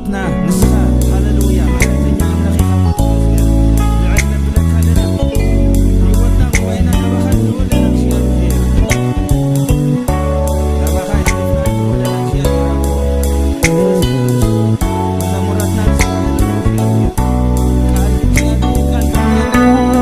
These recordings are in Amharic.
ህይወትና ንስኻ ሃሌሉያ ምሕረተኛ ኣምላኽ ኢኻ እሞ ተመስገን ልዕል ነብለካ ኣለና። ህይወትና ጉባኤና ናባኻ ዝተወለነ እግዚኣብሔር፣ ናባኻ ኣሕሊፍና ዝተወለነ እግዚኣብሔር ኣቦ፣ መዛሙራትና ንስኻ፣ ሃሌሉያ፣ ቃል እግዚኣብሔር ቃል።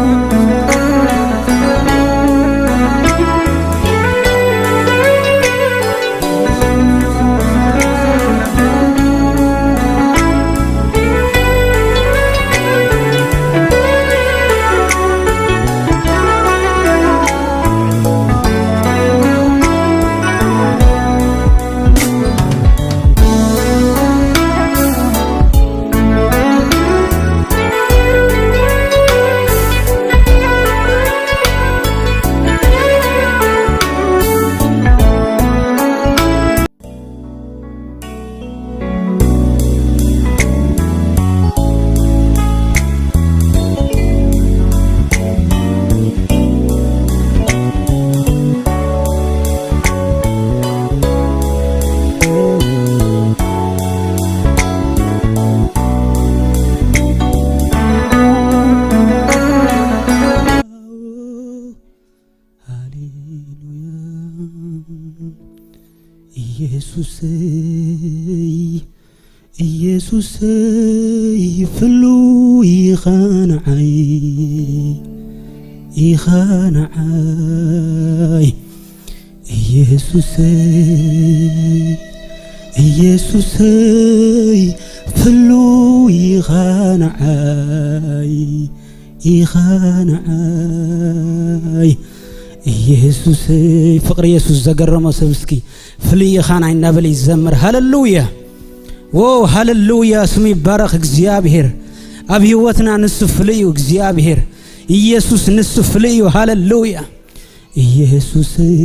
ሃሌሉያ። ኢየሱሰይ፣ ኢየሱሰይ፣ ፍሉይ ኢኻ ንዓይ፣ ኢኻ ንዓይ። ኢየሱሰይ፣ ኢየሱሰይ፣ ፍሉይ ኢኻ ንዓይ፣ ኢኻ ንዓይ። ኢየሱሰይ፣ ፍቅሪ ኢየሱስ ዘገረሞ ሰብ እስኪ ፍሉይ ኢኻ ናይ እናበለ ይዘምር። ሃሌሉያ፣ ዎ ሃሌሉያ፣ ስሙ ይባረኽ እግዚአብሔር። ኣብ ህይወትና ንሱ ፍሉይ እዩ። እግዚአብሔር ኢየሱስ ንሱ ፍሉይ እዩ። ሃሌሉያ። ኢየሱሰይ፣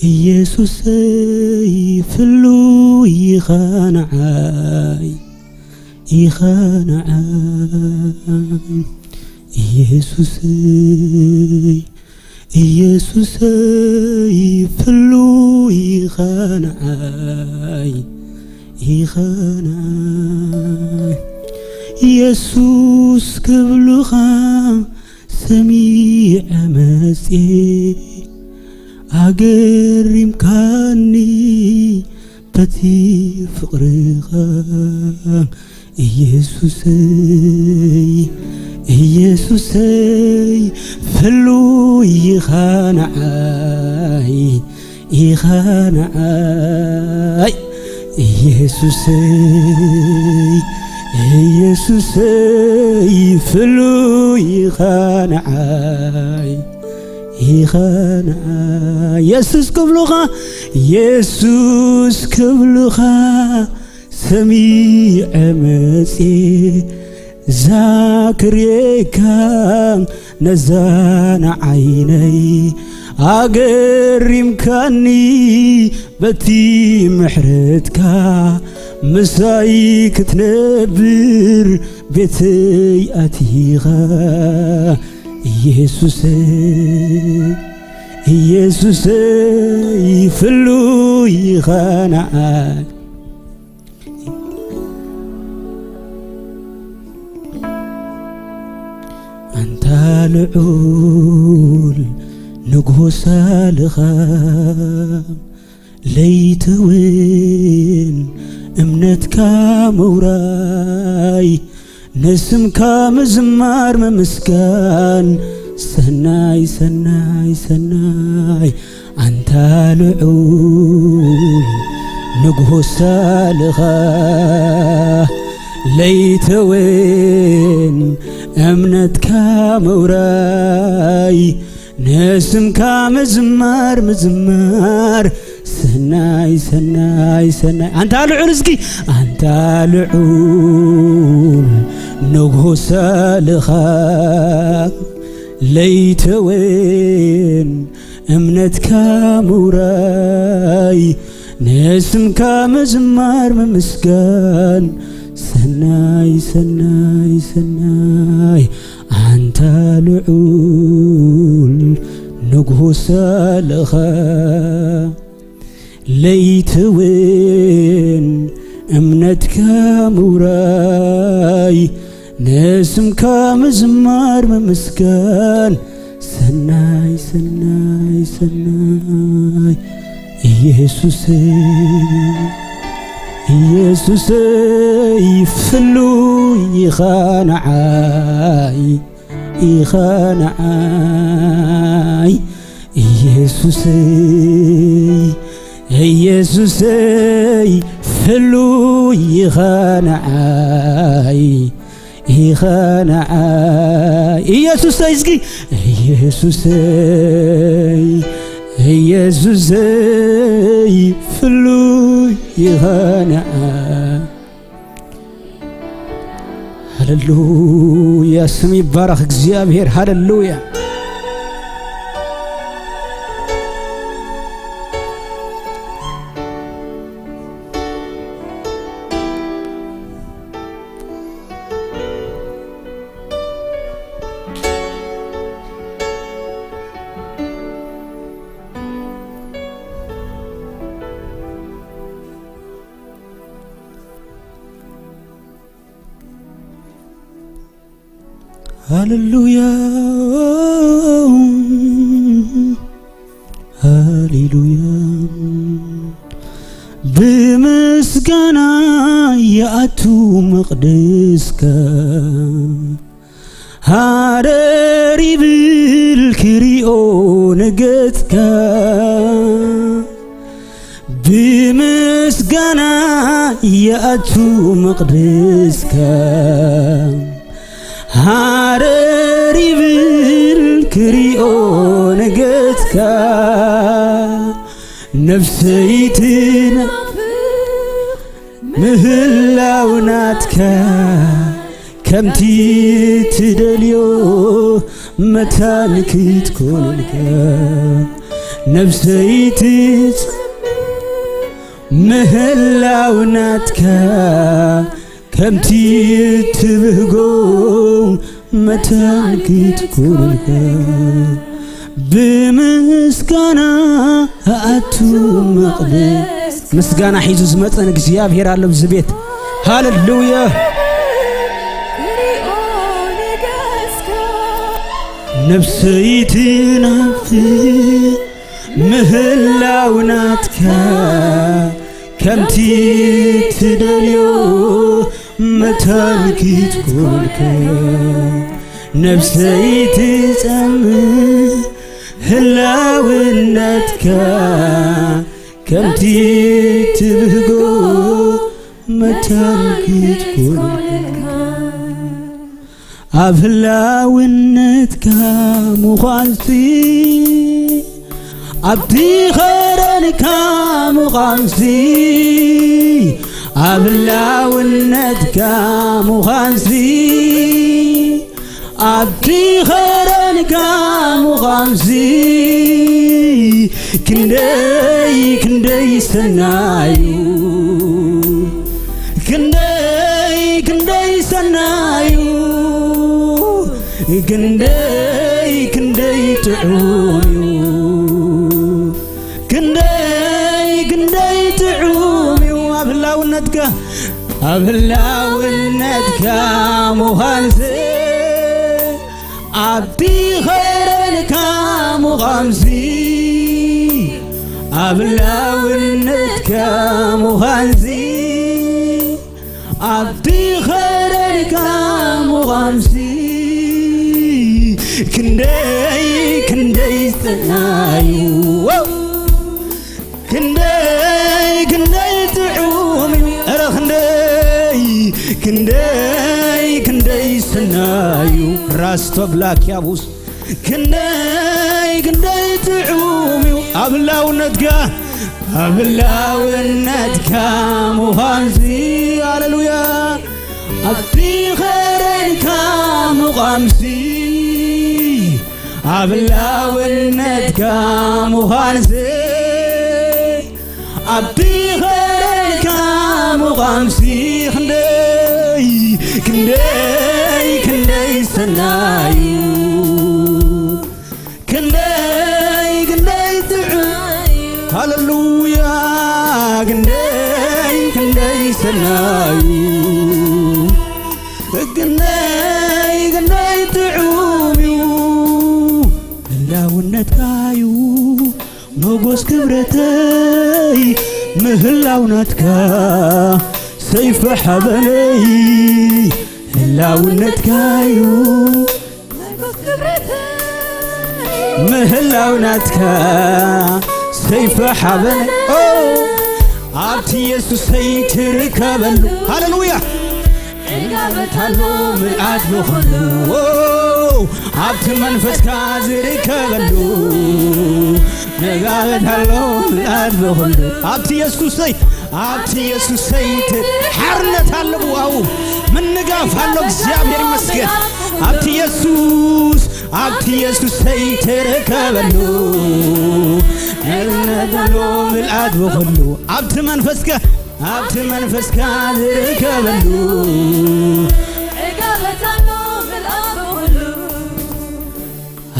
ኢየሱሰይ፣ ፍሉይ ኢኻ ንዓይ፣ ኢኻ ንዓይ። ኢየሱሰይ፣ ኢየሱሰይ፣ ፍሉይ ኢኻ ንዓይ፣ ኢኻ ንዓይ። ኢየሱስ ክብሉኻ ሰሚዐ መጽኤ፣ ኣገሪምካኒ በቲ ፍቕርኻ። ኢየሱሰይ፣ ኢየሱሰይ፣ ፍሉይ ኢኻ ንዓይ፣ ኢኻ ንዓይ። ኢየሱሰይ፣ ኢየሱሰይ፣ ፍሉይ ኢኻ ንዓይ፣ ኢኻ ንዓይ። ኢየሱስ ክብሉኻ፣ ኢየሱስ ክብሉኻ ሰሚዐ መጽኤ፣ ዛክርየካ ነዛ ንዓይነይ፣ ኣገሪምካኒ በቲ ምሕረትካ፣ ምሳይ ክትነብር ቤተይ ኣቲኻ። ኢየሱሰይ፣ ኢየሱሰይ፣ ፍሉይ ኢኻ ንዓይ። ኣንታ ልዑል ንግሆ ሳልኻ፣ ለይትውን እምነትካ ምውራይ፣ ንስምካ ምዝማር ምምስጋን ሰናይ፣ ሰናይ፣ ሰናይ። ኣንታ ልዑል ንግሆ ሳልኻ፣ ለይትውን እምነትካ ምውራይ፣ ንስምካ ምዝማር ምዝማር ሰናይ፣ ሰናይ፣ ሰናይ። ኣንታ ልዑል፣ እስኪ ኣንታ ልዑል ንግሆ ሳልኻ፣ ለይትውን እምነትካ ምውራይ፣ ንስምካ ምዝማር ምምስጋን ሰናይ፣ ሰናይ፣ ሰናይ። ኣንታ ልዑል ንግሆ ሳልኻ፣ ለይትውን እምነት ህላውነትካ ምውራይ ንስምካ ምዝማር ምምስጋን ሰናይ ሰናይ ሰናይ ኢየሱስ ኢየሱስ ፍሉይ ኢኻ ንዓይ ኢኻ ንዓይ ኢየሱሰይ ኢየሱሰይ ፍሉይ ኢኻ ንዓይ ኢኻ ንዓይ ኢየሱሰይ እስኪ ኢየሱሰይ ኢየሱሰይ ፍሉይ ኢኻ ንዓይ። ሃሌሉያ፣ ስም ይባረኽ እግዚአብሔር። ሃሌሉያ፣ ሃሌሉያ፣ ሃሌሉያ። ብምስጋና የኣቱ መቅደስካ፣ ሃረር ይብል ክሪኦ ንገጽካ። ብምስጋና የኣቱ መቅደስካ፣ ሃረር ይብል ክሪኦ ንገጽካ። ነፍሰይ ትናፍቕ ምህላው ናትካ፣ ከምቲ ትደልዮ መታን ክትኮነልካ። ነፍሰይ ትጽ ምህላው ናትካ፣ ከምቲ ትብህጎ መታን ክትኮነልካ። ብምስጋና ኣቱ መቕደስ። ምስጋና ሒዙ ዝመፀን እግዚኣብሔር ኣሎ ኣብዚ ቤት። ሃሌሉያ። ክሪኦ ንገጽካ። ነፍሰይ ትናፍቕ ምህላው ናትካ፣ ከምቲ ትደልዮ መታን ክትኮንካ። ነፍሰይ ትጸምእ ህላውነትካ፣ ከምቲ ትብህጎ መታን ክትኮንካ። ኣብ ህላውነትካ ምዃንሲ፣ ኣብቲ ኸረንካ ምዃንሲ፣ ኣብ ህላውነትካ ምዃንሲ፣ ኣብቲ ኸረንካ ምዃንሲ ክንደይ ክንደይ ሰናዩ፣ ክንደይ ክንደይ ሰናዩ፣ ክንደይ ክንደይ ጥዑም እዩ፣ ክንደይ ክንደይ ጥዑም እዩ። ኣብ ህላውነትካ፣ ኣብ ህላውነትካ ምዃንሲ፣ ኣብቲ ኸረንካ ምዃንሲ፣ ኣብ ህላውነትካ ምዃንሲ፣ ኣብቲ ኸረንካ ምዃንሲ ክንደይ ክንደይ ሰናዩ፣ ክንደይ ክንደይ ጥዑም እዩ። ኧረ ክንደይ ክንደይ ክንደይ ሰናዩ፣ ራስቶ ብላክያቡስ፣ ክንደይ ክንደይ ጥዑም እዩ። ኣብ ህላውነትካ፣ ኣብ ህላውነትካ ምዃንሲ፣ ሃሌሉያ፣ ኣብቲ ኸረንካ ምዃንሲ፣ ኣብ ህላውነትካ ምዃንሲ፣ ኣብቲ ኸረንካ ምዃንሲ ክንደይ ክንደይ ክንደይ ሰናዩ፣ ክንደይ ክንደይ ጥዑም። ሃሌሉያ፣ ክንደይ ክንደይ ሰናዩ። ሰናዩ ክንደይ ክንደይ ጥዑም እዩ ህላውነትካዩ ሞጎስ ክብረተይ ምህላውነትካ ሰይፈ ሓበነይ ህላውነትካዩ ምህላውነትካ ሰይፈ ሓበነይ ኣብቲ ኢየሱሰይ ትርከበሉ ሃሌሉያ ዕጋበታሎ ምልኣት ብኹሉ ኣብቲ መንፈስካ ዝርከበሉ ነጋበታሎ ምልኣት ብኹሉ ኣብቲ ኢየሱሰይ ኣብቲ ኢየሱሰይ ሓርነት ኣለቡ ኣብኡ ምንጋፍ ኣሎ እግዚአብሔር ይመስገን ኣብቲ ኢየሱስ ኣብቲ ኢየሱሰይ ትርከበሉ እምነታሎ ምልኣት ብኹሉ ኣብቲ መንፈስካ ኣብቲ መንፈስካ ዝርከበሉ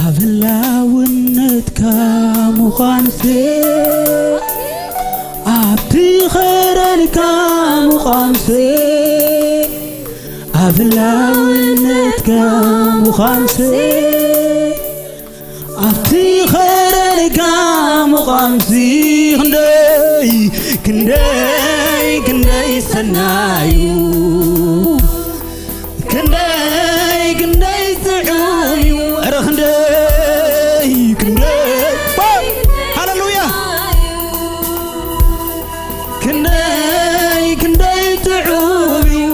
ኣብ ህላውነትካ ምዃንሲ ኣብቲ ኸረንካ ምዃንሲ ኣብ ህላውነትካ ምዃንሲ ኣብቲ ኸረንካ ምዃንሲ ክንደይ ክንደይ ክንደይ ሰናዩ ክንደይ ክንደይ ጥዑም እዩ ኧረ ክንደይ ክንደይ ሃሌሉያ ክንደይ ክንደይ ጥዑም እዩ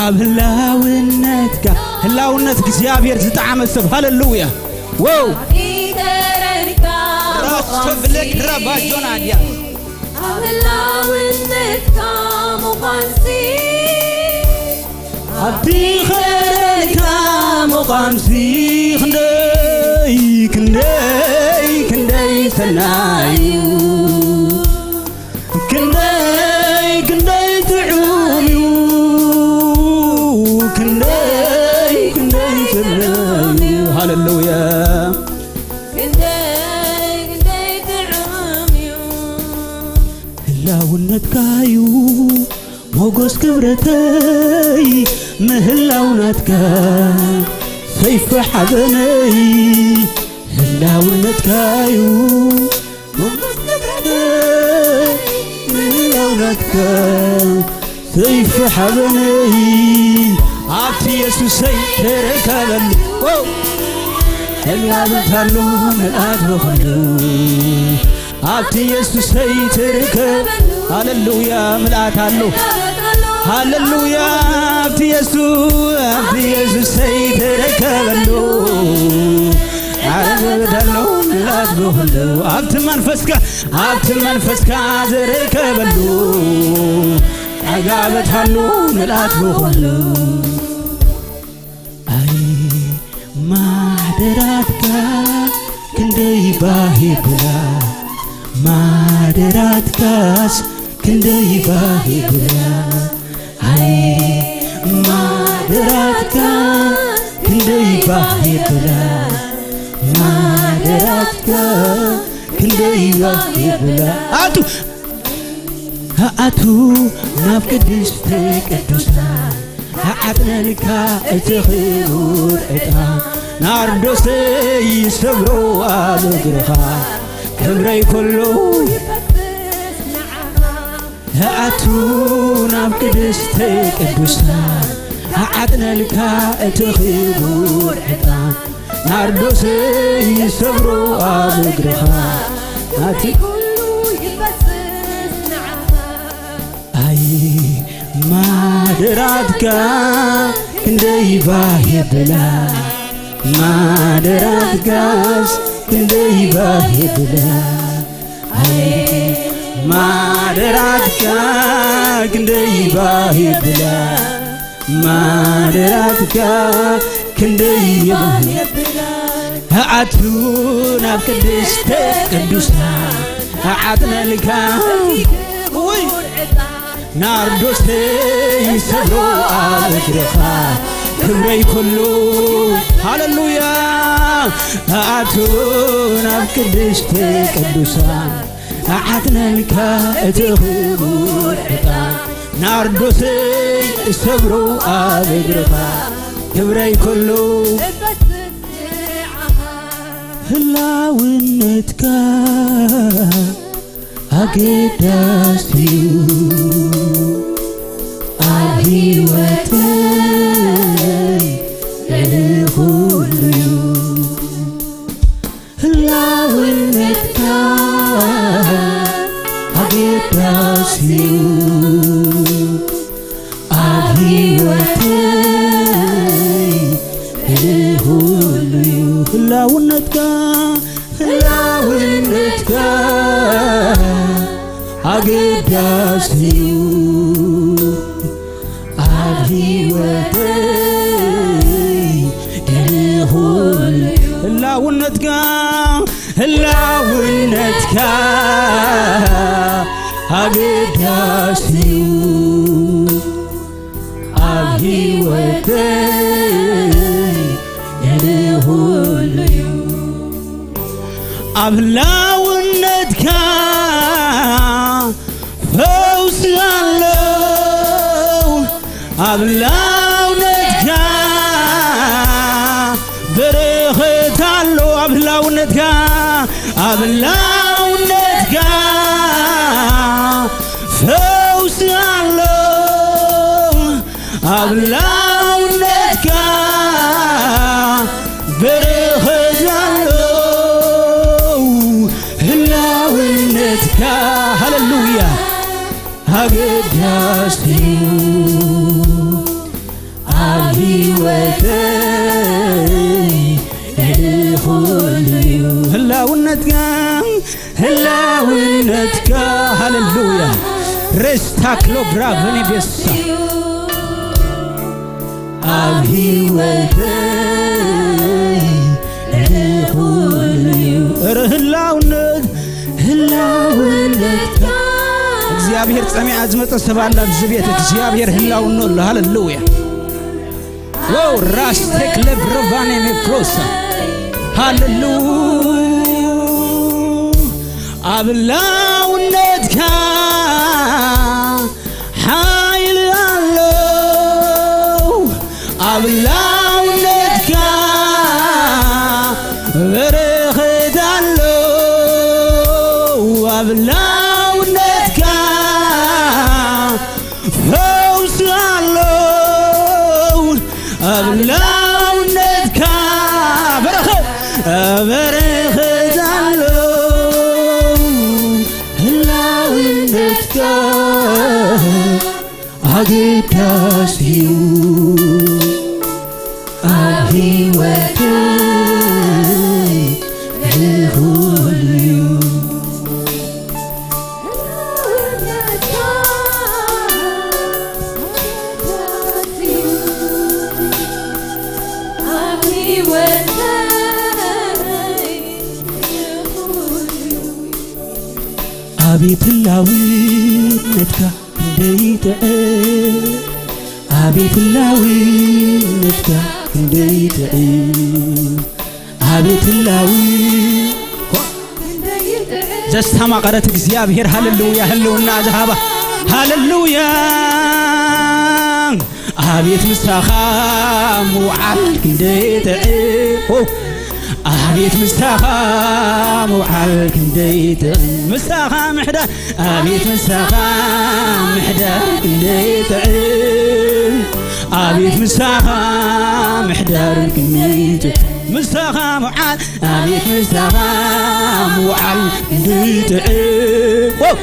ኣብ ህላውነትካ ህላውነት እግዚአብሔር ዝጠዓመ ሰብ ሃሌሉያ wow ራስተብለክ ረባጆናድያ ኣብቲ ኸረንካ ምዃንሲ ክንደይ ክንደይ ክንደይ ሰናዩ ክንደይ ክንደይ ጥዑም እዩ ክንደይ ክንደይ ሰናዩ ሃሌሉያ ህላውነትካዩ ሞጎስ ክብረተይ ምህላውነትካ ሰይፈ ሓበነይ ህላውነትካዩ ሞጎስ ክብረተይ ምህላውነትካ ሰይፈ ሓበነይ ኣብቲ ኢየሱሰይ ትርከበሉ ህላውነታሉ ምልኣት ብኹሉ ኣብቲ ኢየሱሰይ ትርከብ ሃሌሉያ ምልኣት ኣሎ ሃሌሉያ ኣብቲ ኢየሱስ ኣብቲ ኢየሱሰይ ትርከበሉ ዓረበታሎ ምልኣት ብኹሉ ኣብቲ መንፈስካ ኣብቲ መንፈስካ ዝርከበሉ ዕጋበታሉ ምልኣት ብኹሉ ኣይ ማደራትካ ክንደይ ባህ ይብላ ማደራትካስ ክንደይ ባህ ይብላ ኣይ ማደራትካ ክንደይ ባህ ይብላ ማደራትካ ክንደይ ባህ ይብላ ኣቱ ኣቱ ናብ ቅድስቲ ቅዱሳን ኣዓጥነልካ እቲ ክቡር ዕጣን ናርዶሰይ ሰብሮ ኣብ እግርኻ ክብረይ ኩሉ ኣቱ ናብ ቅድስቲ ቅዱሳን ኣዓጥነልካ እቲ ክቡር ዕጣን ናርዶሰይ ሰብሮ ኣብ እግርኻ ናቲ ኣይ ማደራትካ ክንደይ ባህ የብላ ማደራትካስ ክንደይ ባህ የብላ ኣይ ማደራትካ ክንደይ ባህ የብላ ማደራትካ ክንደይ ባህ ኣቱ ናብ ቅድስተ ቅዱሳን ኣዓጥነልካ ውይ ናርዶሰይ ሰብሮ ኣብ እግርኻ ክብረይ ኩሉ ሃሌሉያ ኣቱ ናብ ቅድስቲ ቅዱሳን ኣዓትነልካ እቲ ክቡር ዕጣን ናርዶሰይ እሰብሮ ኣብ እግርኻ ክብረይ ኩሉ ህላውነትካ ኣገዳሲ ኣብ ሂወተይ ልዕሊ ኩሉ ህላውነትካ ኣገዳሲ ኣብ ሂወተይ ልዕሊ ኩሉ ህላውነትካ ህላውነትካ ኣገዳሲ ኣብ ሂወተይ ልዕሊ ኩሉ ህላውነትካ ህላውነትካ ኣገዳሲ ኣብ ሂወተይ ልዕሊ ኩሉ ኣብ ህላውነትካ ፈውሲ ኣለው ኣብ ህላውነትካ በረኸት ኣሎ ኣብ ህላውነትካ ኣብ ህላውነትካ ፈውሲ ኣለው ኣብ ህላውነትካ በረኸት ኣለው ህላውነትካ ሃሌሉያ ኣገዳሲ ኣብ ሂወተይ ልዕሊ ኩሉ ህላውነትካ ህላውነትካ ሃሌሉያ ሬስታክሎ ብራቨኒ ቤሳ ኣብ ሂወተይ ልዕሊ ኩሉ ኧረ ህላውነት ህላውነትካ እግዚአብሔር ጸሚዓ ዝመፀ ሰብ ኣለ ኣብዚ ቤት እግዚአብሔር ህላውነ ኣሎ ሃሌሉያ wow ራስቴክ ለብሮቫኔ ሜፕሮሳ ሃሌሉያ ኣብ ህላውነትካ ሓይል ኣለው ኣብ ህላውነትካ በረኸት ኣለው ኣብ ህላውነትካ ፈውሲ ኣለው ኣብ ህላውነትካ በረኸት በረኸት ኣለው ህላውነትካ ኣገዳሲ ኣብ ሂወተይ ልዕሊ ኩሉ ኣቤት ህላውነትካ ክንደይ ጥዕም ኣቤት ህላውነትካ ክንደይ ጥዕም ኣቤት ህላው ዘስተማቐረት እግዚአብሔር ሃሌሉያ ህልውና ዝሃባ ሃሌሉያ ኣቤት ምሳኻ ምውዓል ክንደይ ጥዕም ኣቤት ምሳኻ ምውዓል ክንደይ ጥዕም ምሳኻ ምሕዳር ኣቤት ምሳኻ ምሕዳር ክንደይ ጥዕም ኣቤት ምሳኻ ምሕዳር ክንደይ ጥዕም ምሳኻ ምውዓል ኣቤት ምሳኻ ምውዓል ክንደይ ጥዕም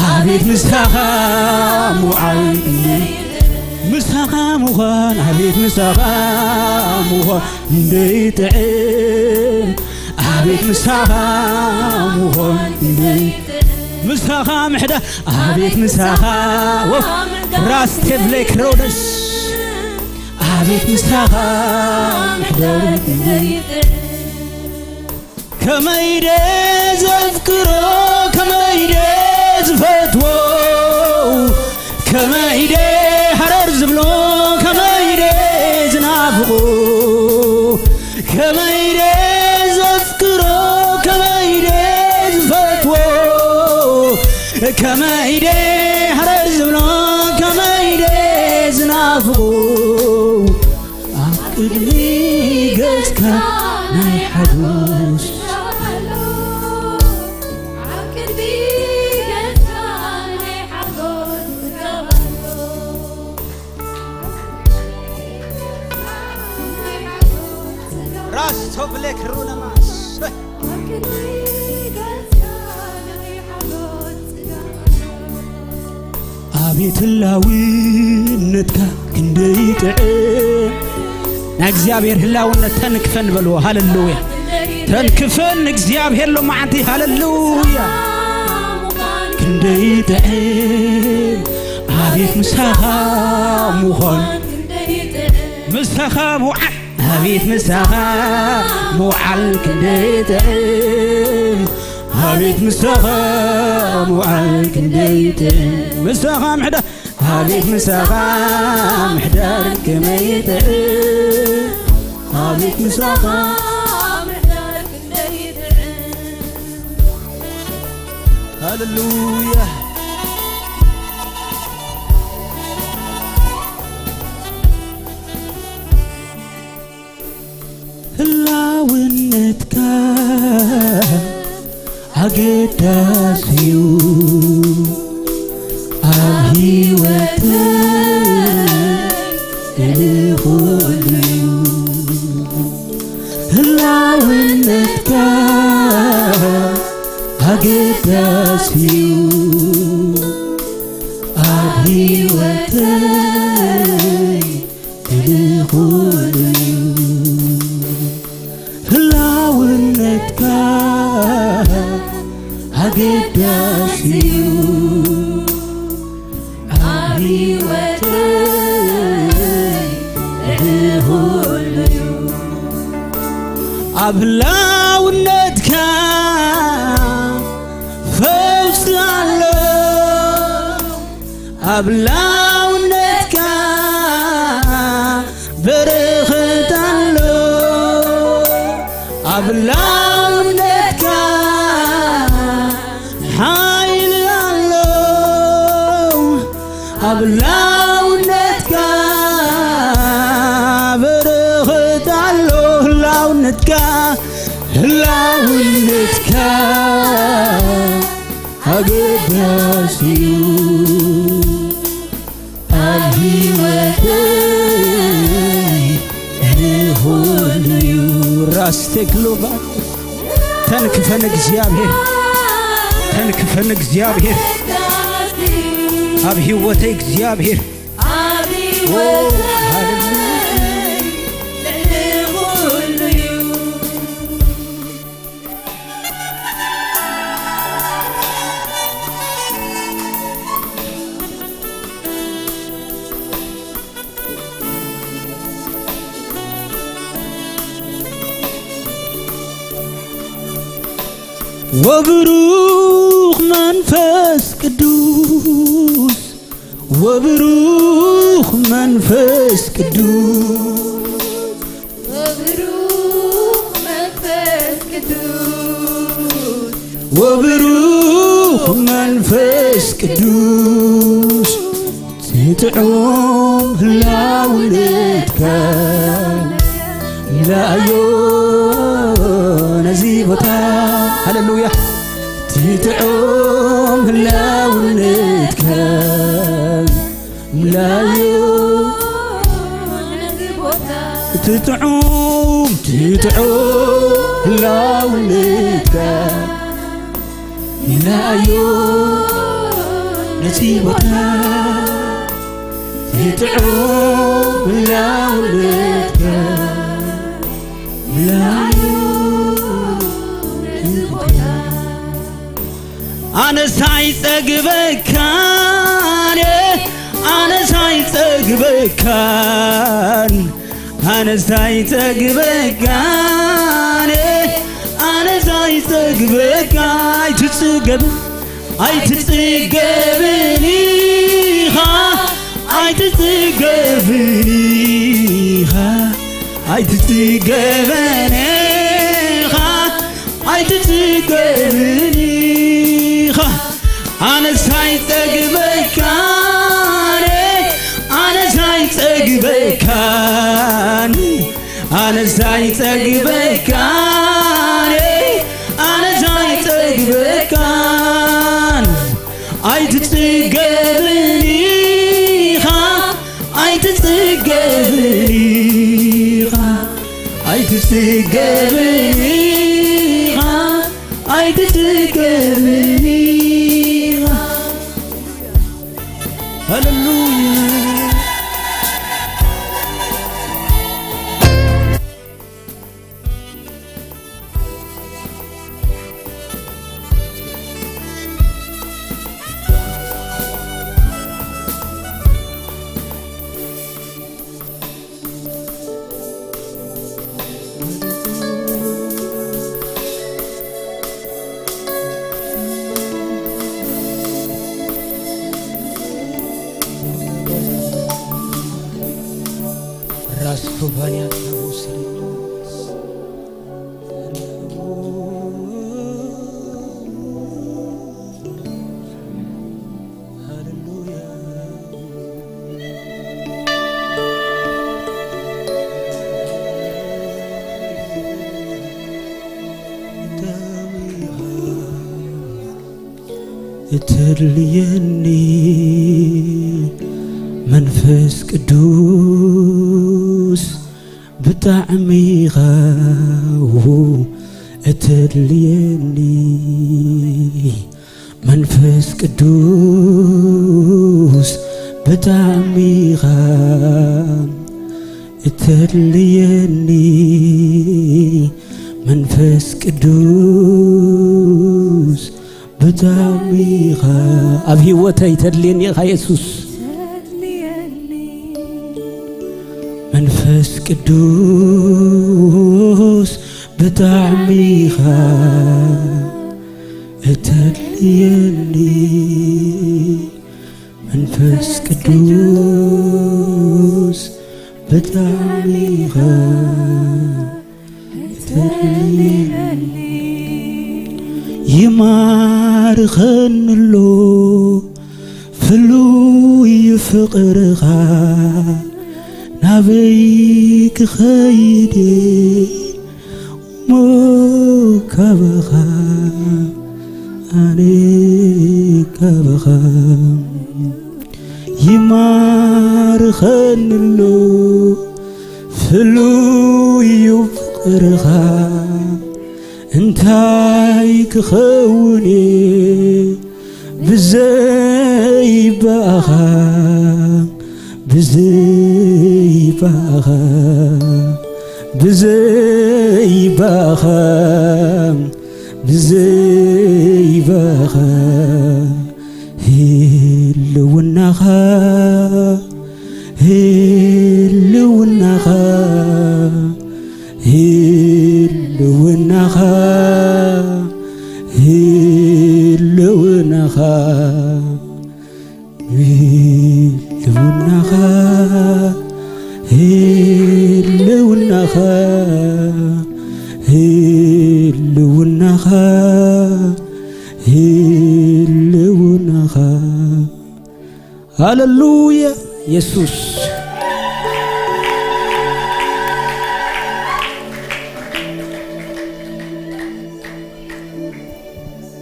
ኣቤት ምሳኻ ምውዓል ክንደይ ምሳኻ ምዃን ኣቤት ምሳኻ ምዃን ክንደይ ጥዕም ኣቤት ምሳኻ ምዃን ክንደይ ምሳኻ ምሕዳር ኣቤት ምሳኻ ራስ ቴብሌክ ሮደስ ኣቤት ምሳኻ ምሕዳር ክንደይ ከመይደ ዘፍቅሮ ከመይደ ዝፈትዎ ከመይደ ሓረር ዝብሎ ከመይደ ዝናፍቆ ከመይደ ዘፍቅሮ ከመይደ ዝፈትዎ ከመይዴ ሐረር ዝብሎ ከመይዴ ዝናፍቁ ኣብ ቅድሚ ገጽካ ናይ ሓጎስ ራስ ቶብሌክ ሩነማስ ኣቤት ህላውነትካ ክንደይ ጥዕም ናይ እግዚአብሔር ህላውነት ተንክፈን በልዎ። ሃሌሉያ፣ ተንክፈን እግዚአብሔር ሎማዓንቲ። ሃሌሉያ፣ ክንደይ ጥዕም ኣቤት ምሳኻ ምዃን፣ ምሳኻ ምውዓል፣ ኣቤት ምሳኻ ምውዓል ክንደይ ጥዕም፣ ኣቤት ምሳኻ ምውዓል ክንደይ ጥዕም፣ ምሳኻ ምሕዳር፣ ኣቤት ምሳኻ ምሕዳር ከመይ ጥዕም፣ ኣቤት ምሳኻ። ሃሌሉያ። ህላውነትካ ኣገዳሲ እዩ ኣብ ህይወተይ ልዕሊ እዩ። ህላውነትካ ኣገዳሲ እዩ ኣብ ህይወተይ ልዕሊ እዩ። ህላውነትካ ኣገዳሲ እዩ ኣብ ህይወተይ ልዕሊ እዩ። ኣብ ህላውነትካ ፈውሲ ኣሎ፣ ኣብ ህላውነትካ በረኸት ኣሎ፣ ኣብ ህላውነትካ ሓይሊ ኣሎ፣ ኣብ ህላውነትካ በረኸት ኣሎ። ህላውነትካ፣ ህላውነትካ ኣገዳሲ እዩ ኣብ ህይወተይ ልዕሊ እዩ። ራስ ቴክሎባ ተንክፈን እግዚአብሔር፣ ተንክፈን እግዚአብሔር ኣብ ህይወተይ እግዚአብሔር። ኦ ሃሌሉያ። ወብሩኽ መንፈስ ቅዱስ፣ ወብሩኽ መንፈስ ቅዱስ፣ ወብሩኽ መንፈስ ቅዱስ፣ ወብሩኽ መንፈስ ቅዱስ ትጥዑም ህላውነትካ ምላእዮ ነዚ ቦታ። ሃሌሉያ፣ ትጥዑም ህላውነትካ ምላእዮ ነዚ ቦታ። ትጥዑም፣ ትጥዑም ህላውነትካ ምላእዮ ነዚ ቦታ፣ ትጥዑም ህላውነትካ ምላእዮ ነዚ ቦታ። ኣነሳይ ፀግበካን፣ ኣነሳይ ፀግበካን፣ ኣነሳይ ፀግበካን፣ ኣነሳይ ፀግበካ። ኣይትፅገብ፣ ኣይትፅገብን ኢኻ፣ ኣይትፅገብን ኢኻ፣ ኣይትፅገበን ኢኻ፣ ኣይትፅገብን ኢኻ። ኣነሳይ ፀግበካን ኣነሳይ ፀግበካን ኣነሳይ ፀግበካን ኣነሳይ ፀግበካን ኣይትፅገብን ኢኻ ኣይትፅገብን ኢኻ ኣይትፅገብን ኢኻ ኣይትፅገብን ኢኻ። ሃሌሉያ። ራስቶቫንያ ታቦስሪዶስ ሃሌሉያ። እትድልየኒ መንፈስ ቅዱስ ብጣዕሚ ኢኻ እትድልየኒ መንፈስ ቅዱስ ብጣዕሚ ኢኻ እትድልየኒ መንፈስ ቅዱስ ብጣዕሚ ኢኻ ኣብ ህይወተይ ተድልየኒ ኢኻ የሱስ። ተድልየኒ መንፈስ ቅዱስ ብጣዕሚ ኢኻ እተድልየኒ መንፈስ ቅዱስ ብጣዕሚ ኢኻ እተድልየኒ። ይማርኸንሎ ፍሉይ ፍቕርኻ ናበይ ክኸይድ ሞ ካባኻ ኣነ ካባኻ። ይማርኸንሎ ፍሉይ ፍቕርኻ እንታይ ክኸውን ብዘይባኻ ብዘይባኻ ብዘይባኻ ብዘይባኻ። ህልውናኻ ህልውናኻ ህልውናኻ ህልውናኻ ህልውናኻ ህልውናኻ ህልውናኻ ህልውናኻ። ሃሌሉያ ኢየሱስ።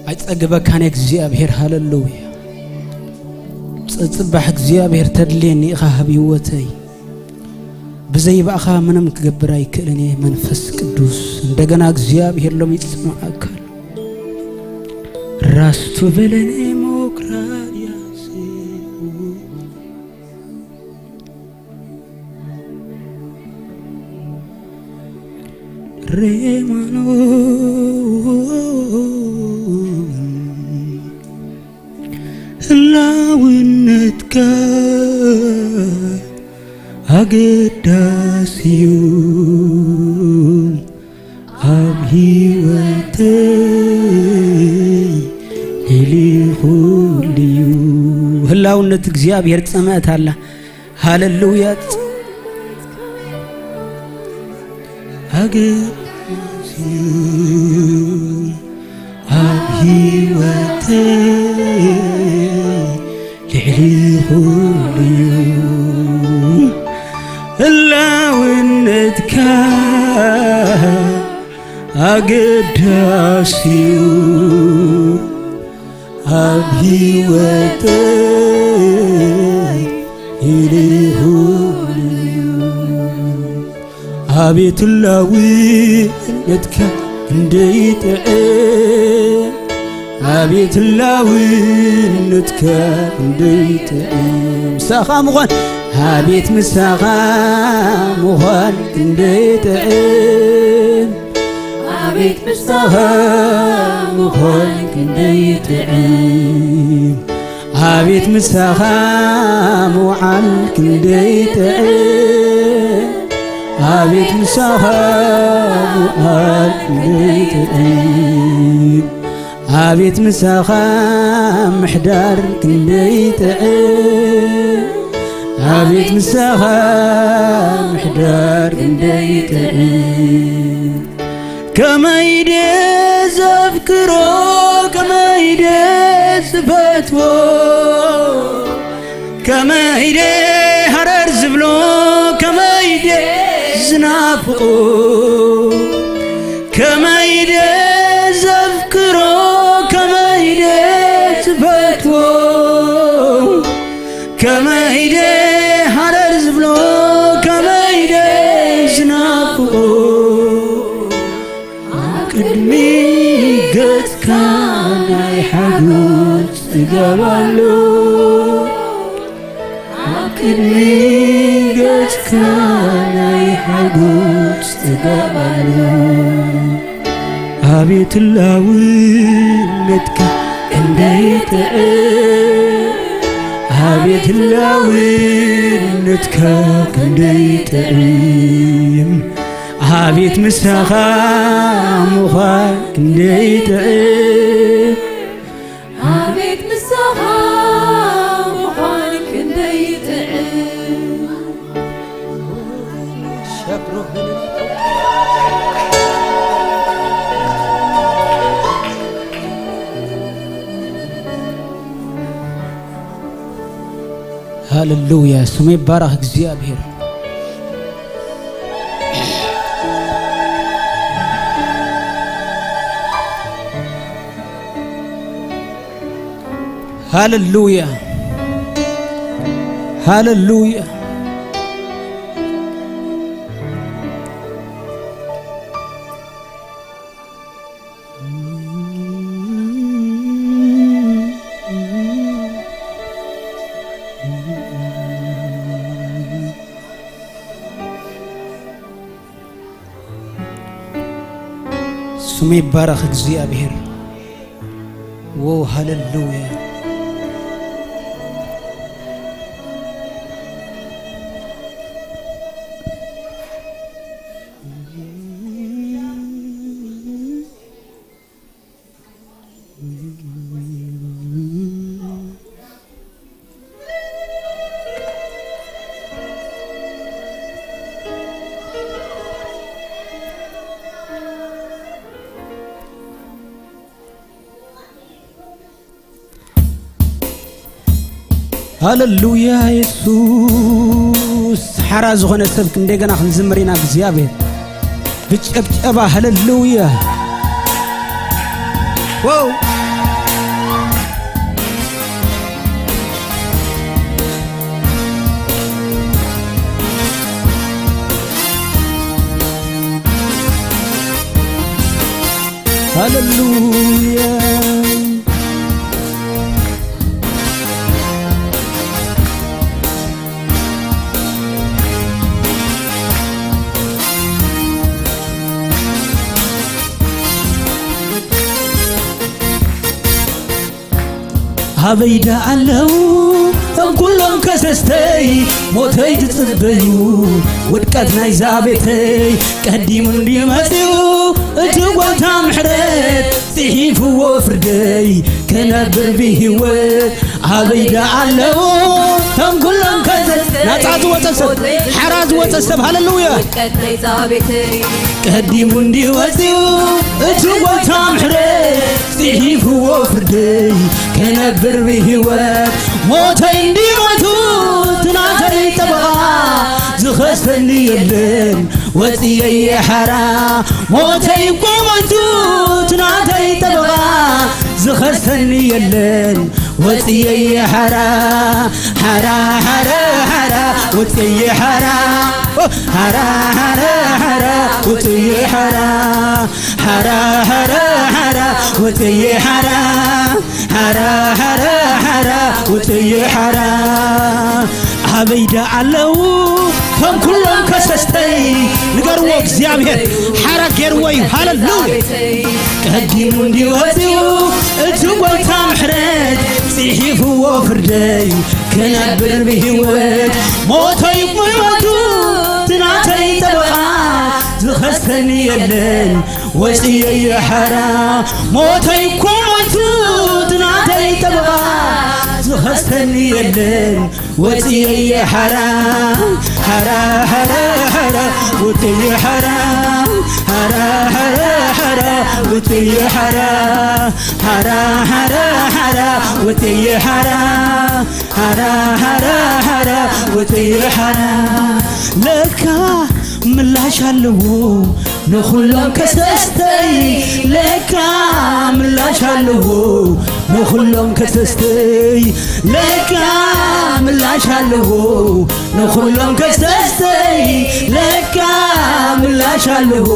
ኣይጸግበካን እግዚአብሔር። ሃሌሉያ። ጽባሕ እግዚአብሔር ተድልየኒ ኢኻ ኣብ ህይወተይ ብዘይባእኻ ምንም ክገብር ኣይክእልን እየ። መንፈስ ቅዱስ እንደገና እግዚአብሔር ሎሚ ይጽማዓካ ራስቱ በለኔ ሞክራሪያስ ሬማኖ ህላውነትካ ኣገዳሲ እዩ ኣብ ህይወተይ ልዕሊ ኩሉ እዩ። ህላውነት እግዚአብሔር ጽምአት ኣላ። ሃሌሉያ። ኣገዳሲ እዩ ኣብ ህይወተይ። ኣገዳሲዩ ኣብ ሂወተይ ኢልሁልዩ። ኣቤት ህላውነትካ ክንደይ ጥዕም፣ ኣቤት ህላውነትካ ክንደይ ጥዕም፣ ምሳኻ ምዃን፣ ኣቤት ምሳኻ ምዃን ክንደይ ጥዕም፣ ኣቤት ምሳኻ ምዃን ክንደይ ጥዕም፣ ኣቤት ምሳኻ ምውዓል ክንደይ ጥዕም፣ ኣቤት ምሳኻ ምውዓል ክንደይ ጥዕም፣ ኣቤት ምሳኻ ምሕዳር ክንደይ ጥዕም፣ ኣቤት ምሳኻ ምሕዳር ክንደይ ጥዕም። ከመይ ድየ ዘፍክሮ፣ ከመይ ድየ ዝፈትዎ፣ ከመይ ድየ ሃረር ዝብሎ፣ ከመይ ድየ ዝናፍቆ፣ ከመይ ድየ ዘፍክሮ፣ ከመይ ድየ ዝፈትዎ፣ ከመይ ድየ ሃረር ዝብሎ፣ ከመይ ድየ ዝናፍቆ። ኣብ ቅድሚ ገጽካ ናይ ሓጎስ ትገባሉ፣ ኣብ ቅድሚ ገጽካ ናይ ሓጎስ ትገባሉ። ኣቤት ህላውነትካ ክንደይ ጥዕም፣ ኣቤት ህላውነትካ ክንደይ ጥዕም፣ ኣቤት ምሳኻ ምዃን ክንደይ ጥዕም፣ ኣቤት ምሳኻ ምዃን ክንደይ ጥዕም። ሃሌሉያ፣ ስሙ ይባረኽ እግዚአብሔር። ሃሌሉያ፣ ሃሌሉያ። ስሙ ይባረኽ እግዚአብሔር። ዎ ሃሌሉያ። ሃሌሉያ የሱስ። ሓራ ዝኾነ ሰብ እንደገና ክንዝምር ኢና እግዚአብሔር ብጨብጨባ። ሃሌሉያ፣ wow። ሃሌሉያ። ኣበይ ዳ ኣለው እቶም ኩሎም ከሰስተይ ሞተይ ዝፅበዩ ውድቀት ናይዛ ቤተይ? ቀዲሙ እንዲመፅኡ እቲ ጎይታ ምሕረት ጽሒፍዎ ፍርደይ ክነብር ብህይወት። ኣበይ ዳ ኣለው እቶም ኩሎም ከሰስ? ናፃ ዝወፀ ሰብ፣ ሓራ ዝወፀ ሰብ፣ ሃሌሉያ። ውድቀት ናይዛ ቤተይ ቀዲሙ እንዲወፅኡ እቲ ጎይታ ምሕረት ጽሒፍዎ ፍርደይ ክነብር ብህይወት። ሞተይ እንዲሞቱ ትናተይ ጠበቓ ዝኸሰኒ የለን፣ ወፅየየ ሓራ ሞተይ እኮ ሞቱ ትናተይ ጠበቓ ዝኸሰኒ የለን ወፅየየ ሓራ ሓራ ሓራ ሓራ ወፅየ ሓራ ሓራ ሓራ ሓራ ወፅየ ሓራ ሓራ ሓራ ሓራ ወፅየ ሓራ ሓራ ሓራ ሓራ ወፅየ ሓራ ኣበይዳ ኣለዉ ከም ኩሎም ከሰስተይ ንገርዎ እግዚኣብሔር ሓራ ገይርዎ እዩ ሃሌሉያ ቀዲሙ እንዲወፅኡ እቲ ጎይታ ምሕረት ጽሒፍዎ ፍርደይ ክነብር ብህይወት ሞተይ ሞቱ ትናተይ ጠበቓ ዝኸሰኒ የለን ወፅየየ ሓራ ሞተይ እኮ ሞቱ ትናተይ ጠበቓ ዝኸሰኒ የለን ወፅየየ ሓራ ሓራ ሓራ ሓራ ወፅየ ሓራ ሓራ ሓራ ሓራ ወፅየ ሓራ ሓራ ሓራ ሓራ ወፅየ ሓራ ሓራ ሓራ ሓራ ወፅየ ሓራ ለካ ምላሽ ኣለዎ ንኹሎም ከሰስተይ ለካ ምላሽ ኣለዎ ንኹሎም ከሰስተይ ለካ ምላሽ ኣለዎ ንኹሎም ከሰስተይ ለካ ምላሽ ኣለዎ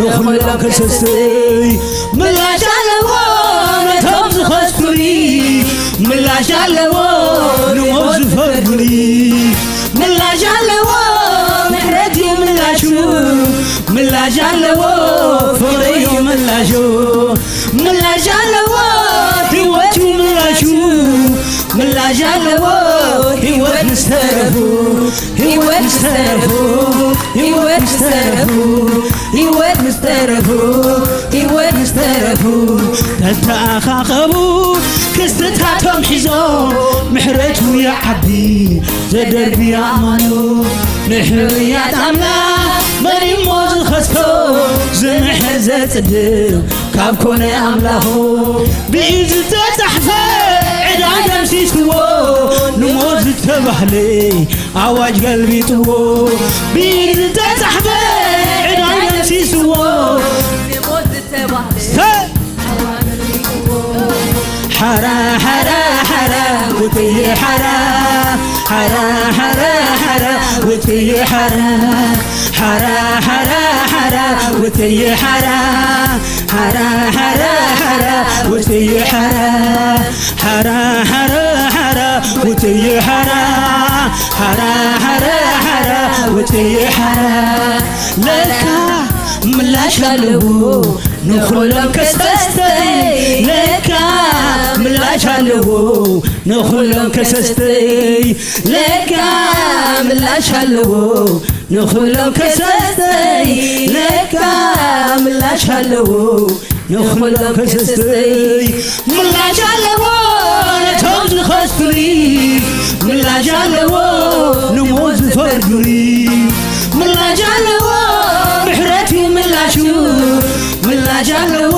ንኹሎም ከሰስተይ ምላሽ ኣለዎ ነቶም ዝኸስቱኒ ምላሽ ኣለዎ ንሞት ዝፈርዱኒ ምላሽ ኣለዎ ምሕረት እዩ ምላሹ ምላሽ ኣለዎ ፍቅሪ እዩ ምላሹ ምላሽ ኣለዎ ህይወት እዩ ምላሹ ምላሽ ኣለዎ ህይወት ምስተረፉ ህይወት ምስተረፉ ህይወት ምስተረፉ ህይወት ምስተረፉ ህይወት ምስተረፉ ተተኣኻኸቡ ክስትታቶም ሒዞም ምሕረቱ ይዓቢ ዘደርቢ ኣእማኑ ንሕርያት ኣምላኽ መን እሞ ዝኸስቶ ዝምሕር ዘጽድቕ ካብ ኮነ ኣምላኹ ብኢድ ዝተጻሕፈ ዕዳ ደምሲስዎ ንሞት ዝተባህለ ኣዋጅ ገልቢጥዎ ብኢድ ዝተጻሕፈ ዕዳ ደምሲስዎ ንሞት ዝተባህለ ኣዋጅ ገልቢጥዎ ሓራ ሓራ ሓራ ውፅየ ሓራ ሓራ ሓራ ሓራ ውፅየ ሓራ ሓራ ሓራ ሓራ ውፅየ ሓራ ሓራ ሓራ ሓራ ውፅየ ሓራ ሓራ ሓራ ሓራ ውፅየ ሓራ ሓራ ሓራ ሓራ ውፅየ ሓራ ለካ ምላሽ ኣለዎ ንኹሎም ከሰስተይ ለካ ምላሽ ኣለዎ ንኹሎም ከሰስተይ ለካ ምላሽ ኣለዎ ንኹሎም ከሰስተይ ለካ ምላሽ ኣለዎ ንኹሎም ከሰስተይ ምላሽ ኣለዎ ነቶም ዝኸስቱኒ ምላሽ ኣለዎ ንሞት ዝፈርዱኒ ምላሽ ኣለዎ ምሕረት እዩ ምላሹ ምላሽ ኣለዎ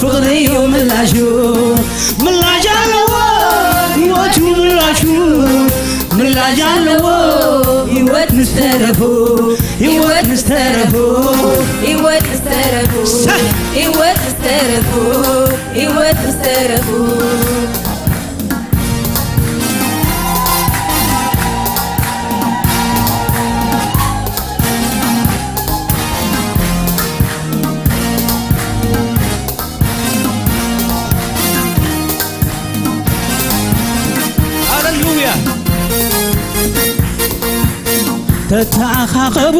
ፍቅሪ እዩ ምላሹ ምላሽ ኣለዎ ህይወቱ ምላሹ ምላሽ ኣለዎ ህይወት ምስተረፉ ህይወት ምስተረፉ ህይወት ምስተረፉ ህይወት ምስተረፉ ህይወት ምስተረፉ ሃሌሉያ ተተኣኻኸቡ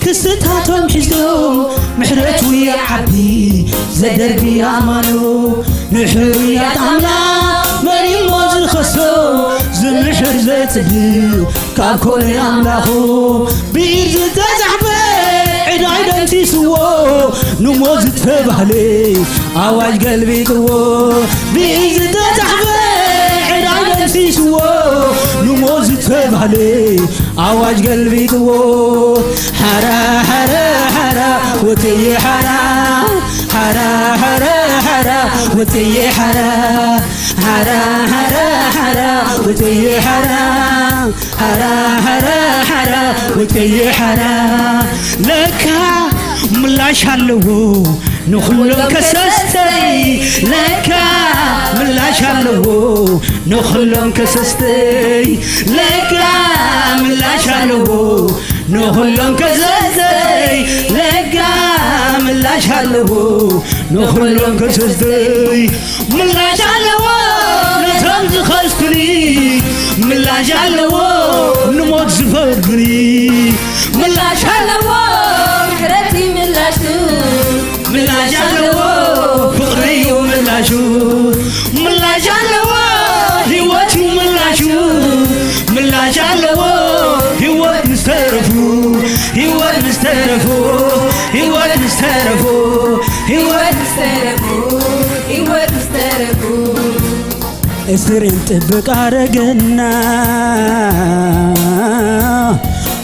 ክስታቶም ሒዞም ምሕረቱ ይዓቢ ዘደርቢ ኣእማኑ ንሕርያት ኣምላኽ መን እሞ ዝኸሶ ዝምሕር ዘጽድቕ ካብ ኮነ ኣምላኹ ብኢድ ዝተጻሕፈ ዕዳይ ደምሲስዎ ንሞት ዝተባህለ ኣዋጅ ገልቢጥዎ ብኢድ ዝተጻሕፈ ዕዳይ ደምሲስዎ ንሞት ዝተባህለ ኣዋጅ ገልቢጥዎ ሓራ ሓራ ሓራ ወፅየ ሓራ ሓራ ሓራ ሓራ ወፅየ ሓራ ሓራ ሓራ ሓራ ወፅየ ሓራ ሓራ ሓራ ሓራ ወፀየ ሓራ ለካ ምላሽ ኣለዎ ንኹሎም ከሰስተይ ለካ ምላሽ ኣለዎ ንኹሎም ከሰስተይ ለካ ምላሽ ኣለዎ ንኹሎም ከሰስተይ ለካ ምላሽ ኣለዎ ንኹሎም ከሰስተይ ምላሽ ኣለዎ ነቶም ዝኸስቱኒ ምላሽ ኣለዎ ንሞት ዝፈርዱኒ ምላሽ ኣለዎ ምሕረቲ ምላሹ ምላሽ ኣለዎ ፍቕሪዩ ምላሹ ምላሽ ኣለዎ ህይወቱ ምላሹ ምላሽ ኣለዎ ህይወት ምስ ተረፉ ህይወት ምስ ተረፉ ህይወት ምስ ተረፉ ህይወት ህይወት ምስ ተረፉ ህይወት ምስ ተረፉ እስሬን ጥብቅ አረገና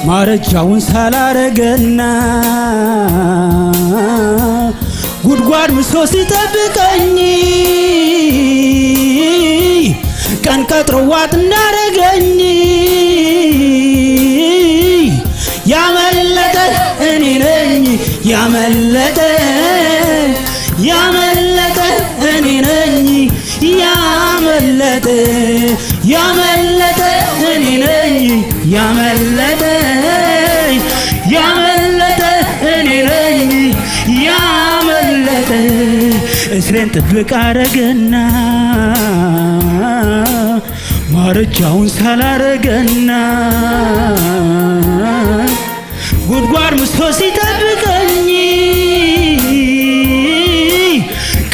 ማረጃውን ሳላረገና ጉድጓድ ምሶ ሲጠብቀኝ ቀን ቀጥሮ ዋጥ እንዳረገኝ ያመለጠ እኔ ነኝ ያመለጠ ያመለጠ እኔ ነኝ ያመለጠ ያመለጠ እኔ ነኝ ያመለጠ ያመለጠ እኔ ነኝ ያመለጠ እስሬን ጥብቅ አረገና ማረጃውን ሳላረገና ጉድጓድ ምሶ ሲጠብቀኝ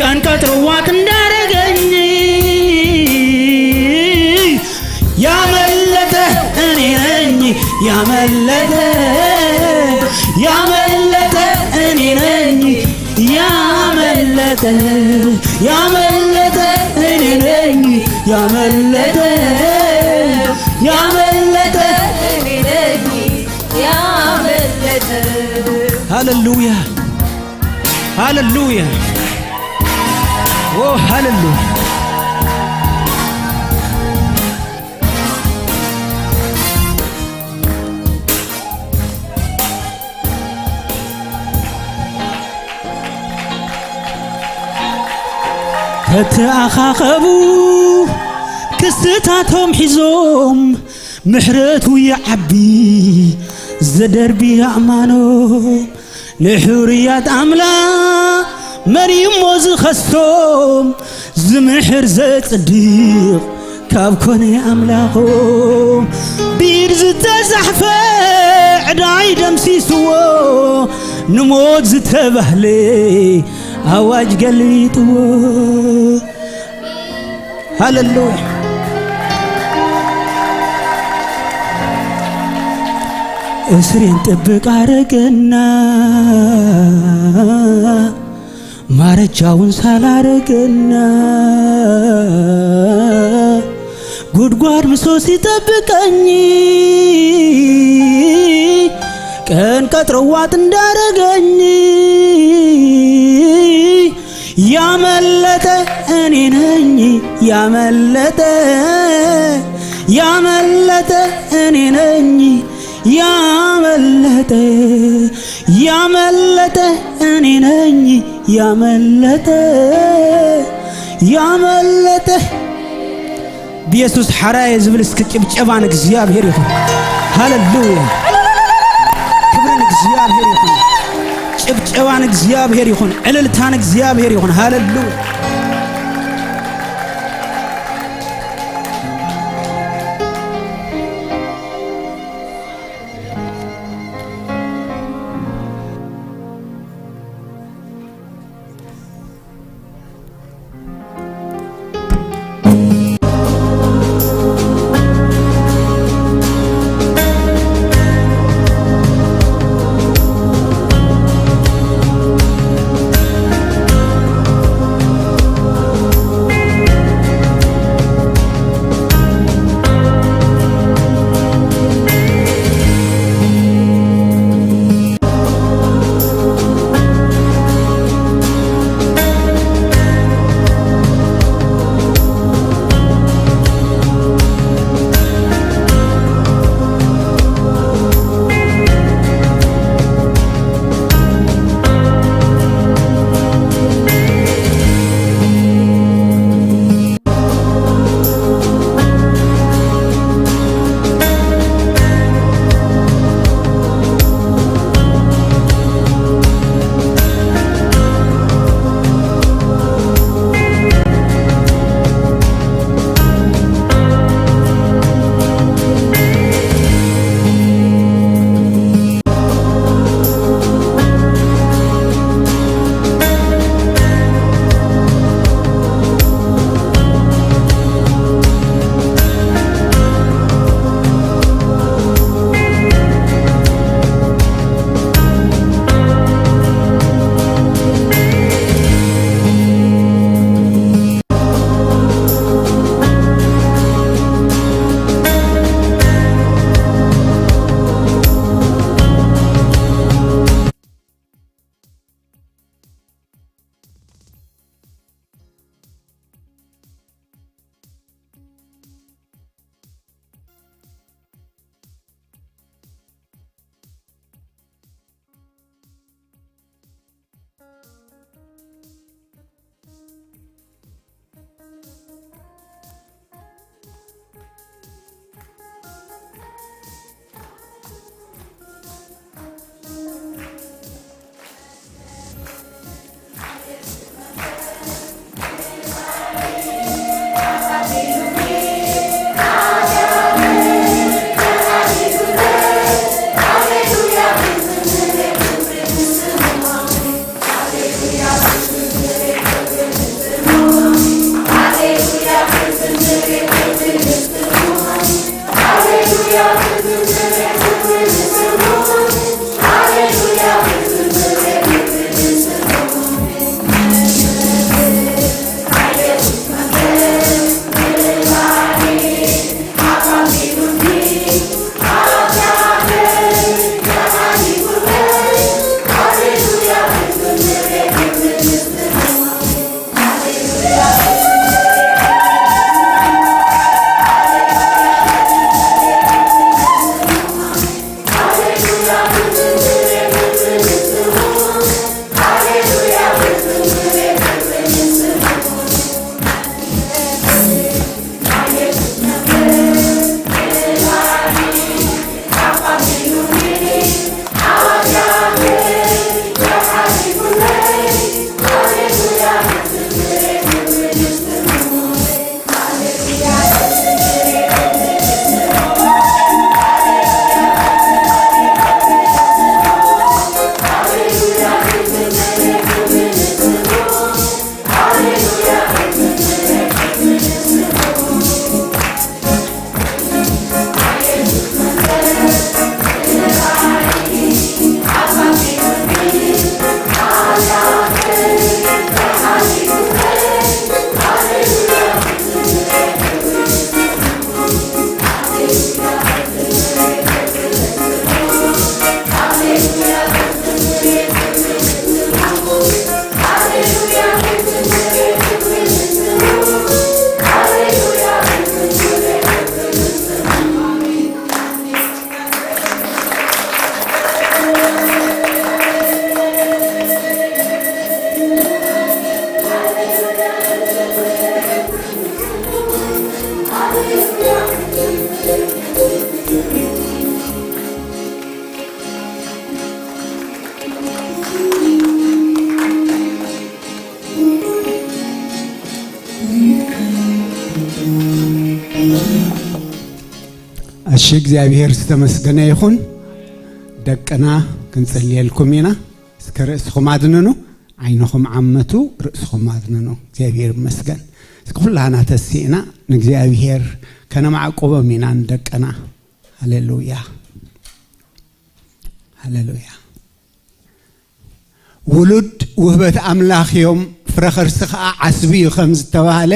ቀን ቀጥሮ ዋጥ እንዳረገኝ ያመለጠ እኔ ነኝ ያመለጠ ያመለጠ እኔ ነኝ ያመለጠ ያመለጠ እኔ ነኝ ያመለጠ ያመለጠ እኔ ነኝ ያመለጠ ሃሌሉያ ሃሌሉያ ኦ ሃሌሉያ ተተኣኻኸቡ ክስታቶም ሒዞም ምሕረቱ ይዓቢ ዘደርቢ ኣእማኖም ንሕርያት ኣምላኽ መን እሞ ዝኸሶም ዝምሕር ዘጽድቕ ካብ ኮነ ኣምላኾም ብኢድ ዝተዛሕፈ ዕዳይ ደምሲስዎ ንሞት ዝተባህለ ኣዋጅ ገልቢጥዎ ሃሌሉያ እስሬን ጥብቅ አረገና ማረጃውን ሳላረገና ጉድጓድ ምሶ ሲጠብቀኝ ቀን ቀጥሮ ዋጥ እንዳረገኝ ያመለጠ እኔ ነኝ ያመለጠ ያመለጠ እኔ ነኝ ያመለጠ ያመለጠ እኔ ነኝ ያመለጠ ያመለጠ ብኢየሱስ ሓራየ ዝብል እስኪ ጭብጨባን እግዚአብሔር ይኹን። ሃሌሉያ ክብርን እግዚአብሔር ይኹን። ጭብጨባን እግዚአብሔር ይኹን። ዕልልታን እግዚአብሔር ይኹን። ሃሌሉያ እሺ እግዚአብሔር ዝተመስገነ ይኹን። ደቅና ክንጽልየልኩም ኢና። እስከ ርእስኹም ኣድንኑ፣ ዓይንኹም ዓመቱ፣ ርእስኹም ኣድንኑ። እግዚአብሔር ይመስገን። እስከ ኩላና ተሲእና ንእግዚአብሔር ከነማዕቆቦም ኢና ንደቅና። ሃሌሉያ ሃሌሉያ። ውሉድ ውህበት ኣምላኽ እዮም፣ ፍረ ከርሲ ከዓ ዓስቢ እዩ ከም ዝተባህለ፣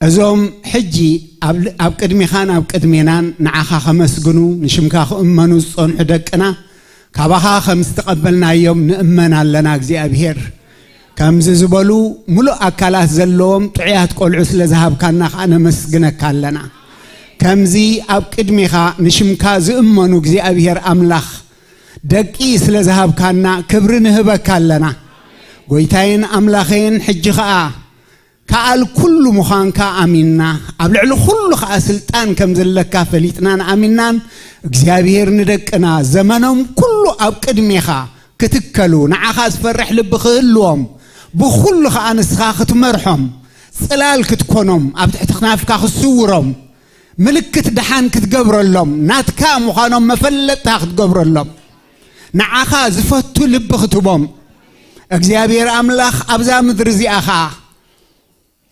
እዞም ሕጂ ኣብ ቅድሚኻን ኣብ ቅድሜናን ንዓኻ ከመስግኑ ንሽምካ ክእመኑ ዝፀንሑ ደቅና ካባኻ ከም ዝተቐበልናዮም ንእመን ኣለና። እግዚኣብሔር፣ ከምዚ ዝበሉ ሙሉእ ኣካላት ዘለዎም ጥዑያት ቆልዑ ስለ ዝሃብካና ከዓ ነመስግነካ ኣለና። ከምዚ ኣብ ቅድሚኻ ንሽምካ ዝእመኑ እግዚኣብሔር ኣምላኽ ደቂ ስለ ዝሃብካና ክብሪ ንህበካ ኣለና። ጎይታይን ኣምላኸይን፣ ሕጂ ከዓ ከኣል ኩሉ ምዃንካ ኣሚንና፣ ኣብ ልዕሊ ኩሉ ከዓ ስልጣን ከም ዘለካ ፈሊጥናን ኣሚንናን፣ እግዚኣብሔር ንደቅና ዘመኖም ኩሉ ኣብ ቅድሜኻ ክትከሉ፣ ንዓኻ ዝፈርሕ ልቢ ክህልዎም፣ ብኩሉ ከዓ ንስኻ ክትመርሖም፣ ፅላል ክትኮኖም፣ ኣብ ትሕቲ ክናፍካ ክስውሮም፣ ምልክት ድሓን ክትገብረሎም፣ ናትካ ምዃኖም መፈለጥታ ክትገብረሎም፣ ንዓኻ ዝፈቱ ልቢ ክትቦም፣ እግዚኣብሔር ኣምላኽ ኣብዛ ምድሪ እዚኣ ከዓ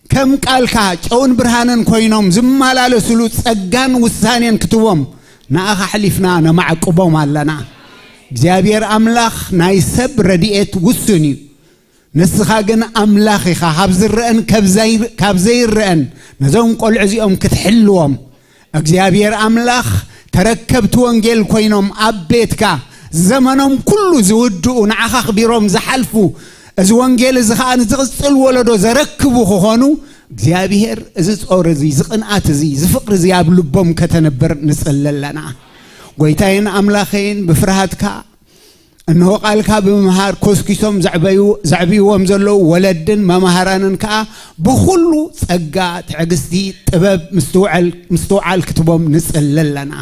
ከም ቃልካ ጨውን ብርሃንን ኮይኖም ዝመላለስሉ ፀጋን ውሳኔን ክትቦም ንኣኻ ሕሊፍና ነማዕቅቦም ኣለና። እግዚኣብሔር ኣምላኽ፣ ናይ ሰብ ረድኤት ውሱን እዩ፣ ንስኻ ግን ኣምላኽ ኢኻ። ካብ ዝረአን ካብ ዘይረአን ነዞም ቆልዑ እዚኦም ክትሕልዎም፣ እግዚኣብሔር ኣምላኽ ተረከብቲ ወንጌል ኮይኖም ኣብ ቤትካ ዘመኖም ኩሉ ዝውድኡ፣ ንዓኻ ኣኽቢሮም ዝሓልፉ፣ እዚ ወንጌል እዚ ከዓ ንዝቕፅል ወለዶ ዘረክቡ ክኾኑ፣ እግዚኣብሔር እዚ ጾር እዚ ዝቕንኣት እዚ ዝፍቅሪ እዚ ኣብ ልቦም ከተነብር ንጽሊ ኣለና። ጎይታይን ኣምላኸይን፣ ብፍርሃትካ እንሆ ቃልካ ብምምሃር ኮስኪሶም ዘዕብይዎም ዘለዉ ወለድን መምሃራንን ከዓ ብኩሉ ፀጋ፣ ትዕግስቲ፣ ጥበብ፣ ምስትውዓል ክትቦም ንጽሊ ኣለና።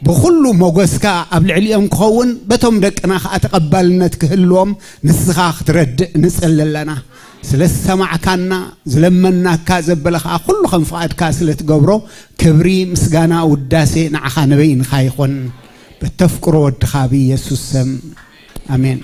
ብኩሉ ሞገስካ ኣብ ልዕሊኦም ክኸውን፣ በቶም ደቅና ከዓ ተቐባልነት ክህልዎም ንስኻ ክትረድእ ንጽሊ ኣለና። ስለ ዝሰማዕካና ዝለመናካ ዘበለ ከዓ ኩሉ ከም ፍቓድካ ስለ ትገብሮ ክብሪ፣ ምስጋና፣ ውዳሴ ንዓኻ ንበይንኻ ይኹን። በተፍቅሮ ወድኻ ብኢየሱስ ስም ኣሜን።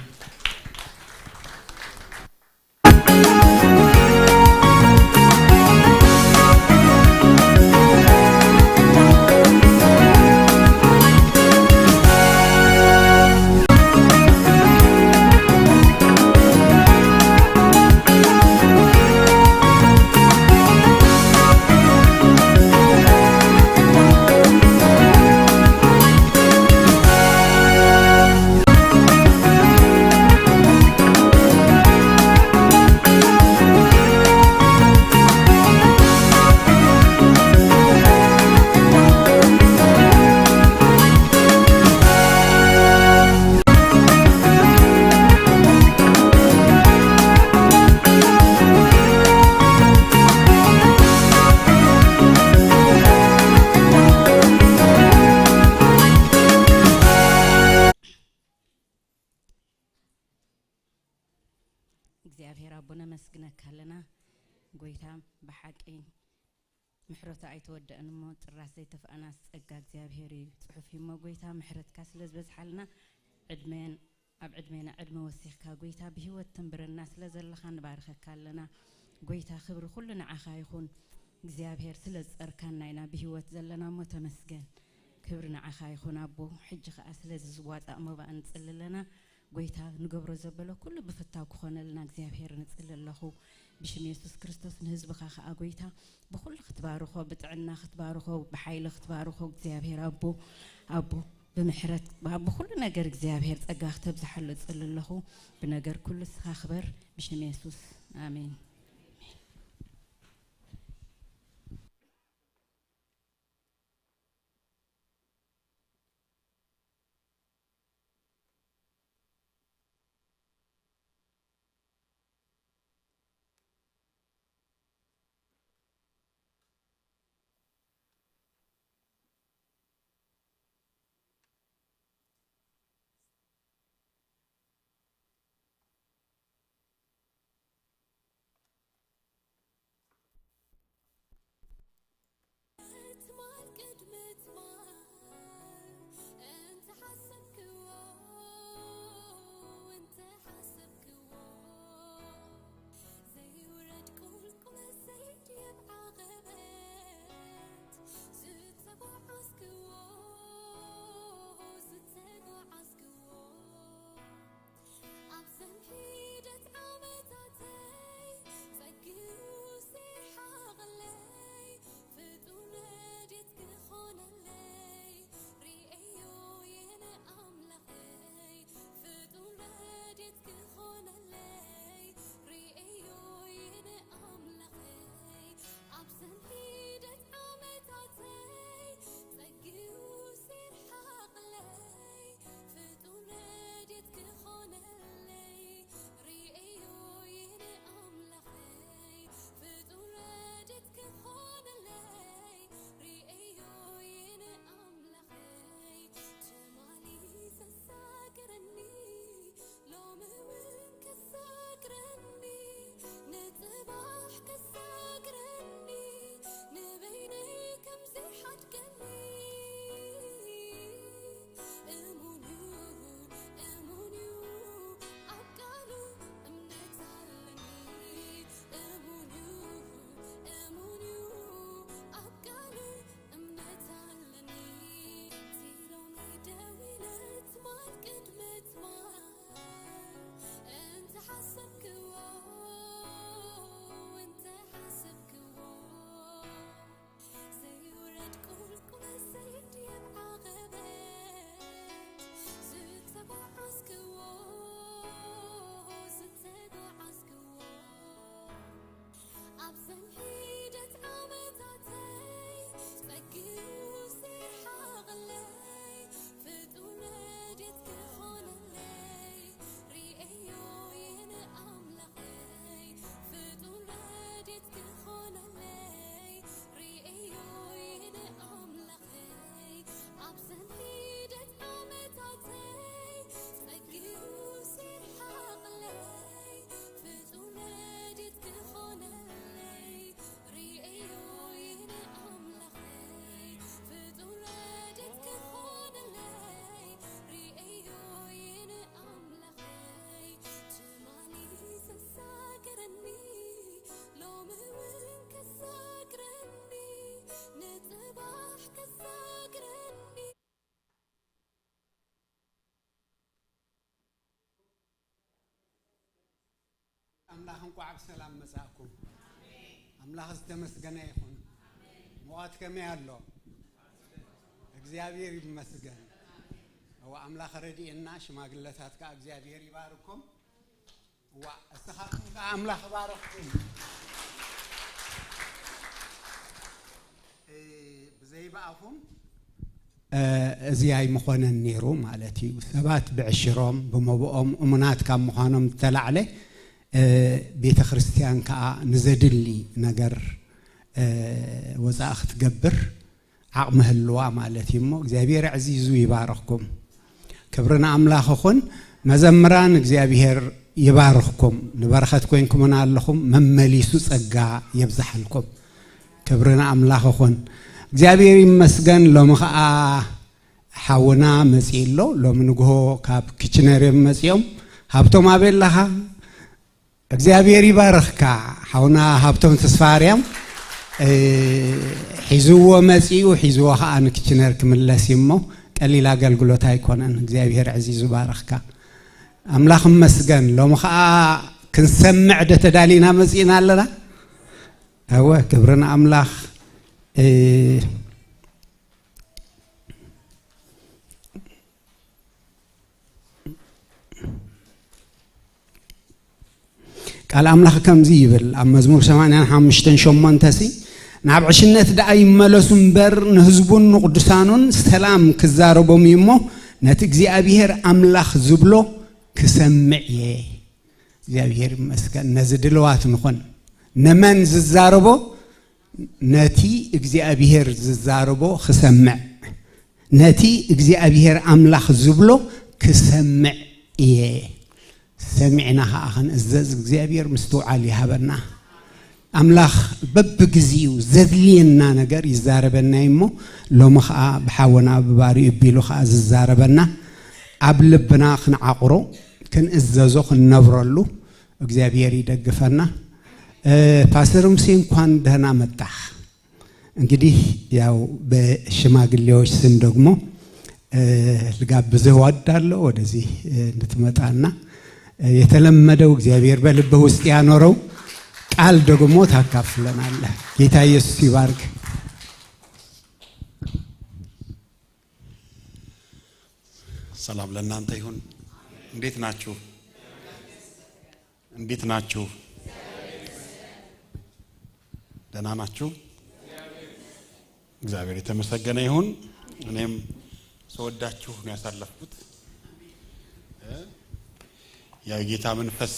እግዚአብሔር ኣቦ ነመስግነካ ኣለና። ጎይታ ብሓቂ ምሕረቱ ኣይተወደአን እሞ ጥራስ ዘይተፍኣና ፀጋ እግዚኣብሔር እዩ ፅሑፍ እሞ፣ ጎይታ ምሕረትካ ስለ ዝበዝሓልና ዕድሜን ኣብ ዕድሜና ዕድመ ወሲኽካ ጎይታ ብሂወት ትንብረና ስለ ዘለኻ ንባርኸካ ኣለና። ጎይታ ክብሪ ኩሉ ንዓኻ ይኹን። እግዚኣብሔር ስለ ዝፀርካና ኢና ብሂወት ዘለና እሞ ተመስገን፣ ክብሪ ንዓኻ ይኹን ኣቦ። ሕጂ ከዓ ስለዚ ዝዋፃእ መባእ ንፅሊ ኣለና። ጎይታ ንገብሮ ዘበሎ ኩሉ ብፍታው ክኾነልና እግዚኣብሔር ንፅሊ ኣለኹ ብሽም የሱስ ክርስቶስ። ንህዝብኻ ከዓ ጎይታ ብኩሉ ክትባርኾ፣ ብጥዕና ክትባርኾ፣ ብሓይሊ ክትባርኾ፣ እግዚኣብሔር ኣቦ ኣቦ ብምሕረት ብኩሉ ነገር እግዚኣብሔር ፀጋ ክተብዝሓሉ ፅሊ ኣለኹ። ብነገር ኩሉ ስኻ ክበር ብሽም የሱስ፣ ኣሜን። ኣምላኽ እንቋዕ ብሰላም መጻእኩም። ኣምላኽ ዝተመስገነ ይኹን። ምዋት ከመይ ኣሎ? እግዚአብሔር ይመስገን። እዋ ኣምላኽ ረዲእና። ሽማግለታት ከዓ እግዚአብሔር ይባርኩም። እዋ እስኻትኩም ከዓ ኣምላኽ ባረኽኩም። ብዘይበኣኹም እዚ ኣይምኾነን ነይሩ ማለት እዩ። ሰባት ብዕሽሮም ብመብኦም እሙናት ካብ ምዃኖም ዝተላዕለ ቤተ ክርስቲያን ከዓ ንዘድሊ ነገር ወፃኢ ክትገብር ዓቕሚ ህልዋ ማለት እዩ። እሞ እግዚኣብሔር ዕዚዙ ይባርኽኩም። ክብሪ ንኣምላኽ ይኹን። መዘምራን እግዚአብሔር ይባርኽኩም። ንበረኸት ኮይንኩምና ኣለኹም። መመሊሱ ፀጋ የብዛሓልኩም። ክብሪ ንኣምላኽ ይኹን። እግዚአብሔር ይመስገን። ሎሚ ከዓ ሓውና መፂኡ ኣሎ። ሎሚ ንግሆ ካብ ኪችነር እዮም መፂኦም። ሃብቶም ኣበይ ኣለኻ? እግዚአብሔር ይባርኽካ። ሓውና ሃብቶም ተስፋርያም ሒዝዎ መፂኡ፣ ሒዝዎ ከዓ ንኪችነር ክምለስ እዩ። እሞ ቀሊል ኣገልግሎት ኣይኮነን። እግዚአብሔር ዕዚዙ ባርኽካ። ኣምላኽ መስገን። ሎሚ ከዓ ክንሰምዕ ደ ተዳሊና መፂእና ኣለና። እወ ክብሪ ንኣምላኽ። ቃል ኣምላኽ ከምዚ ይብል ኣብ መዝሙር 85:8 ሲ ናብ ዕሽነት ደኣ ይመለሱ እምበር ንህዝቡን ንቅዱሳኑን ሰላም ክዛረቦም እዩ እሞ ነቲ እግዚኣብሔር ኣምላኽ ዝብሎ ክሰምዕ እየ። እግዚኣብሔር ይመስገን። ነዚ ድልዋት ንኹን። ንመን ዝዛረቦ? ነቲ እግዚኣብሔር ዝዛረቦ ክሰምዕ፣ ነቲ እግዚኣብሔር ኣምላኽ ዝብሎ ክሰምዕ እየ። ሰሚዕና ከዓ ክንእዘዝ እግዚኣብሔር ምስትውዓል ይሃበና። ኣምላኽ በብግዚኡ ዘድልየና ነገር ይዛረበና እሞ ሎሚ ከዓ ብሓወና ብባሪኡ ኣቢሉ ከዓ ዝዛረበና ኣብ ልብና ክንዓቑሮ፣ ክንእዘዞ፣ ክንነብረሉ እግዚአብሔር ይደግፈና። ፓስተር ሙሴ እንኳን ደህና መጣህ። እንግዲህ ያው በሽማግሌዎች ስም ደግሞ ልጋብዝህ እወዳለሁ ወደዚህ እንድትመጣና የተለመደው እግዚአብሔር በልብህ ውስጥ ያኖረው ቃል ደግሞ ታካፍለናለህ። ጌታ ኢየሱስ ይባርክ። ሰላም ለእናንተ ይሁን። እንዴት ናችሁ? እንዴት ናችሁ? ደህና ናችሁ? እግዚአብሔር የተመሰገነ ይሁን። እኔም ስወዳችሁ ነው ያሳለፍኩት። ያው የጌታ መንፈስ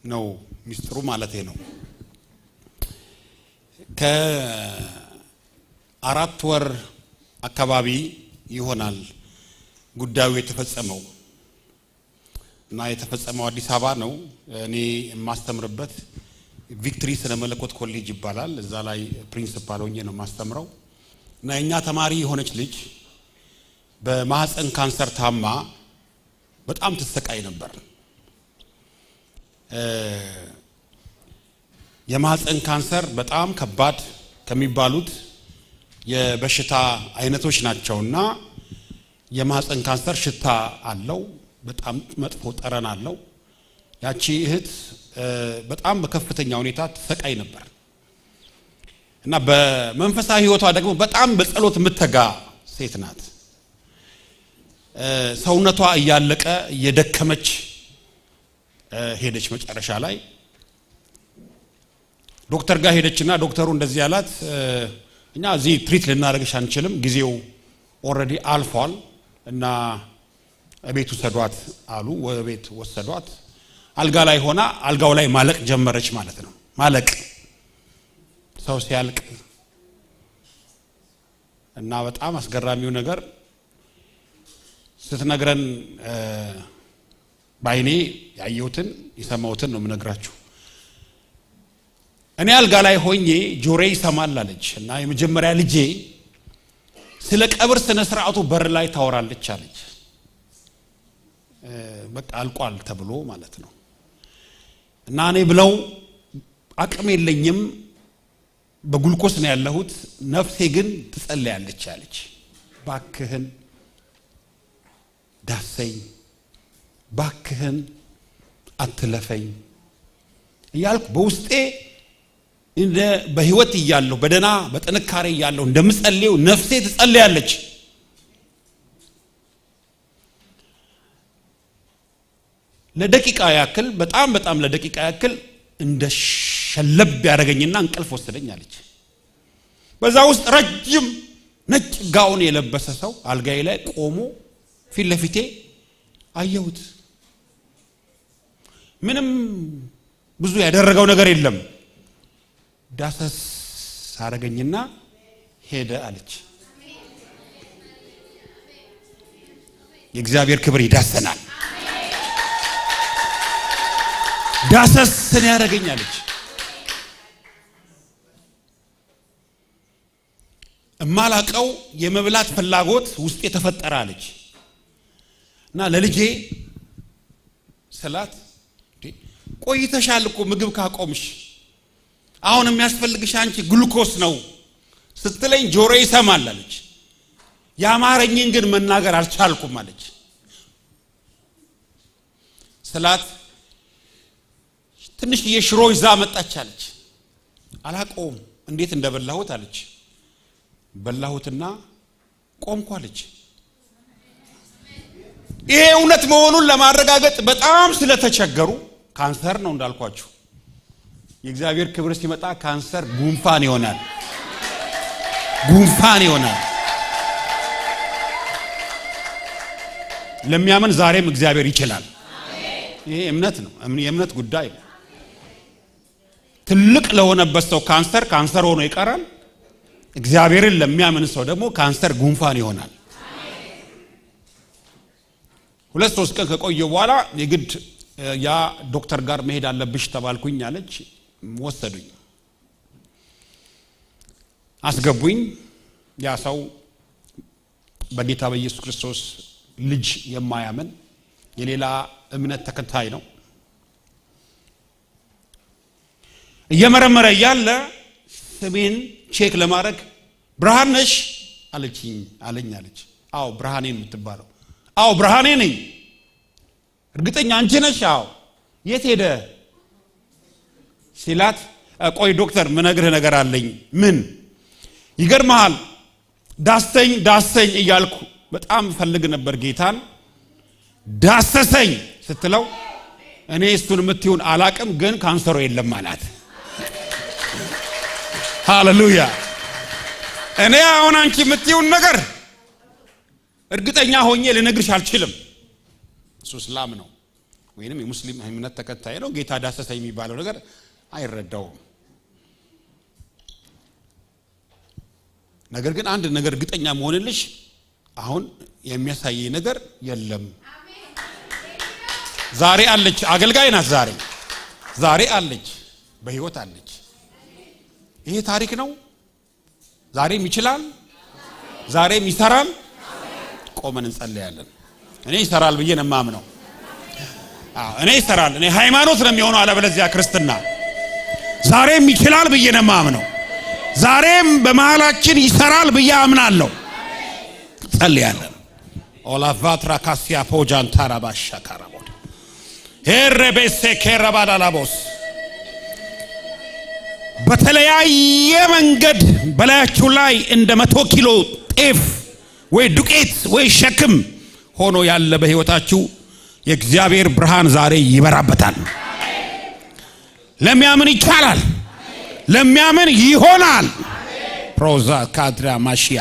ነው ሚስጥሩ ማለቴ ነው። ከ4 ወር አካባቢ ይሆናል ጉዳዩ የተፈጸመው እና የተፈጸመው አዲስ አበባ ነው። እኔ የማስተምርበት ቪክትሪ ስነ መለኮት ኮሌጅ ይባላል። እዛ ላይ principal ሆኜ ነው የማስተምረው እና የእኛ ተማሪ የሆነች ልጅ በማህፀን ካንሰር ታማ በጣም ትሰቃይ ነበር። የማህፀን ካንሰር በጣም ከባድ ከሚባሉት የበሽታ አይነቶች ናቸውና የማህፀን ካንሰር ሽታ አለው፣ በጣም መጥፎ ጠረን አለው። ያቺ እህት በጣም በከፍተኛ ሁኔታ ትሰቃይ ነበር እና በመንፈሳዊ ሕይወቷ ደግሞ በጣም በጸሎት የምትተጋ ሴት ናት። ሰውነቷ እያለቀ እየደከመች ሄደች። መጨረሻ ላይ ዶክተር ጋር ሄደችና ዶክተሩ እንደዚህ ያላት፣ እኛ እዚህ treat ልናደርግሽ አንችልም፣ ጊዜው already አልፏል እና ቤት ውሰዷት አሉ። ወደ ቤት ወሰዷት። አልጋ ላይ ሆና አልጋው ላይ ማለቅ ጀመረች ማለት ነው። ማለቅ፣ ሰው ሲያልቅ። እና በጣም አስገራሚው ነገር ስትነግረን በዓይኔ ያየሁትን የሰማሁትን ነው የምነግራችሁ። እኔ አልጋ ላይ ሆኜ ጆሮዬ ይሰማል አለች እና የመጀመሪያ ልጄ ስለ ቀብር ስነ ስርዓቱ በር ላይ ታወራለች አለች። በቃ አልቋል ተብሎ ማለት ነው። እና እኔ ብለው አቅም የለኝም፣ በጉልኮስ ነው ያለሁት፣ ነፍሴ ግን ትጸልያለች አለች። ባክህን ዳሰኝ፣ ባክህን አትለፈኝ፣ እያልኩ በውስጤ እንደ በህይወት እያለሁ፣ በደና በጥንካሬ እያለሁ እንደምጸልየው ነፍሴ ትጸልያለች። ለደቂቃ ያክል፣ በጣም በጣም ለደቂቃ ያክል እንደ ሸለብ ያደረገኝና እንቅልፍ ወሰደኝ አለች። በዛ ውስጥ ረጅም ነጭ ጋውን የለበሰ ሰው አልጋዬ ላይ ቆሞ ፊት ለፊቴ አየሁት። ምንም ብዙ ያደረገው ነገር የለም። ዳሰስ አረገኝና ሄደ አለች። የእግዚአብሔር ክብር ይዳሰናል። ዳሰስን ያደረገኝ አለች። እማላቀው የመብላት ፍላጎት ውስጤ ተፈጠረ አለች። እና ለልጄ ስላት፣ ቆይተሻል እኮ ምግብ ካቆምሽ፣ አሁን የሚያስፈልግሽ አንቺ ግሉኮስ ነው ስትለኝ ጆሮ ይሰማል አለች። የአማረኝን ግን መናገር አልቻልኩም አለች። ስላት ትንሽዬ ሽሮ ይዛ መጣች አለች። አላቀውም እንዴት እንደበላሁት አለች። በላሁትና ቆምኩ አለች። ይሄ እውነት መሆኑን ለማረጋገጥ በጣም ስለተቸገሩ፣ ካንሰር ነው እንዳልኳችሁ። የእግዚአብሔር ክብር ሲመጣ ካንሰር ጉንፋን ይሆናል። ጉንፋን ይሆናል። ለሚያምን ዛሬም እግዚአብሔር ይችላል። ይሄ እምነት ነው፣ የእምነት ጉዳይ ነው። ትልቅ ለሆነበት ሰው ካንሰር ካንሰር ሆኖ ይቀራል። እግዚአብሔርን ለሚያምን ሰው ደግሞ ካንሰር ጉንፋን ይሆናል። 2-3 ቀን ከቆየ በኋላ የግድ ያ ዶክተር ጋር መሄድ አለብሽ ተባልኩኝ አለች። ወሰዱኝ፣ አስገቡኝ። ያ ሰው በጌታ በኢየሱስ ክርስቶስ ልጅ የማያምን የሌላ እምነት ተከታይ ነው። እየመረመረ እያለ ስሜን check ለማድረግ ብርሃን ነሽ አለችኝ አለኝ አለች። አዎ፣ ብርሃኔ የምትባለው። አዎ፣ ብርሃኔ ነኝ። እርግጠኛ አንቺ ነሽ? አዎ። የት ሄደ ሲላት፣ ቆይ ዶክተር ምነግርህ ነገር አለኝ። ምን? ይገርመሃል፣ ዳሰኝ ዳሰኝ እያልኩ በጣም ፈልግ ነበር ጌታን፣ ዳሰሰኝ ስትለው እኔ እሱን የምትይውን አላቅም፣ ግን ካንሰሩ የለም አላት። ሃሌሉያ። እኔ አሁን አንቺ የምትይውን ነገር እርግጠኛ ሆኜ ልነግርሽ አልችልም። እሱ እስላም ነው ወይንም የሙስሊም እምነት ተከታይ ነው። ጌታ ዳሰሰኝ የሚባለው ነገር አይረዳውም። ነገር ግን አንድ ነገር እርግጠኛ መሆንልሽ አሁን የሚያሳየኝ ነገር የለም። ዛሬ አለች፣ አገልጋይ ናት። ዛሬ አለች፣ በህይወት አለች። ይሄ ታሪክ ነው። ዛሬም ይችላል፣ ዛሬም ይሰራል። ቆመን እንጸልያለን። እኔ ይሰራል ብዬ ነው የማምነው። አዎ፣ እኔ ይሰራል። እኔ ሃይማኖት ነው የሚሆነው፣ አለበለዚያ ክርስትና። ዛሬም ይችላል ብዬ ነው የማምነው። ዛሬም በመሃላችን ይሰራል ብዬ አምናለሁ። ጸልያለን። ኦላቫትራ ካሲያ ፖጃን ታራባሻ ካራቦድ ሄረቤሴ ኬረባዳላቦስ። በተለያየ መንገድ በላያችሁ ላይ እንደ 100 ኪሎ ጤፍ ወይ ዱቄት ወይ ሸክም ሆኖ ያለ በህይወታችሁ የእግዚአብሔር ብርሃን ዛሬ ይበራበታል። ለሚያምን ይቻላል፣ ለሚያምን ይሆናል። ፕሮዛ ካድራ ማሽያ።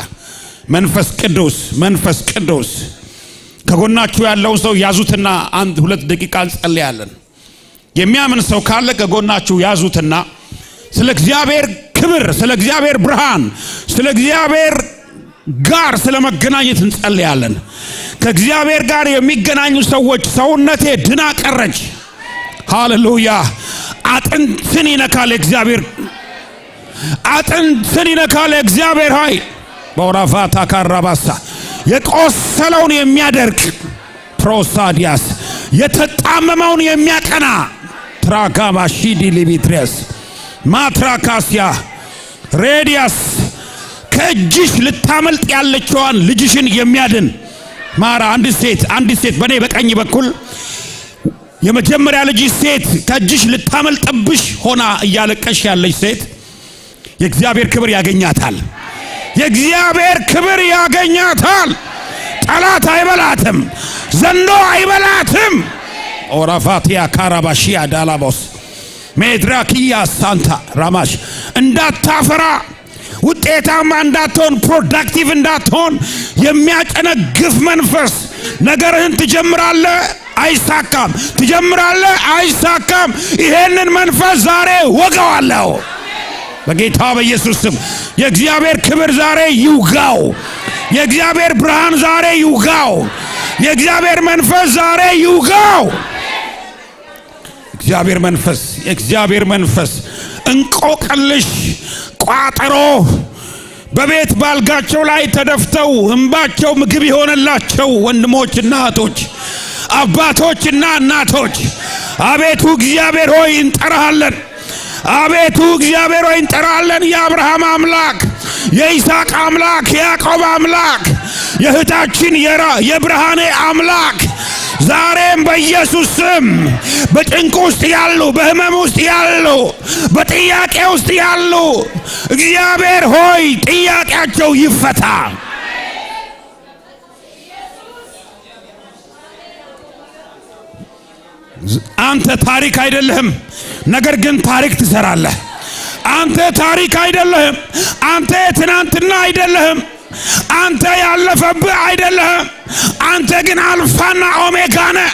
መንፈስ ቅዱስ፣ መንፈስ ቅዱስ። ከጎናችሁ ያለውን ሰው ያዙትና 1-2 ደቂቃ እንጸልያለን። የሚያምን ሰው ካለ ከጎናችሁ ያዙትና ስለ እግዚአብሔር ክብር፣ ስለ እግዚአብሔር ብርሃን፣ ስለ እግዚአብሔር ጋር ስለ መገናኘት እንጸልያለን። ከእግዚአብሔር ጋር የሚገናኙ ሰዎች ሰውነቴ ድና ቀረች። ሃሌሉያ! አጥንትን ይነካል እግዚአብሔር፣ አጥንትን ይነካል እግዚአብሔር ኃይል። በወራፋታ ካራባሳ የቆሰለውን የሚያደርቅ፣ ፕሮሳዲያስ የተጣመመውን የሚያቀና፣ ትራጋባሺዲ ሊቢትሪያስ ማትራካሲያ ሬዲያስ፣ ከእጅሽ ልታመልጥ ያለችዋን ልጅሽን የሚያድን ማራ። አንዲት ሴት በእኔ በቀኝ በኩል የመጀመሪያ ልጅ ሴት ከእጅሽ ልታመልጥብሽ ሆና እያለቀሽ ያለች ሴት የእግዚአብሔር ክብር ያገኛታል። የእግዚአብሔር ክብር ያገኛታል። ጠላት አይበላትም፣ ዘንዶ አይበላትም። ኦራፋቲያ ካራባሺያ ዳላቦስ ሜድራኪያ ሳንታ ራማሽ እንዳታፈራ፣ ውጤታማ እንዳትሆን፣ productive እንዳትሆን የሚያጨነግፍ መንፈስ፣ ነገርህን ትጀምራለህ፣ አይሳካም፣ ትጀምራለህ፣ አይሳካም። ይሄንን መንፈስ ዛሬ ወገዋለሁ በጌታ በኢየሱስ ስም። የእግዚአብሔር ክብር ዛሬ ይውጋው። የእግዚአብሔር ብርሃን ዛሬ ይውጋው። የእግዚአብሔር መንፈስ ዛሬ ይውጋው። እግዚአብሔር መንፈስ፣ የእግዚአብሔር መንፈስ፣ እንቆቅልሽ፣ ቋጠሮ፣ በቤት ባልጋቸው ላይ ተደፍተው እንባቸው ምግብ የሆነላቸው ወንድሞችና እህቶች፣ አባቶችና እናቶች፣ አቤቱ እግዚአብሔር ሆይ እንጠራሃለን። አቤቱ እግዚአብሔር ሆይ እንጠራለን። የአብርሃም አምላክ፣ የይስሐቅ አምላክ፣ የያዕቆብ አምላክ፣ የእህታችን የብርሃኔ አምላክ፣ ዛሬም በኢየሱስ ስም በጭንቅ ውስጥ ያሉ፣ በህመም ውስጥ ያሉ፣ በጥያቄ ውስጥ ያሉ፣ እግዚአብሔር ሆይ ጥያቄያቸው ይፈታ። አንተ ታሪክ አይደለህም፣ ነገር ግን ታሪክ ትሰራለህ። አንተ ታሪክ አይደለህም። አንተ የትናንትና አይደለህም። አንተ ያለፈብህ አይደለህም። አንተ ግን አልፋና ኦሜጋ ነህ።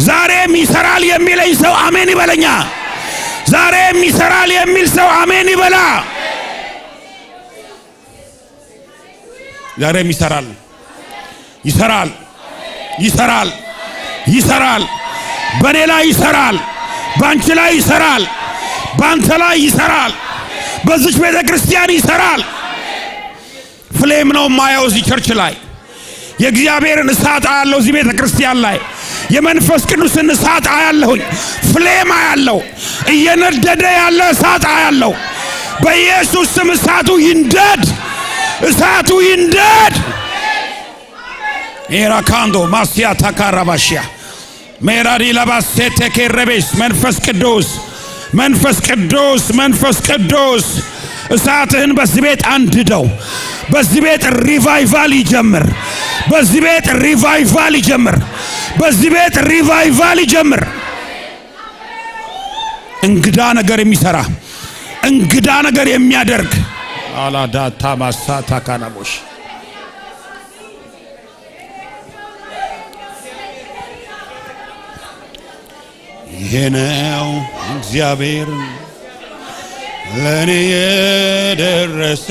ዛሬም ይሰራል የሚለኝ ሰው አሜን ይበለኛ። ዛሬም ይሰራል የሚል ሰው አሜን ይበላ። ዛሬም ይሰራል፣ ይሰራል፣ ይሰራል፣ ይሰራል። በእኔ ላይ ይሰራል፣ በአንቺ ላይ ይሰራል፣ በአንተ ላይ ይሰራል፣ በዚች ቤተ ክርስቲያን ይሰራል። Flame ነው ማየው እዚህ church ላይ። የእግዚአብሔርን እሳት አያለሁ እዚህ ቤተ ክርስቲያን ላይ። የመንፈስ ቅዱስን እሳት አያለሁኝ። Flame አያለሁ። እየነደደ ያለ እሳት አያለሁ። በኢየሱስ ስም እሳቱ ይንደድ፣ እሳቱ ይንደድ። ኤራካንዶ ማስያ ታካራባሽያ ሜራዲ ለባሴቴ ኬረቤስ። መንፈስ ቅዱስ፣ መንፈስ ቅዱስ፣ መንፈስ ቅዱስ፣ እሳትህን በዚህ ቤት አንድደው። በዚህ ቤት revival ይጀምር። በዚህ ቤት revival ይጀምር። በዚህ ቤት revival ይጀምር። እንግዳ ነገር የሚሰራ፣ እንግዳ ነገር የሚያደርግ፣ አላዳታ ማሳታ ካናቦሽ። ይሄ ነው እግዚአብሔር ለእኔ የደረሰ፣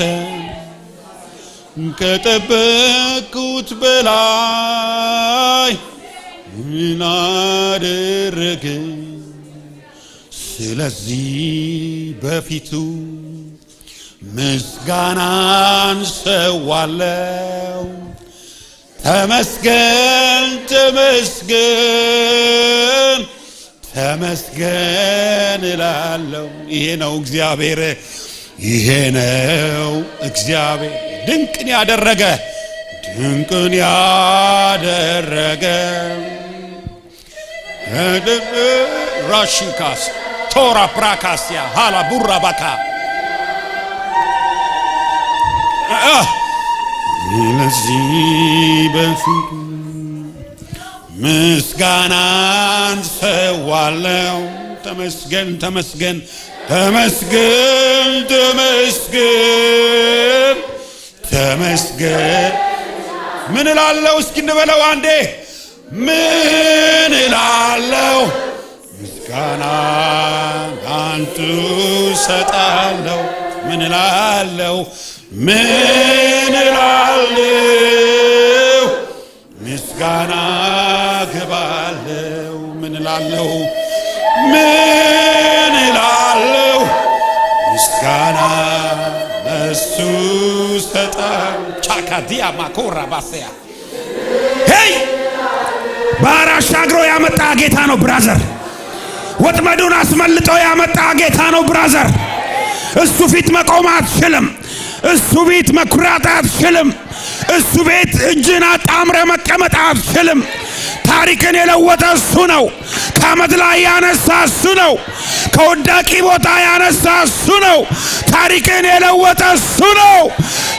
ከጠበቅኩት በላይ ምን አደረገ። ስለዚህ በፊቱ ምስጋናን ሰዋለው። ተመስገን፣ ተመስገን፣ ተመስገን እላለሁ። ይሄ ነው እግዚአብሔር፣ ይሄ ነው እግዚአብሔር ድንቅን ያደረገ፣ ድንቅን ያደረገ። ራሺካስ ቶራ ፕራካሲያ ሃላ ቡራ ባካ። ለዚህ በፊቱ ምስጋናን ሰዋለው። ተመስገን፣ ተመስገን፣ ተመስገን፣ ተመስገን፣ ተመስገን። ምን እላለሁ? እስኪ እንበለው አንዴ። ምን እላለሁ? ምስጋና አንቱ ሰጣለሁ። ምን እላለሁ? ምን እላለሁ? ምስጋና ገባለሁ። ምን እላለሁ? ምን እላለሁ? ምስጋና ለሱ ሰጣለሁ። ቻካዲያ ማኮራ ባሰያ። Hey፣ ባህር አሻግሮ ያመጣ ጌታ ነው brother። ወጥመዱን አስመልጦ ያመጣ ጌታ ነው brother። እሱ ፊት መቆም አትችልም። እሱ ቤት መኩራት አትችልም። እሱ ቤት እጅን አጣምረ መቀመጥ አትችልም። ታሪክን የለወጠ እሱ ነው። ከአመድ ላይ ያነሳ እሱ ነው። ከውዳቂ ቦታ ያነሳ እሱ ነው። ታሪክን የለወጠ እሱ ነው።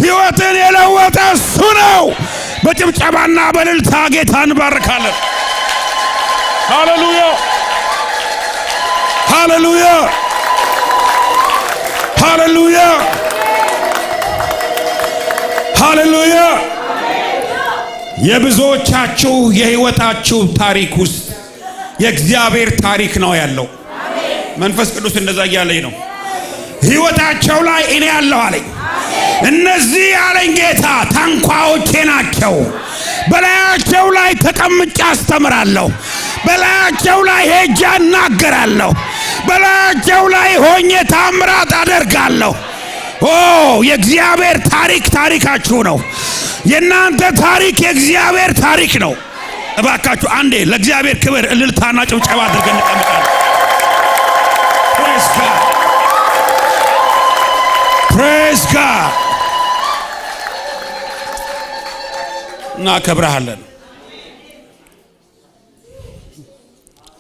ሕይወትን የለወጠ እሱ ነው። በጭብጨባና በእልልታ ጌታ እንባርካለን። ሃሌሉያ፣ ሃሌሉያ፣ ሃሌሉያ፣ ሃሌሉያ። የብዙዎቻችሁ የህይወታችሁ ታሪክ ውስጥ የእግዚአብሔር ታሪክ ነው ያለው። መንፈስ ቅዱስ እንደዛ እያለኝ ነው። ህይወታቸው ላይ እኔ ያለሁ አለኝ። እነዚህ አለኝ ጌታ ታንኳዎቼ ናቸው። በላያቸው ላይ ተቀምጬ አስተምራለሁ። በላያቸው ላይ ሄጄ እናገራለሁ። በላያቸው ላይ ሆኜ ታምራት አደርጋለሁ። ኦ፣ የእግዚአብሔር ታሪክ ታሪካችሁ ነው። የእናንተ ታሪክ የእግዚአብሔር ታሪክ ነው። እባካችሁ አንዴ ለእግዚአብሔር ክብር እልልታና ጭብጨባ አድርገን እንቀምጣለን። Praise God. Praise God. እናከብረሃለን።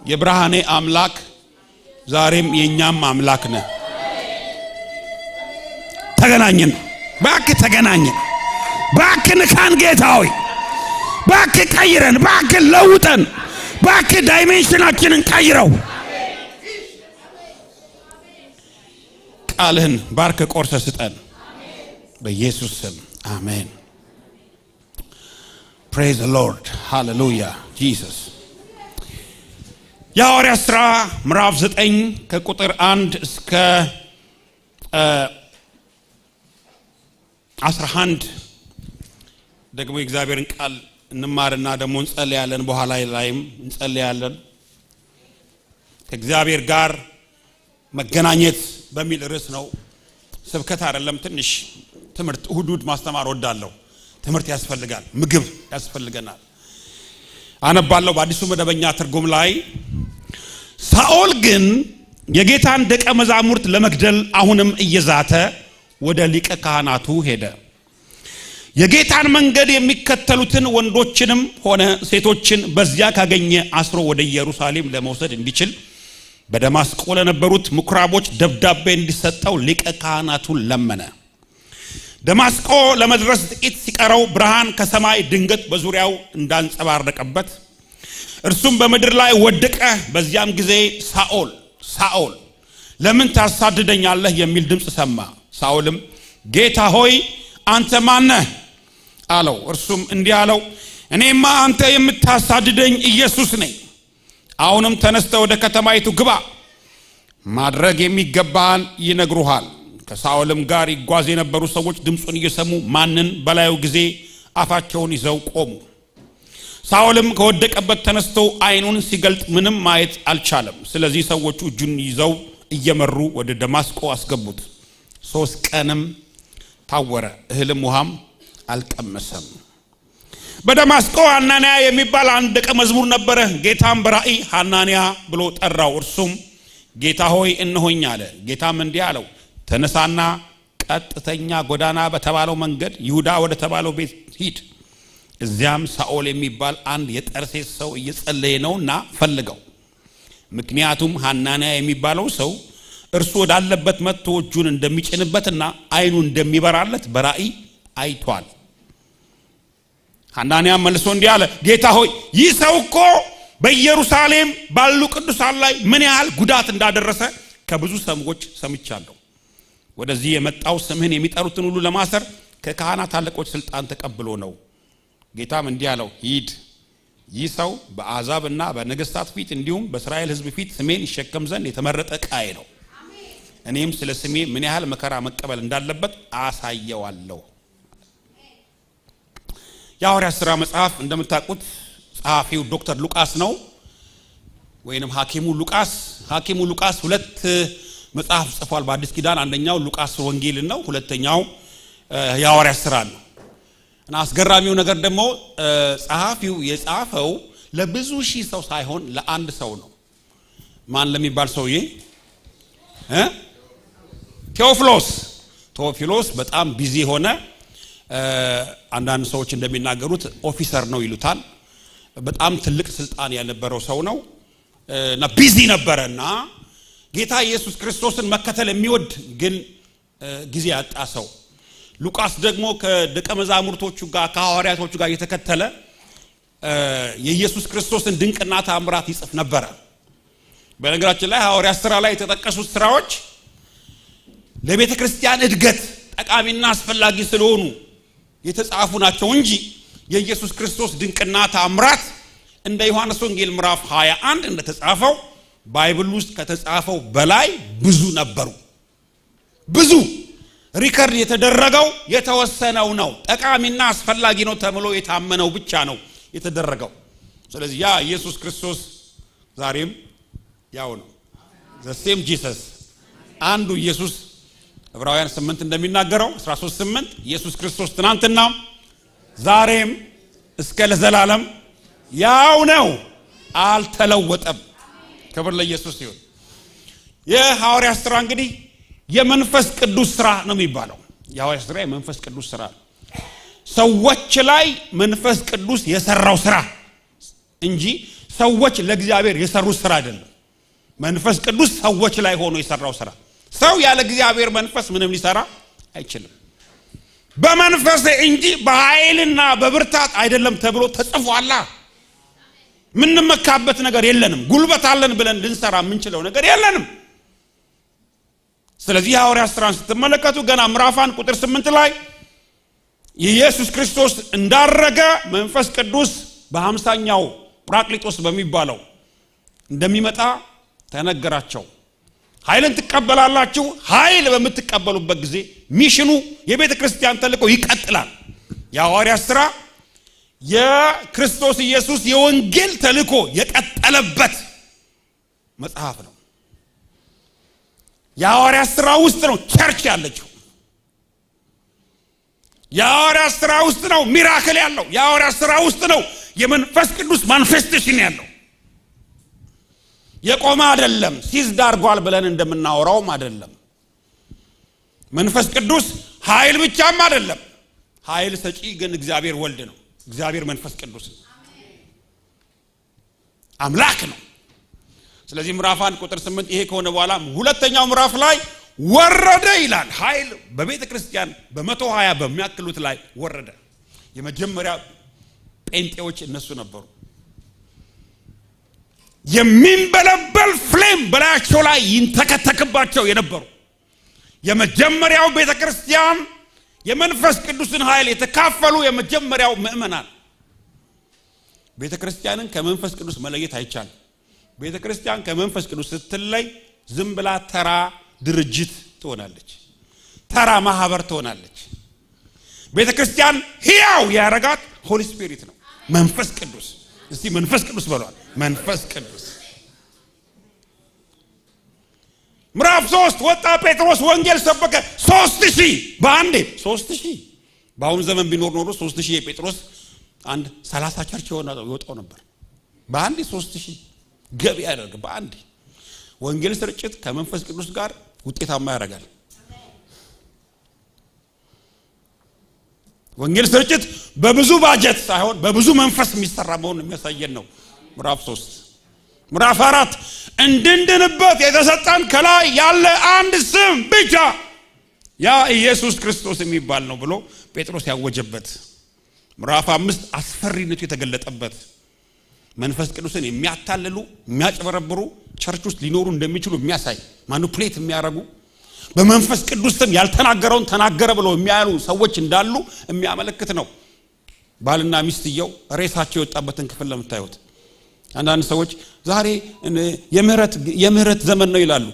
የብርሃኔ አምላክ ዛሬም የኛም አምላክ ነህ። ተገናኘን፣ እባክህ ተገናኘን፣ እባክህ ንካን ጌታ ሆይ፣ እባክህ ቀይረን፣ እባክህ ለውጠን፣ እባክህ dimension ኣችንን ቀይረው። ቃልህን ባርከ ቆርሰ ስጠን፣ በኢየሱስ ስም አሜን። Praise Lord፣ ሃሌሉያ Jesus። የሐዋርያት ሥራ ምዕራፍ 9 ከቁጥር 1 እስከ 11 ደግሞ የእግዚአብሔርን ቃል እንማርና ደግሞ እንጸልያለን። በኋላ ላይም እንጸልያለን። ከእግዚአብሔር ጋር መገናኘት በሚል ርዕስ ነው። ስብከት አይደለም፣ ትንሽ ትምህርት። እሁድ እሁድ ማስተማር ወዳለሁ። ትምህርት ያስፈልጋል፣ ምግብ ያስፈልገናል። አነባለሁ በአዲሱ መደበኛ ትርጉም ላይ። ሳኦል ግን የጌታን ደቀ መዛሙርት ለመግደል አሁንም እየዛተ ወደ ሊቀ ካህናቱ ሄደ። የጌታን መንገድ የሚከተሉትን ወንዶችንም ሆነ ሴቶችን በዚያ ካገኘ አስሮ ወደ ኢየሩሳሌም ለመውሰድ እንዲችል በደማስቆ ለነበሩት ምኩራቦች ደብዳቤ እንዲሰጠው ሊቀ ካህናቱን ለመነ። ደማስቆ ለመድረስ ጥቂት ሲቀረው ብርሃን ከሰማይ ድንገት በዙሪያው እንዳንጸባረቀበት እርሱም በምድር ላይ ወደቀ። በዚያም ጊዜ ሳኦል፣ ሳኦል፣ ለምን ታሳድደኛለህ የሚል ድምፅ ሰማ። ሳኦልም ጌታ ሆይ፣ አንተ ማነህ አለው። እርሱም እንዲህ አለው፣ እኔማ አንተ የምታሳድደኝ ኢየሱስ ነኝ። አሁንም ተነስተህ ወደ ከተማይቱ ግባ፣ ማድረግ የሚገባህን ይነግሩሃል። ከሳኦልም ጋር ይጓዝ የነበሩ ሰዎች ድምፁን እየሰሙ ማንን በላዩ ጊዜ አፋቸውን ይዘው ቆሙ። ሳኦልም ከወደቀበት ተነስቶ ዓይኑን ሲገልጥ ምንም ማየት አልቻለም። ስለዚህ ሰዎቹ እጁን ይዘው እየመሩ ወደ ደማስቆ አስገቡት። 3 ቀንም ታወረ፣ እህልም ውሃም አልቀመሰም። በደማስቆ ሐናንያ የሚባል አንድ ደቀ መዝሙር ነበረ። ጌታም በራእይ ሐናንያ ብሎ ጠራው። እርሱም ጌታ ሆይ እነሆኝ አለ። ጌታም እንዲህ አለው፣ ተነሳና ቀጥተኛ ጎዳና በተባለው መንገድ ይሁዳ ወደ ተባለው ቤት ሂድ። እዚያም ሳኦል የሚባል አንድ የጠርሴስ ሰው እየጸለየ ነውና ፈልገው። ምክንያቱም ሐናንያ የሚባለው ሰው እርሱ ወዳለበት መጥቶ እጁን እንደሚጭንበትና ዓይኑ እንደሚበራለት በራእይ አይቷል። ሐናንያም መልሶ እንዲህ አለ፣ ጌታ ሆይ፣ ይህ ሰው እኮ በኢየሩሳሌም ባሉ ቅዱሳን ላይ ምን ያህል ጉዳት እንዳደረሰ ከብዙ ሰዎች ሰምቻለሁ። ወደዚህ የመጣው ስምህን የሚጠሩትን ሁሉ ለማሰር ከካህናት አለቆች ስልጣን ተቀብሎ ነው። ጌታም እንዲህ አለው፣ ሂድ፣ ይህ ሰው በአሕዛብና በነገሥታት ፊት እንዲሁም በእስራኤል ሕዝብ ፊት ስሜን ይሸከም ዘንድ የተመረጠ ዕቃዬ ነው። እኔም ስለ ስሜ ምን ያህል መከራ መቀበል እንዳለበት አሳየዋለሁ። የሐዋርያት ሥራ መጽሐፍ እንደምታውቁት ጸሐፊው ዶክተር ሉቃስ ነው፣ ወይንም ሐኪሙ ሉቃስ። ሐኪሙ ሉቃስ ሁለት መጽሐፍ ጽፏል በአዲስ ኪዳን። አንደኛው ሉቃስ ወንጌልን ነው፣ ሁለተኛው የሐዋርያት ሥራ ነው። እና አስገራሚው ነገር ደግሞ ጸሐፊው የጻፈው ለብዙ ሺህ ሰው ሳይሆን ለአንድ ሰው ነው። ማን ለሚባል ሰውዬ? ቴዎፍሎስ። ቴዎፍሎስ በጣም busy የሆነ፣ አንዳንድ ሰዎች እንደሚናገሩት officer ነው ይሉታል። በጣም ትልቅ ስልጣን ያልነበረው ሰው ነው እና busy ነበረና ጌታ ኢየሱስ ክርስቶስን መከተል የሚወድ ግን ጊዜ ያጣ ሰው። ሉቃስ ደግሞ ከደቀ መዛሙርቶቹ ጋር ከሐዋርያቶቹ ጋር እየተከተለ የኢየሱስ ክርስቶስን ድንቅና ተአምራት ይጽፍ ነበረ። በነገራችን ላይ ሐዋርያት ሥራ ላይ የተጠቀሱት ስራዎች ለቤተ ክርስቲያን እድገት ጠቃሚና አስፈላጊ ስለሆኑ የተጻፉ ናቸው እንጂ የኢየሱስ ክርስቶስ ድንቅና ተአምራት እንደ ዮሐንስ ወንጌል ምዕራፍ 21 እንደተጻፈው Bible ውስጥ ከተጻፈው በላይ ብዙ ነበሩ። ብዙ record የተደረገው የተወሰነው ነው። ጠቃሚና አስፈላጊ ነው ተብሎ የታመነው ብቻ ነው የተደረገው። ስለዚህ ያ ኢየሱስ ክርስቶስ ዛሬም ያው ነው። The same Jesus፣ አንዱ ኢየሱስ፣ ዕብራውያን 8 እንደሚናገረው፣ 13:8፣ ኢየሱስ ክርስቶስ ትናንትና ዛሬም እስከ ለዘላለም ያው ነው፣ አልተለወጠም። ክብር ለኢየሱስ ይሁን። የሐዋርያት ስራ እንግዲህ የመንፈስ ቅዱስ ስራ ነው የሚባለው። የሐዋርያት ስራ የመንፈስ ቅዱስ ስራ ነው። ሰዎች ላይ መንፈስ ቅዱስ የሰራው ስራ እንጂ ሰዎች ለእግዚአብሔር የሰሩት ስራ አይደለም። መንፈስ ቅዱስ ሰዎች ላይ ሆኖ የሰራው ስራ። ሰው ያለ እግዚአብሔር መንፈስ ምንም ሊሰራ አይችልም። በመንፈስ እንጂ በኃይልና በብርታት አይደለም ተብሎ ተጽፏላ። ምንመካበት ነገር የለንም። ጉልበት አለን ብለን ልንሰራ የምንችለው ነገር የለንም። ስለዚህ የሐዋርያት ስራን ስትመለከቱ ገና ምዕራፍ 1 ቁጥር 8 ላይ ኢየሱስ ክርስቶስ እንዳረገ መንፈስ ቅዱስ በ50ኛው ጵራቅሊጦስ በሚባለው እንደሚመጣ ተነገራቸው። ኃይልን ትቀበላላችሁ። ኃይል በምትቀበሉበት ጊዜ mission ኑ የቤተ ክርስቲያን ተልእኮ ይቀጥላል። የሐዋርያት ስራ የክርስቶስ ኢየሱስ የወንጌል ተልእኮ የቀጠለበት መጽሐፍ ነው። የሐዋርያት ስራ ውስጥ ነው church ያለችው። የሐዋርያት ስራ ውስጥ ነው miracle ያለው። የሐዋርያት ስራ ውስጥ ነው የመንፈስ ቅዱስ manifestation ያለው። የቆመ አይደለም፣ cease አድርጓል ብለን እንደምናወራውም አይደለም። መንፈስ ቅዱስ ኃይል ብቻም አይደለም። ኃይል ሰጪ ግን እግዚአብሔር ወልድ ነው። እግዚአብሔር መንፈስ ቅዱስ ነው፣ አምላክ ነው። ስለዚህ ምዕራፍ 1 ቁጥር 8 ይሄ ከሆነ በኋላ ሁለተኛው ምዕራፍ ላይ ወረደ ይላል። ኃይል በቤተ ክርስቲያን በ120 በሚያክሉት ላይ ወረደ። የመጀመሪያ ጴንጤዎች እነሱ ነበሩ። የሚንበለበል flame በላያቸው ላይ ይንተከተክባቸው የነበሩ፣ የመጀመሪያው ቤተ ክርስቲያን የመንፈስ ቅዱስን ኃይል የተካፈሉ የመጀመሪያው ምእመናን። ቤተ ክርስቲያንን ከመንፈስ ቅዱስ መለየት አይቻልም። ቤተ ክርስቲያን ከመንፈስ ቅዱስ ስትለይ ዝም ብላ ተራ ድርጅት ትሆናለች፣ ተራ ማህበር ትሆናለች። ቤተ ክርስቲያን ሕያው ያረጋት Holy Spirit ነው፣ መንፈስ ቅዱስ። እስቲ መንፈስ ቅዱስ በሏል። መንፈስ ቅዱስ። ምዕራፍ 3 ወጣ ጴጥሮስ ወንጌል ሰበከ። 3000 በአንዴ፣ 3000። በአሁኑ ዘመን ቢኖር ኖሮ 3000 የጴጥሮስ አንድ 30 church ይወጣው ነበር። በአንዴ 3000 ገቢ ያደርግ በአንዴ። ወንጌል ስርጭት ከመንፈስ ቅዱስ ጋር ውጤታማ ያደርጋል። ወንጌል ስርጭት በብዙ ባጀት ሳይሆን በብዙ መንፈስ የሚሰራ መሆኑን የሚያሳየን ነው። ምዕራፍ 3። ምዕራፍ 4 እንድንድንበት የተሰጠን ከላይ ያለ አንድ ስም ብቻ ያ ኢየሱስ ክርስቶስ የሚባል ነው ብሎ ጴጥሮስ ያወጀበት። ምዕራፍ 5 አስፈሪነቱ የተገለጠበት፣ መንፈስ ቅዱስን የሚያታልሉ የሚያጭበረብሩ church ውስጥ ሊኖሩ እንደሚችሉ የሚያሳይ፣ manipulate የሚያደርጉ፣ በመንፈስ ቅዱስ ስም ያልተናገረውን ተናገረ ብለው የሚያሉ ሰዎች እንዳሉ የሚያመለክት ነው። ባልና ሚስትየው ሬሳቸው የወጣበትን ክፍል ለምታዩት። አንዳንድ ሰዎች ዛሬ የምህረት ዘመን ነው ይላሉ።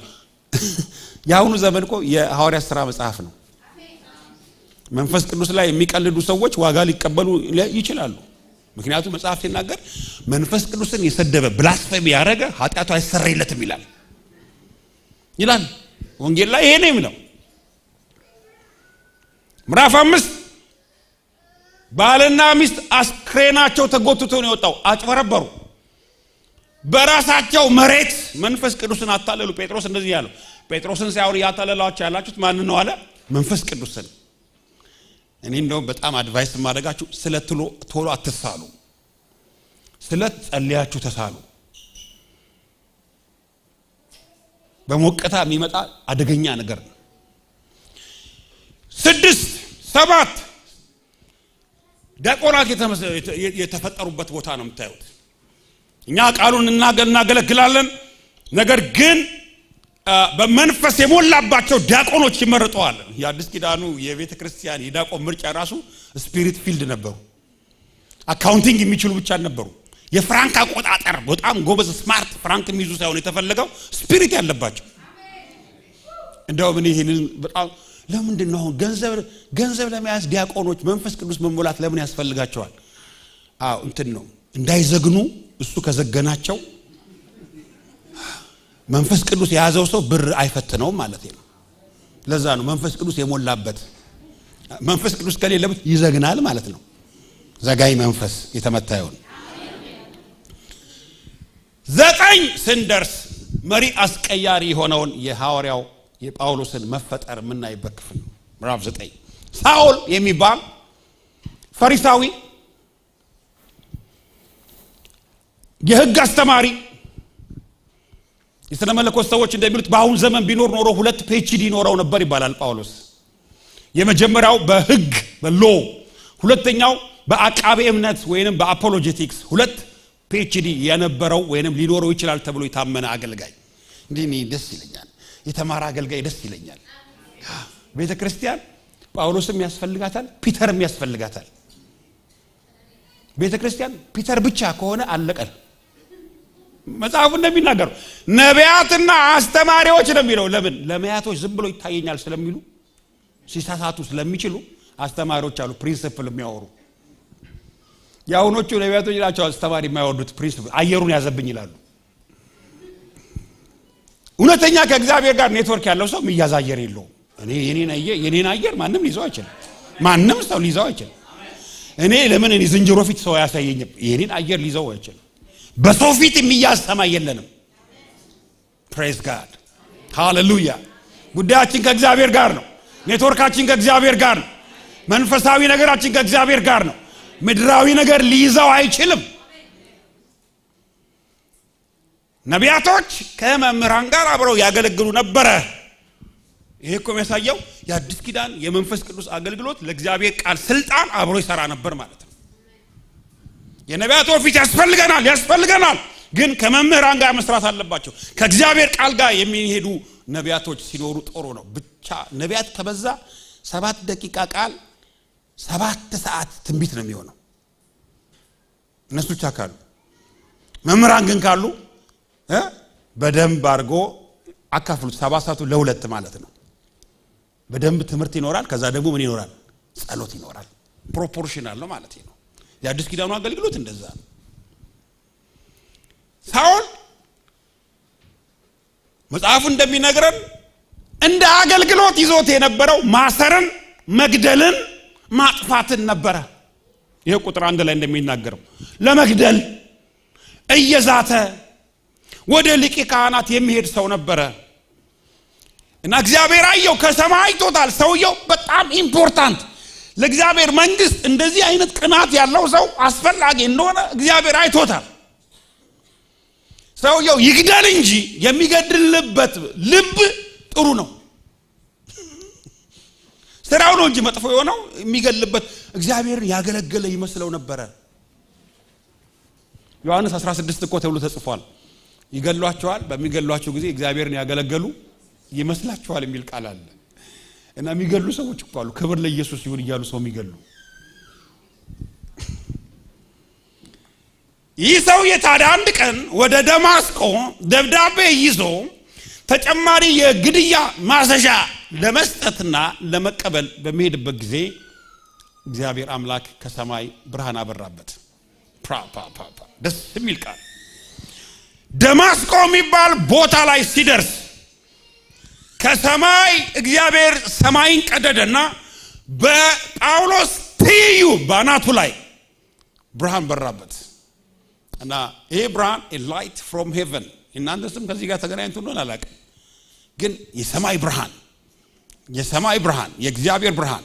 የአሁኑ ዘመን እኮ የሐዋርያት ሥራ መጽሐፍ ነው። መንፈስ ቅዱስ ላይ የሚቀልዱ ሰዎች ዋጋ ሊቀበሉ ይችላሉ። ምክንያቱም መጽሐፍ ሲናገር መንፈስ ቅዱስን የሰደበ፣ blasphemy ያደረገ ኃጢአቱ አይሰረይለትም ይላል። ወንጌል ላይ ይሄ ነው የሚለው። ምዕራፍ 5 ባልና ሚስት አስክሬናቸው ተጎትቶ ነው የወጣው። አጭበረበሩ። በራሳቸው መሬት መንፈስ ቅዱስን አታለሉ። ጴጥሮስ እንደዚህ ያለው፣ ጴጥሮስን ሳይሆን እያታለላችሁ ያላችሁት ማን ነው አለ? መንፈስ ቅዱስን። እኔ እንደውም በጣም advice የማደርጋችሁ ስለ ቶሎ አትሳሉ። ስለት ጸልያችሁ ተሳሉ። በሞቅታ የሚመጣ አደገኛ ነገር ነው። 6 7 ዲያቆናት የተፈጠሩበት ቦታ ነው የምታዩት። እኛ ቃሉን እናገለግላለን፣ ነገር ግን በመንፈስ የሞላባቸው ዲያቆኖች ይመረጠዋል። የአዲስ ኪዳኑ የቤተ ክርስቲያን የዲያቆን ምርጫ ራሱ spirit filled ነበሩ። Accounting የሚችሉ ብቻ ነበሩ። የፍራንክ አቆጣጠር በጣም ጎበዝ smart ፍራንክ የሚይዙ ሳይሆን የተፈለገው spirit ያለባቸው። እንደውም እኔ ይሄንን በጣም ለምንድን ነው አሁን ገንዘብ ለመያዝ ዲያቆኖች መንፈስ ቅዱስ መሞላት ለምን ያስፈልጋቸዋል? አዎ እንትን ነው እንዳይዘግኑ። እሱ ከዘገናቸው መንፈስ ቅዱስ የያዘው ሰው ብር አይፈትነውም ማለት ነው። ለዛ ነው መንፈስ ቅዱስ የሞላበት። መንፈስ ቅዱስ ከሌለበት ይዘግናል ማለት ነው። ዘጋይ መንፈስ የተመታየውን። 9 ስንደርስ መሪ አስቀያሪ የሆነውን የሐዋርያው የጳውሎስን መፈጠር የምናይበት ክፍል ነው። ምዕራፍ 9 ሳኦል የሚባል ፈሪሳዊ የሕግ አስተማሪ፣ የሥነ መለኮት ሰዎች እንደሚሉት በአሁን ዘመን ቢኖር ኖሮ 2 PhD ይኖረው ነበር ይባላል ጳውሎስ። የመጀመሪያው በሕግ በ law፣ ሁለተኛው በአቃቤ እምነት ወይንም በ apologetics 2 PhD የነበረው ወይንም ሊኖረው ይችላል ተብሎ የታመነ አገልጋይ። እንዲህ እኔ ደስ ይለኛል፣ የተማረ አገልጋይ ደስ ይለኛል። ቤተክርስቲያን ጳውሎስም ያስፈልጋታል፣ ፒተርም ያስፈልጋታል። ቤተክርስቲያን ፒተር ብቻ ከሆነ አለቀ። መጽሐፉ እንደሚናገረው ነቢያትና አስተማሪዎች ነው የሚለው። ለምን? ለነቢያቶች ዝም ብሎ ይታየኛል ስለሚሉ፣ ሲሳሳቱ ስለሚችሉ አስተማሪዎች አሉ principle የሚያወሩ። የአሁኖቹ ነቢያቶች ናቸው አስተማሪ የማይወዱት፣ principle አየሩን ያዘብኝ ይላሉ። እውነተኛ ከእግዚአብሔር ጋር ኔትወርክ ያለው ሰው የሚያዝ አየር የለውም። እኔ የኔን አየር ማንም ሊይዘው አይችልም። ማንም ሰው ሊይዘው አይችልም። እኔ ለምን እኔ ዝንጀሮ ፊት ሰው አያሳየኝም? የኔን አየር ሊይዘው አይችልም። በሰው ፊት የሚያዝ ሰማይ የለንም። Praise God፣ ሃሌሉያ። ጉዳያችን ከእግዚአብሔር ጋር ነው። ኔትወርካችን ከእግዚአብሔር ጋር ነው። መንፈሳዊ ነገራችን ከእግዚአብሔር ጋር ነው። ምድራዊ ነገር ሊይዘው አይችልም። ነቢያቶች ከመምህራን ጋር አብረው ያገለግሉ ነበረ። ይሄ እኮ የሚያሳየው የአዲስ ኪዳን የመንፈስ ቅዱስ አገልግሎት ለእግዚአብሔር ቃል ስልጣን አብሮ ይሰራ ነበር ማለት ነው። የነቢያት office ያስፈልገናል ያስፈልገናል፣ ግን ከመምህራን ጋር መስራት አለባቸው። ከእግዚአብሔር ቃል ጋር የሚሄዱ ነቢያቶች ሲኖሩ ጥሩ ነው። ብቻ ነቢያት ከበዛ 7 ደቂቃ ቃል 7 ሰዓት ትንቢት ነው የሚሆነው። እነሱ ብቻ ካሉ፣ መምህራን ግን ካሉ በደንብ አድርጎ አካፍሉት። 7 ሰዓቱ ለሁለት ማለት ነው። በደንብ ትምህርት ይኖራል። ከዛ ደግሞ ምን ይኖራል? ጸሎት ይኖራል። Proportional ነው ማለት ነው። የአዲስ ኪዳኑ አገልግሎት እንደዛ ነው። ሳኦል መጽሐፉ እንደሚነግረን እንደ አገልግሎት ይዞት የነበረው ማሰርን፣ መግደልን፣ ማጥፋትን ነበረ። ይሄ ቁጥር 1 ላይ እንደሚናገረው ለመግደል እየዛተ ወደ ሊቀ ካህናት የሚሄድ ሰው ነበረ። እና እግዚአብሔር አየው፣ ከሰማይ አይቶታል። ሰውየው በጣም important፣ ለእግዚአብሔር መንግስት እንደዚህ አይነት ቅናት ያለው ሰው አስፈላጊ እንደሆነ እግዚአብሔር አይቶታል። ሰውየው ይግደል እንጂ የሚገድልበት ልብ ጥሩ ነው። ስራው ነው እንጂ መጥፎ የሆነው የሚገልበት እግዚአብሔርን ያገለገለ ይመስለው ነበረ። ዮሐንስ 16 እኮ ተብሎ ተጽፏል። ይገሏቸዋል፣ በሚገሏቸው ጊዜ እግዚአብሔርን ያገለገሉ ይመስላቸዋል የሚል ቃል አለ። እና የሚገሉ ሰዎች እኮ አሉ፣ ክብር ለኢየሱስ ይሁን እያሉ ሰው የሚገሉ። ይህ ሰውዬ ታዲያ አንድ ቀን ወደ ደማስቆ ደብዳቤ ይዞ ተጨማሪ የግድያ ማዘዣ ለመስጠትና ለመቀበል በሚሄድበት ጊዜ እግዚአብሔር አምላክ ከሰማይ ብርሃን አበራበት። ፕራ ፓ ፓ ፓ ደስ የሚል ቃል። ደማስቆ የሚባል ቦታ ላይ ሲደርስ ከሰማይ እግዚአብሔር ሰማይን ቀደደና በጳውሎስ ትይዩ ባናቱ ላይ ብርሃን በራበት። እና ይሄ ብርሃን a light from heaven፣ እናንተ ስም ከዚህ ጋር ተገናኝቶ እንደሆነ አላውቅም፣ ግን የሰማይ ብርሃን፣ የሰማይ ብርሃን፣ የእግዚአብሔር ብርሃን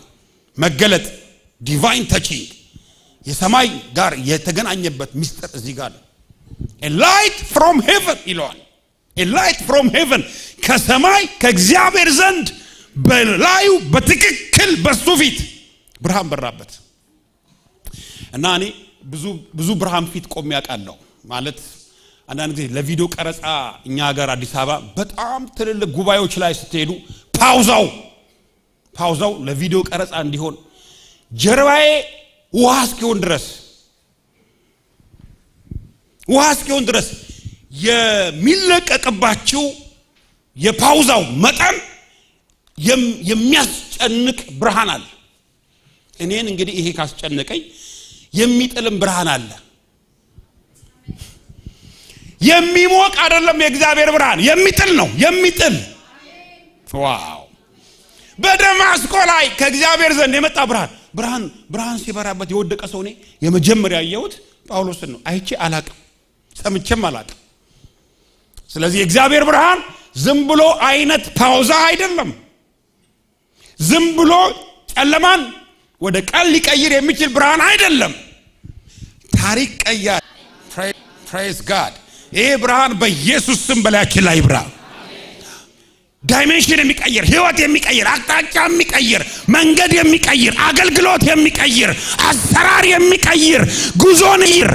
መገለጥ፣ divine touching የሰማይ ጋር የተገናኘበት ሚስጥር እዚህ ጋር ነው። Light from heaven ይለዋል። Light from heaven፣ ከሰማይ ከእግዚአብሔር ዘንድ በላዩ በትክክል በሱ ፊት ብርሃን በራበት። እና እኔ ብዙ ብዙ ብርሃን ፊት ቆሜ አውቃለሁ። ማለት አንዳንድ ጊዜ ለቪዲዮ ቀረጻ እኛ ሀገር አዲስ አበባ በጣም ትልልቅ ጉባኤዎች ላይ ስትሄዱ ፓውዛው ለቪዲዮ ቀረጻ እንዲሆን ጀርባዬ ውሃ እስኪሆን ድረስ የሚለቀቅባቸው የፓውዛው መጠን የሚያስጨንቅ ብርሃን አለ። እኔን እንግዲህ ይሄ ካስጨነቀኝ የሚጥልም ብርሃን አለ። የሚሞቅ አይደለም፣ የእግዚአብሔር ብርሃን የሚጥል ነው። የሚጥል። Wow! በደማስቆ ላይ ከእግዚአብሔር ዘንድ የመጣ ብርሃን ሲበራበት የወደቀ ሰው እኔ የመጀመሪያ ያየሁት ጳውሎስን ነው። አይቼ አላቅም፣ ሰምቼም አላቅም። ስለዚህ የእግዚአብሔር ብርሃን ዝም ብሎ አይነት ፓውዛ አይደለም። ዝም ብሎ ጨለማን ወደ ቀን ሊቀይር የሚችል ብርሃን አይደለም። ታሪክ ቀያሪ። Praise God። ይሄ ብርሃን በኢየሱስ ስም በላያችን ላይ ይብራ። Dimension የሚቀይር፣ ህይወት የሚቀይር፣ አቅጣጫ የሚቀይር፣ መንገድ የሚቀይር፣ አገልግሎት የሚቀይር፣ አሰራር የሚቀይር፣ ጉዞን ይር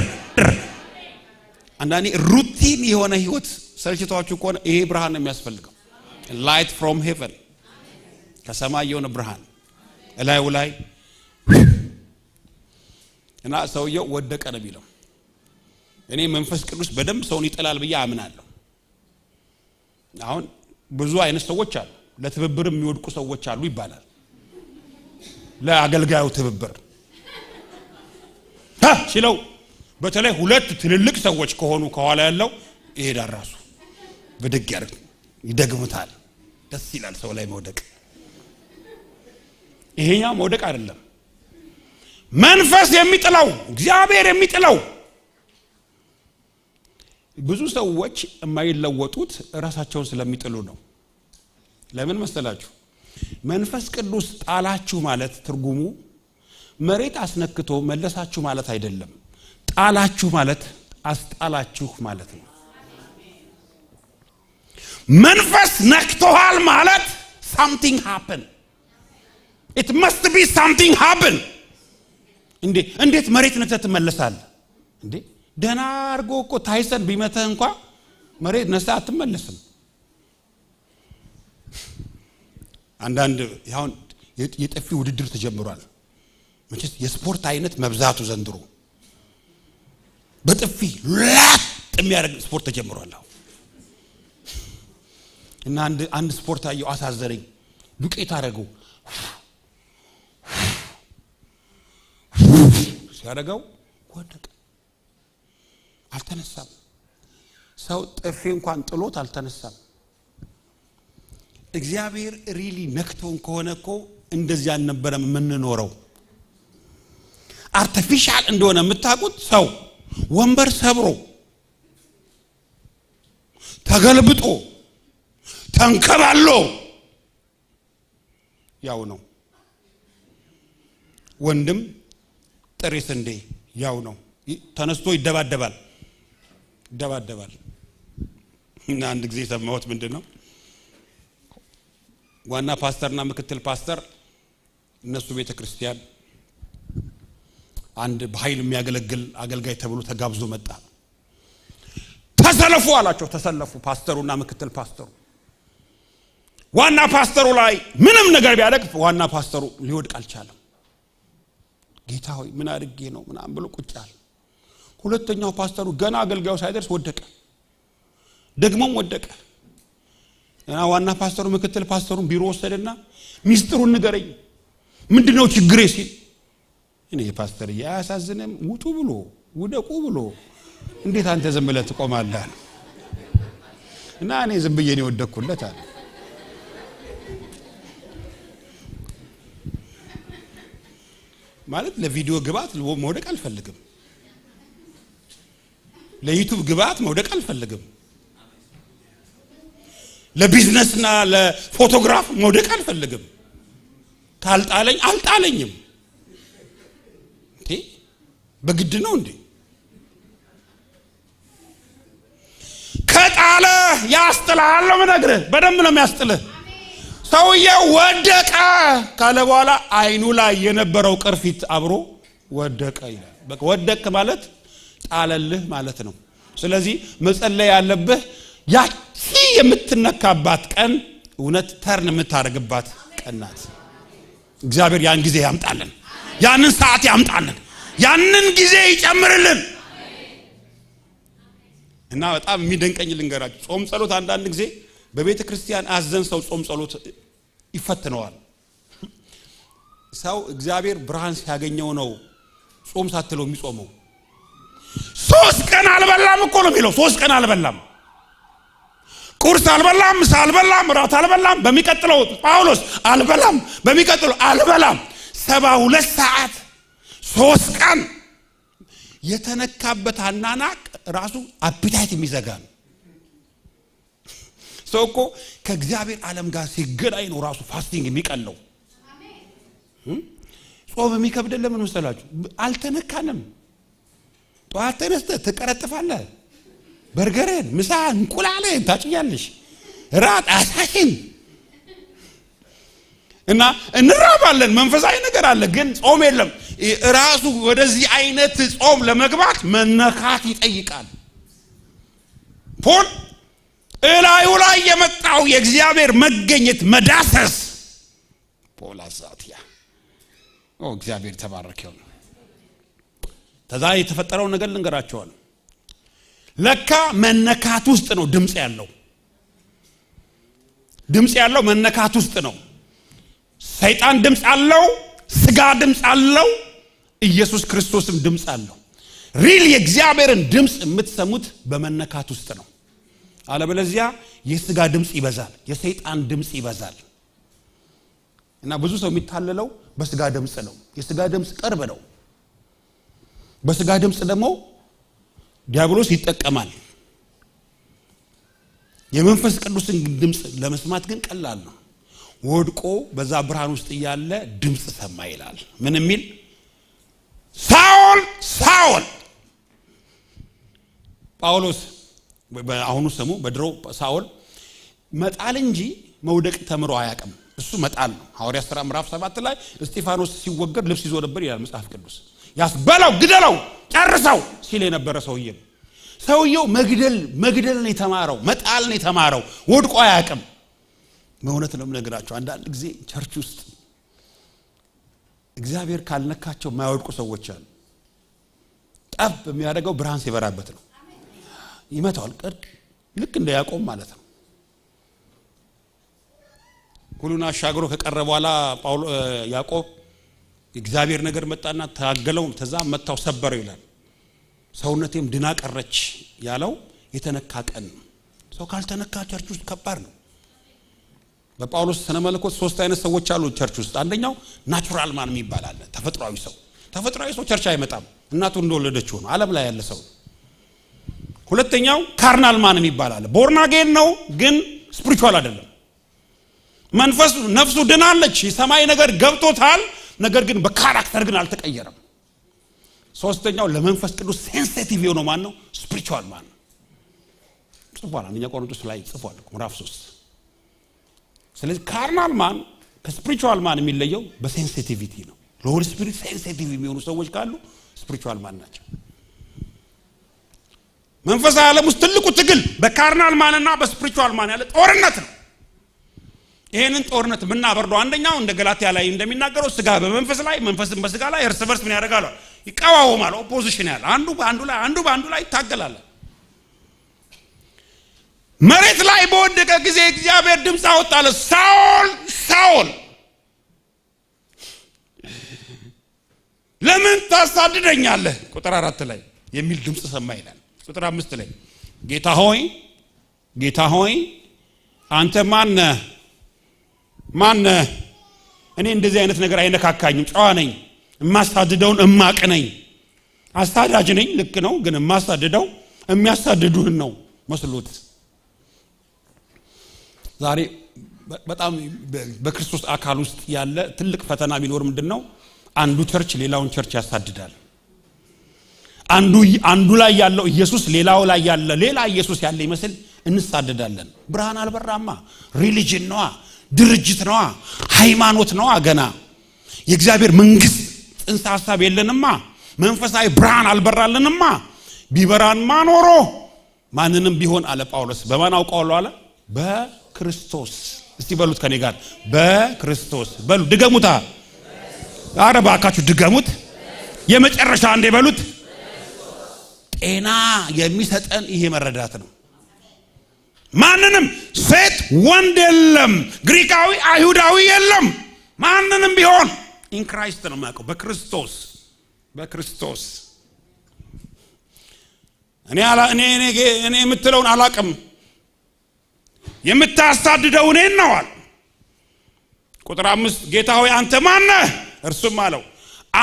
አንዳንዴ routine የሆነ ህይወት ሰልችቷችሁ ከሆነ ይሄ ብርሃን ነው የሚያስፈልገው። Light from heaven፣ ከሰማይ የሆነ ብርሃን እላዩ ላይ እና ሰውየው ወደቀ ነው የሚለው። እኔ መንፈስ ቅዱስ በደንብ ሰውን ይጥላል ብዬ አምናለሁ። አሁን ብዙ አይነት ሰዎች አሉ። ለትብብር የሚወድቁ ሰዎች አሉ ይባላል። ለአገልጋዩ ትብብር ሲለው በተለይ ሁለት ትልልቅ ሰዎች ከሆኑ ከኋላ ያለው ይሄዳል፣ ራሱ ብድግ ያደርግ ይደግሙታል። ደስ ይላል ሰው ላይ መውደቅ። ይሄኛው መውደቅ አይደለም፣ መንፈስ የሚጥለው፣ እግዚአብሔር የሚጥለው። ብዙ ሰዎች የማይለወጡት ራሳቸውን ስለሚጥሉ ነው። ለምን መሰላችሁ? መንፈስ ቅዱስ ጣላችሁ ማለት ትርጉሙ መሬት አስነክቶ መለሳችሁ ማለት አይደለም። ጣላችሁ ማለት አስጣላችሁ ማለት ነው። መንፈስ ነክቶሃል ማለት something happen, it must be something happen። እንዴ፣ እንዴት መሬት ነክተህ ትመለሳለህ? እንዴ፣ ደህና አድርጎ እኮ ታይሰን ቢመተህ እንኳ መሬት ነክተህ አትመለስም። አንዳንድ አሁን የጥፊ ውድድር ተጀምሯል። መቼስ የስፖርት አይነት መብዛቱ ዘንድሮ በጥፊ ላጥ የሚያደርግ ስፖርት ተጀምሯል። አሁን እና አንድ ስፖርት አየሁ፣ አሳዘነኝ። ዱቄት አደረገው፣ ሲያደርገው ወደቀ፣ አልተነሳም። ሰው ጥፊ እንኳን ጥሎት አልተነሳም። እግዚአብሔር really ነክቶን ከሆነ እኮ እንደዚህ አልነበረም የምንኖረው። Artificial እንደሆነ የምታውቁት ሰው ወንበር ሰብሮ፣ ተገልብጦ፣ ተንከባሎ ያው ነው። ወንድም ጥሬ ስንዴ ያው ነው። ተነስቶ ይደባደባል ይደባደባል። እና አንድ ጊዜ የሰማሁት ምንድን ነው፣ ዋና ፓስተርና ምክትል ፓስተር እነሱ ቤተ ክርስቲያን አንድ በኃይል የሚያገለግል አገልጋይ ተብሎ ተጋብዞ መጣ። ተሰለፉ አላቸው። ተሰለፉ ፓስተሩና ምክትል ፓስተሩ። ዋና ፓስተሩ ላይ ምንም ነገር ቢያደርግ ዋና ፓስተሩ ሊወድቅ አልቻለም። ጌታ ሆይ ምን አድርጌ ነው ምናምን ብሎ ቁጭ አለ። ሁለተኛው ፓስተሩ ገና አገልጋዩ ሳይደርስ ወደቀ። ደግሞም ወደቀ። እና ዋና ፓስተሩ ምክትል ፓስተሩን ቢሮ ወሰደና ሚስጥሩን ንገረኝ፣ ምንድነው ችግሬ ሲል፣ እኔ ፓስተር አያሳዝንም? ውጡ ብሎ፣ ውደቁ ብሎ እንዴት አንተ ዝም ብለህ ትቆማለህ? እና እኔ ዝም ብዬ ነው የወደቅኩለት አለ። ማለት ለቪዲዮ ግብአት መውደቅ አልፈልግም። ለ YouTube ግብአት መውደቅ አልፈልግም። ለቢዝነስና ለፎቶግራፍ መውደቅ አልፈልግም። ካልጣለኝ አልጣለኝም። እንዴ! በግድ ነው እንዴ? ከጣለ ያስጥልሃል ነው የምነግርህ። በደንብ ነው የሚያስጥልህ። ሰውየው ወደቀ ካለ በኋላ አይኑ ላይ የነበረው ቅርፊት አብሮ ወደቀ ይላል። በቃ ወደቅ ማለት ጣለልህ ማለት ነው። ስለዚህ መጸለይ ያለብህ ያቺ የምትነካባት ቀን እውነት turn የምታደርግባት ቀን ናት። እግዚአብሔር ያን ጊዜ ያምጣልን፣ ያንን ሰዓት ያምጣልን፣ ያንን ጊዜ ይጨምርልን። እና በጣም የሚደንቀኝ ልንገራችሁ፣ ጾም ጸሎት አንዳንድ ጊዜ በቤተ ክርስቲያን አዘን ሰው ጾም ጸሎት ይፈትነዋል። ሰው እግዚአብሔር ብርሃን ሲያገኘው ነው ጾም ሳትለው የሚጾመው። 3 ቀን አልበላም እኮ ነው የሚለው። 3 ቀን አልበላም፣ ቁርስ አልበላም፣ ምሳ አልበላም፣ ራት አልበላም። በሚቀጥለው ጳውሎስ አልበላም፣ በሚቀጥለው አልበላም። 72 ሰዓት 3 ቀን የተነካበት አናናቅ ራሱ appetite የሚዘጋ ነው። ሰው እኮ ከእግዚአብሔር ዓለም ጋር ሲገናኝ ነው ራሱ fasting የሚቀለው። ጾም የሚከብደን ለምን መሰላችሁ? አልተነካንም። ጠዋት ተነስተህ ትቀረጥፋለህ። በርገርን፣ ምሳ፣ እንቁላልን ታጭያለሽ፣ ራት አሳሽን እና እንራባለን። መንፈሳዊ ነገር አለ፣ ግን ጾም የለም። ራሱ ወደዚህ አይነት ጾም ለመግባት መነካት ይጠይቃል። ፖል እላዩ ላይ የመጣው የእግዚአብሔር መገኘት መዳሰስ ፖል አዛቲያ ኦ እግዚአብሔር ተባረከ ይሁን። ከዛ የተፈጠረው ነገር ልንገራቸዋለሁ። ለካ መነካት ውስጥ ነው ድምጽ ያለው። ድምጽ ያለው መነካት ውስጥ ነው። ሰይጣን ድምጽ አለው፣ ስጋ ድምጽ አለው፣ ኢየሱስ ክርስቶስም ድምጽ አለው። Real የእግዚአብሔርን ድምጽ የምትሰሙት በመነካት ውስጥ ነው። አለበለዚያ የስጋ ድምጽ ይበዛል፣ የሰይጣን ድምጽ ይበዛል። እና ብዙ ሰው የሚታለለው በስጋ ድምጽ ነው። የስጋ ድምጽ ቅርብ ነው። በስጋ ድምጽ ደግሞ ዲያብሎስ ይጠቀማል። የመንፈስ ቅዱስን ድምጽ ለመስማት ግን ቀላል ነው። ወድቆ በዛ ብርሃን ውስጥ እያለ ድምጽ ሰማ ይላል። ምን የሚል? ሳኦል ሳኦል። ጳውሎስ በአሁኑ ስሙ፣ በድሮ ሳኦል መጣል እንጂ መውደቅ ተምሮ አያውቅም። እሱ መጣል ነው። ሐዋርያት ሥራ ምዕራፍ 7 ላይ እስጢፋኖስ ሲወገድ ልብስ ይዞ ነበር ይላል መጽሐፍ ቅዱስ። ያስበለው፣ ግደለው፣ ጨርሰው ሲል የነበረ ሰውዬ ሰውየው መግደል ነው የተማረው፣ መጣል ነው የተማረው፣ ወድቆ አያውቅም። በእውነት ነው የምነግራቸው፣ አንዳንድ ጊዜ church ውስጥ እግዚአብሔር ካልነካቸው የማይወድቁ ሰዎች አሉ። ጠብ የሚያደርገው ብርሃን ሲበራበት ነው። ይመታዋል፣ ልክ እንደ ያዕቆብ ማለት ነው። ሁሉን አሻግሮ ከቀረ በኋላ ያዕቆብ እግዚአብሔር ነገር መጣና ታገለው፣ ተዛ መታው፣ ሰበረው ይላል። ሰውነቴም ድና ቀረች ያለው የተነካ ቀን ነው። ሰው ካልተነካ church ውስጥ ከባድ ነው። በጳውሎስ ስነ መለኮት 3 አይነት ሰዎች አሉ church ውስጥ። አንደኛው natural man የሚባል አለ፣ ተፈጥሯዊ ሰው። ተፈጥሯዊ ሰው church አይመጣም፣ እናቱ እንደወለደችው ነው፣ ዓለም ላይ ያለ ሰው። ሁለተኛው carnal man የሚባል አለ፣ born again ነው ግን spiritual አይደለም። መንፈሱ ነፍሱ ድናለች፣ የሰማይ ነገር ገብቶታል፣ ነገር ግን በ character ግን አልተቀየረም። ሶስተኛው ለመንፈስ ቅዱስ sensitive የሆነው ማን ነው? Spiritual man ነው። ጽፏል፣ አንደኛ ቆሮንቶስ ላይ ጽፏል ምዕራፍ 3። ስለዚህ carnal man ከ spiritual man የሚለየው በ sensitivity ነው። ለ Holy Spirit sensitive የሚሆኑ ሰዎች ካሉ spiritual man ናቸው። መንፈሳዊ ዓለም ውስጥ ትልቁ ትግል በ carnal man እና በ spiritual man ያለ ጦርነት ነው። ይሄንን ጦርነት የምናበርደው አንደኛው እንደ ገላትያ ላይ እንደሚናገረው ስጋ በመንፈስ ላይ መንፈስም በስጋ ላይ እርስ በርስ ምን ያደርጋሉ? ይቃወማሉ። Opposition ያለ አንዱ በአንዱ ላይ አንዱ በአንዱ ላይ ይታገላል። መሬት ላይ በወደቀ ጊዜ እግዚአብሔር ድምፅ አወጣለ፣ ሳኦል ሳኦል ለምን ታሳድደኛለህ? ቁጥር 4 ላይ የሚል ድምፅ ሰማ ይላል። ቁጥር 5 ላይ ጌታ ሆይ ጌታ ሆይ አንተ ማን ነህ? ማን ነህ? እኔ እንደዚህ አይነት ነገር አይነካካኝም፣ ጨዋ ነኝ፣ የማሳድደውን እማቅ ነኝ፣ አሳዳጅ ነኝ። ልክ ነው፣ ግን የማሳድደው የሚያሳድዱህን ነው መስሎት። ዛሬ በጣም በክርስቶስ አካል ውስጥ ያለ ትልቅ ፈተና ቢኖር ምንድነው? አንዱ church ሌላውን church ያሳድዳል። አንዱ አንዱ ላይ ያለው ኢየሱስ ሌላው ላይ ያለ ሌላ ኢየሱስ ያለ ይመስል እንሳደዳለን። ብርሃን አልበራማ። Religion ነዋ፣ ድርጅት ነዋ፣ ሃይማኖት ነዋ። ገና የእግዚአብሔር መንግስት ጽንሰ ሀሳብ የለንማ። መንፈሳዊ ብርሃን አልበራልንማ። ቢበራንማ ኖሮ ማንንም ቢሆን አለ ጳውሎስ፣ በማን አውቀዋለሁ አለ? በክርስቶስ። እስቲ በሉት ከኔ ጋር፣ በክርስቶስ በሉ። ድገሙታ። አረ እባካችሁ ድገሙት። የመጨረሻ አንዴ በሉት። ጤና የሚሰጠን ይሄ መረዳት ነው። ማንንም ሴት ወንድ የለም፣ ግሪካዊ አይሁዳዊ የለም። ማንንም ቢሆን in Christ ነው የማውቀው፣ በክርስቶስ፣ በክርስቶስ። እኔ እኔ እኔ የምትለውን አላቅም፣ የምታሳድደው እኔን ነው አለ። ቁጥር 5፣ ጌታ ሆይ፣ አንተ ማን ነህ? እርሱም አለው፣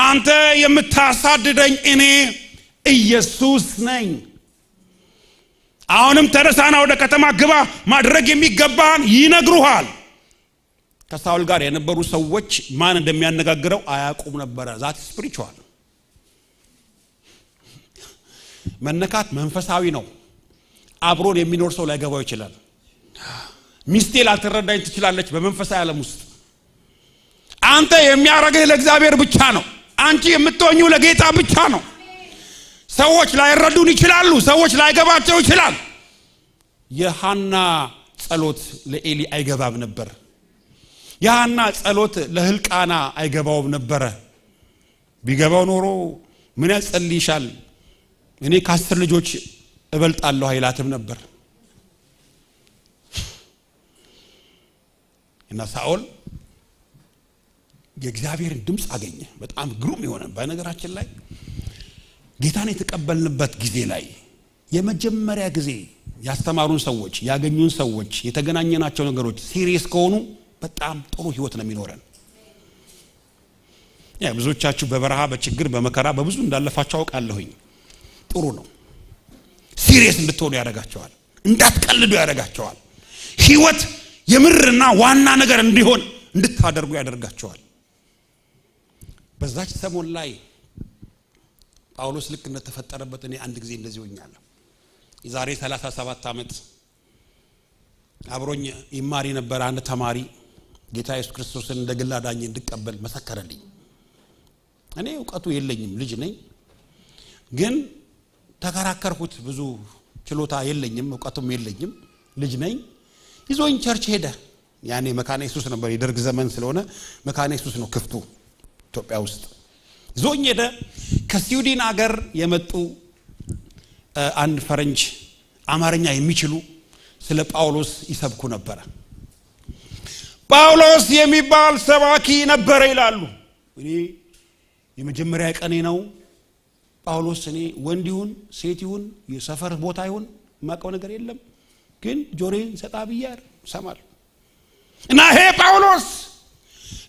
አንተ የምታሳድደኝ እኔ ኢየሱስ ነኝ። አሁንም ተነሳና ወደ ከተማ ግባ፣ ማድረግ የሚገባህን ይነግሩሃል። ከሳውል ጋር የነበሩ ሰዎች ማን እንደሚያነጋግረው አያውቁም ነበረ። That spiritual መነካት መንፈሳዊ ነው። አብሮን የሚኖር ሰው ላይገባው ይችላል። ሚስቴ ላትረዳኝ ትችላለች። በመንፈሳዊ ዓለም ውስጥ አንተ የሚያረግህ ለእግዚአብሔር ብቻ ነው። አንቺ የምትሆኚው ለጌታ ብቻ ነው። ሰዎች ላይረዱን ይችላሉ። ሰዎች ላይገባቸው ይችላል። የሃና ጸሎት ለኤሊ አይገባም ነበር። የሃና ጸሎት ለህልቃና አይገባውም ነበረ። ቢገባው ኖሮ ምን ያጸልይሻል፣ እኔ ከ10 ልጆች እበልጣለሁ አይላትም ነበር። እና ሳኦል የእግዚአብሔርን ድምፅ አገኘ። በጣም ግሩም የሆነ፣ በነገራችን ላይ ጌታን የተቀበልንበት ጊዜ ላይ የመጀመሪያ ጊዜ ያስተማሩን ሰዎች፣ ያገኙን ሰዎች፣ የተገናኘናቸው ነገሮች serious ከሆኑ በጣም ጥሩ ህይወት ነው የሚኖረን። ያ ብዙዎቻችሁ በበረሃ፣ በችግር፣ በመከራ፣ በብዙ እንዳለፋችሁ አውቃለሁኝ። ጥሩ ነው። Serious እንድትሆኑ ያደርጋችኋል። እንዳትቀልዱ ያደርጋችኋል። ህይወት የምርና ዋና ነገር እንዲሆን እንድታደርጉ ያደርጋችኋል። በዛች ሰሞን ላይ ጳውሎስ ልክ እንደተፈጠረበት እኔ አንድ ጊዜ እንደዚህ ሆኛለሁ። የዛሬ 37 ዓመት አብሮኝ ይማር የነበረ አንድ ተማሪ ጌታ ኢየሱስ ክርስቶስን እንደ ግል አዳኝ እንድቀበል መሰከረልኝ። እኔ እውቀቱ የለኝም፣ ልጅ ነኝ። ግን ተከራከርኩት። ብዙ ችሎታ የለኝም፣ እውቀቱም የለኝም፣ ልጅ ነኝ። ይዞኝ church ሄደ። ያኔ መካነ ኢየሱስ ነበር፣ የደርግ ዘመን ስለሆነ መካነ ኢየሱስ ነው ክፍቱ ኢትዮጵያ ውስጥ። ይዞኝ ሄደ። ከስዊድን አገር የመጡ አንድ ፈረንጅ አማርኛ የሚችሉ ስለ ጳውሎስ ይሰብኩ ነበረ። ጳውሎስ የሚባል ሰባኪ ነበረ ይላሉ። እኔ የመጀመሪያ ቀኔ ነው። ጳውሎስ እኔ ወንድ ይሁን ሴት ይሁን የሰፈር ቦታ ይሁን የማውቀው ነገር የለም። ግን ጆሮዬን ሰጣ ብዬ እሰማለሁ። እና ይሄ ጳውሎስ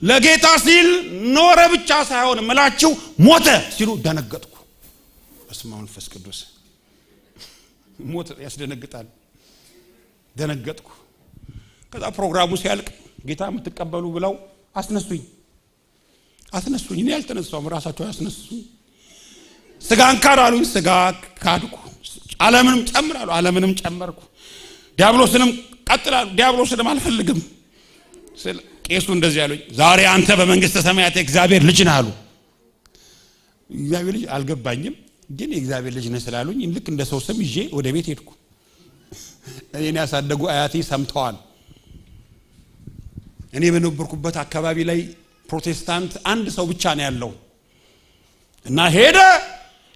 ለጌታ ሲል ኖረ ብቻ ሳይሆን ምላችሁ ሞተ ሲሉ ደነገጥኩ። በስመ አብ መንፈስ ቅዱስ፣ ሞት ያስደነግጣል። ደነገጥኩ። ከዛ ፕሮግራሙ ሲያልቅ ጌታ የምትቀበሉ ብለው አስነሱኝ፣ አስነሱኝ። እኔ አልተነሳሁም፣ ራሳቸው ያስነሱኝ። ስጋን ካድ አሉኝ፣ ስጋ ካድኩ። ዓለምንም ጨምር አሉ፣ ዓለምንም ጨመርኩ። ዲያብሎስንም ቀጥል አሉ፣ ዲያብሎስንም አልፈልግም። ቄሱ እንደዚህ አሉኝ፣ ዛሬ አንተ በመንግስተ ሰማያት የእግዚአብሔር ልጅ ነህ አሉ። እግዚአብሔር ልጅ አልገባኝም፣ ግን የእግዚአብሔር ልጅ ነህ ስላሉኝ ልክ እንደ ሰው ስም ይዤ ወደ ቤት ሄድኩ። እኔን ያሳደጉ አያቴ ሰምተዋል። እኔ በነበርኩበት አካባቢ ላይ ፕሮቴስታንት አንድ ሰው ብቻ ነው ያለው። እና ሄደ፣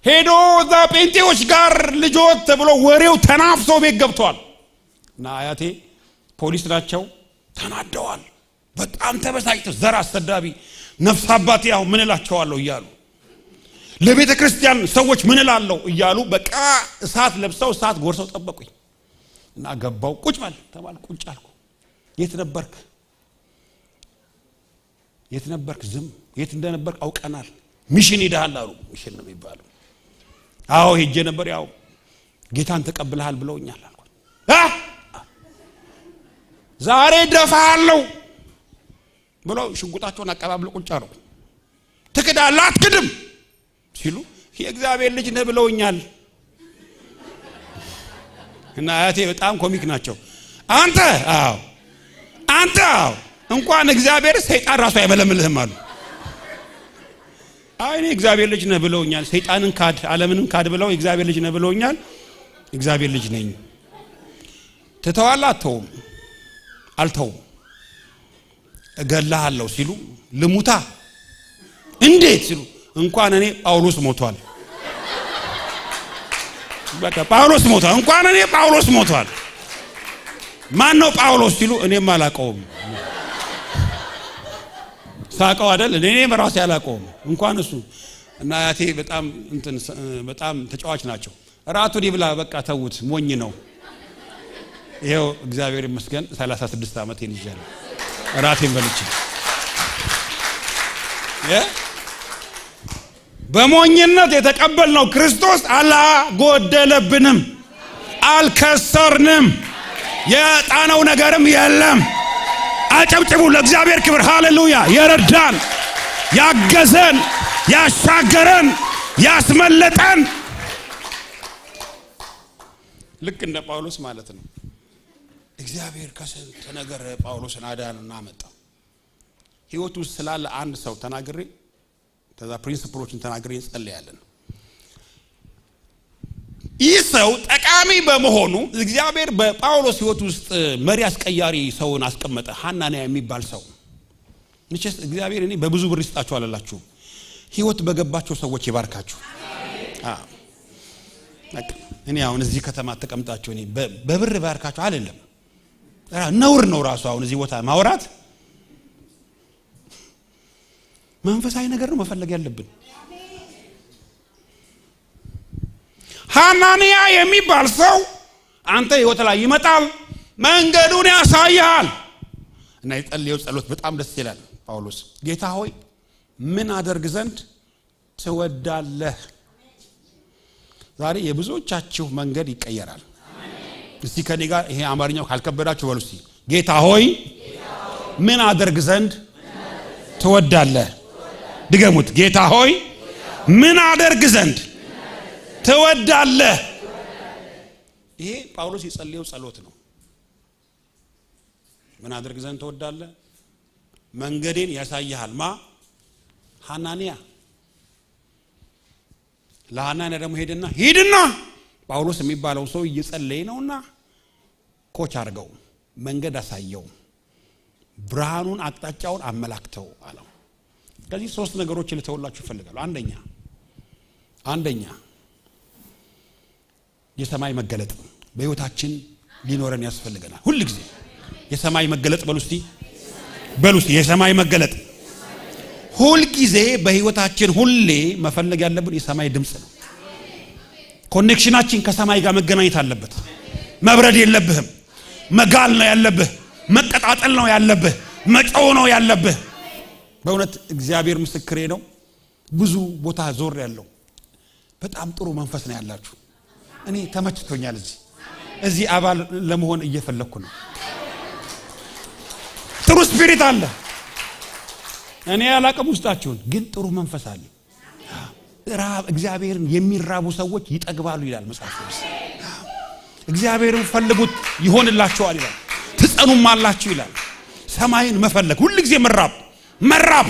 ሄዶ እዛ ጴንጤዎች ጋር ልጆት ተብሎ ወሬው ተናፍሶ ቤት ገብቷል። እና አያቴ ፖሊስ ናቸው፣ ተናደዋል። በጣም ተበሳጭተው ዘር አሰዳቢ ነፍስ አባቴ ያው ምን እላቸዋለሁ እያሉ፣ ለቤተ ክርስቲያን ሰዎች ምን እላለሁ እያሉ በቃ እሳት ለብሰው እሳት ጎርሰው ጠበቁኝ። እና ገባው፣ ቁጭ በል ተባልኩ። ቁጭ አልኩ። የት ነበርክ? የት ነበርክ? ዝም፣ የት እንደነበርክ አውቀናል። Mission ሄደሃል አሉ። Mission ነው የሚባለው። አዎ፣ ሄጄ ነበር። ያው ጌታን ተቀብለሃል ብለውኛል አልኩ። ዛሬ ደፋለሁ ብለው ሽጉጣቸውን አቀባብለው ቁጭ አሉ። ትክዳለህ አትክድም ሲሉ የእግዚአብሔር ልጅ ነህ ብለውኛል። እና አያቴ በጣም comic ናቸው። አንተ አዎ፣ አንተ አዎ፣ እንኳን እግዚአብሔር ሰይጣን ራሱ አይመለምልህም አሉ። አይ እኔ እግዚአብሔር ልጅ ነህ ብለውኛል። ሰይጣንን ካድ፣ ዓለምንም ካድ ብለው እግዚአብሔር ልጅ ነህ ብለውኛል። እግዚአብሔር ልጅ ነኝ። ትተዋለህ? አትተውም? አልተውም። እገልሃለሁ ሲሉ ልሙታ እንዴት ሲሉ እንኳን እኔ ጳውሎስ ሞቷል። በቃ ጳውሎስ ሞቷል። እንኳን እኔ ጳውሎስ ሞቷል። ማን ነው ጳውሎስ ሲሉ እኔም አላውቀውም። ሳቀው አይደል? እኔም ራሴ አላውቀውም እንኳን እሱ። እና አያቴ በጣም እንትን በጣም ተጫዋች ናቸው። ራቱን ይብላ በቃ ተውት፣ ሞኝ ነው። ይኸው እግዚአብሔር ይመስገን 36 ዓመቴን ይዣለሁ። ራቴን በልቼ በሞኝነት የተቀበልነው ክርስቶስ አላጎደለብንም፣ አልከሰርንም፣ የጣነው ነገርም የለም። አጨብጭቡ ለእግዚአብሔር ክብር። ሃሌሉያ! የረዳን፣ ያገዘን፣ ያሻገረን፣ ያስመለጠን ልክ እንደ ጳውሎስ ማለት ነው። እግዚአብሔር ከስንት ነገር ጳውሎስን አዳንና አመጣው። ህይወቱ ውስጥ ስላለ አንድ ሰው ተናግሬ ከዛ principle ኦችን ተናግሬ እንጸልያለን። ይህ ሰው ጠቃሚ በመሆኑ እግዚአብሔር በጳውሎስ ህይወት ውስጥ መሪ አስቀያሪ ሰውን አስቀመጠ። ሐናንያ የሚባል ሰው። መቼስ እግዚአብሔር እኔ በብዙ ብር ይስጣችሁ አላላችሁ፣ ህይወት በገባቸው ሰዎች ይባርካችሁ። እኔ አሁን እዚህ ከተማ ተቀምጣችሁ እኔ በብር ባርካችሁ አይደለም፣ ነውር ነው ራሱ አሁን እዚህ ቦታ ማውራት። መንፈሳዊ ነገር ነው መፈለግ ያለብን። ሐናንያ የሚባል ሰው አንተ ህይወት ላይ ይመጣል፣ መንገዱን ያሳይሃል። እና የጸለየው ጸሎት በጣም ደስ ይላል። ጳውሎስ ጌታ ሆይ ምን አደርግ ዘንድ ትወዳለህ? ዛሬ የብዙዎቻችሁ መንገድ ይቀየራል። እስቲ ከኔ ጋር ይሄ አማርኛው ካልከበዳችሁ በሉ እስቲ ጌታ ሆይ ምን አደርግ ዘንድ ትወዳለህ? ድገሙት። ጌታ ሆይ ምን አደርግ ዘንድ ትወዳለህ? ይሄ ጳውሎስ የጸለየው ጸሎት ነው። ምን አደርግ ዘንድ ትወዳለህ? መንገዴን ያሳይሃል። ማ ሐናንያ። ለሐናንያ ደግሞ ሄድና ሂድና ጳውሎስ የሚባለው ሰው እየጸለየ ነውና coach አድርገው፣ መንገድ አሳየው፣ ብርሃኑን አቅጣጫውን አመላክተው አለው። ከዚህ ሶስት ነገሮች ልተውላችሁ እፈልጋለሁ። አንደኛ የሰማይ መገለጥ በህይወታችን ሊኖረን ያስፈልገናል። ሁል ጊዜ የሰማይ መገለጥ በሉ እስቲ፣ በሉ እስቲ የሰማይ መገለጥ ሁል ጊዜ በህይወታችን ሁሌ መፈለግ ያለብን የሰማይ ድምጽ ነው። connection ኣችን ከሰማይ ጋር መገናኘት አለበት። መብረድ የለብህም። መጋል ነው ያለብህ። መቀጣጠል ነው ያለብህ። መጮህ ነው ያለብህ። በእውነት እግዚአብሔር ምስክሬ ነው። ብዙ ቦታ ዞር ያለው በጣም ጥሩ መንፈስ ነው ያላችሁ። እኔ ተመችቶኛል። እዚህ አባል ለመሆን እየፈለኩ ነው። ጥሩ spirit አለ። እኔ አላቅም ውስጣችሁን፣ ግን ጥሩ መንፈስ አለ። ራብ እግዚአብሔርን የሚራቡ ሰዎች ይጠግባሉ ይላል መጽሐፍ ቅዱስ። እግዚአብሔርን ፈልጉት ይሆንላችኋል ይላል። ትጸኑም አላችሁ ይላል። ሰማይን መፈለግ ሁል ጊዜ መራብ መራብ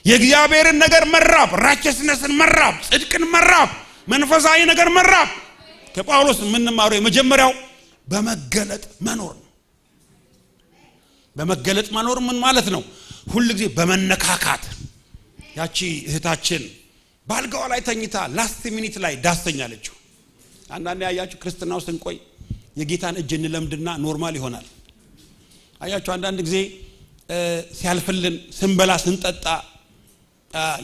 የእግዚአብሔርን ነገር መራብ፣ righteousness ን መራብ፣ ጽድቅን መራብ፣ መንፈሳዊ ነገር መራብ። ከጳውሎስ የምንማረው የመጀመሪያው በመገለጥ መኖር ነው። በመገለጥ መኖር ምን ማለት ነው? ሁል ጊዜ በመነካካት። ያቺ እህታችን ባልጋዋ ላይ ተኝታ last minute ላይ ዳሰኛለችው። አንዳንዴ አያችሁ ክርስትናው ስንቆይ የጌታን እጅ እንለምድና normal ይሆናል። አያችሁ አንዳንድ ጊዜ ሲያልፍልን ስንበላ ስንጠጣ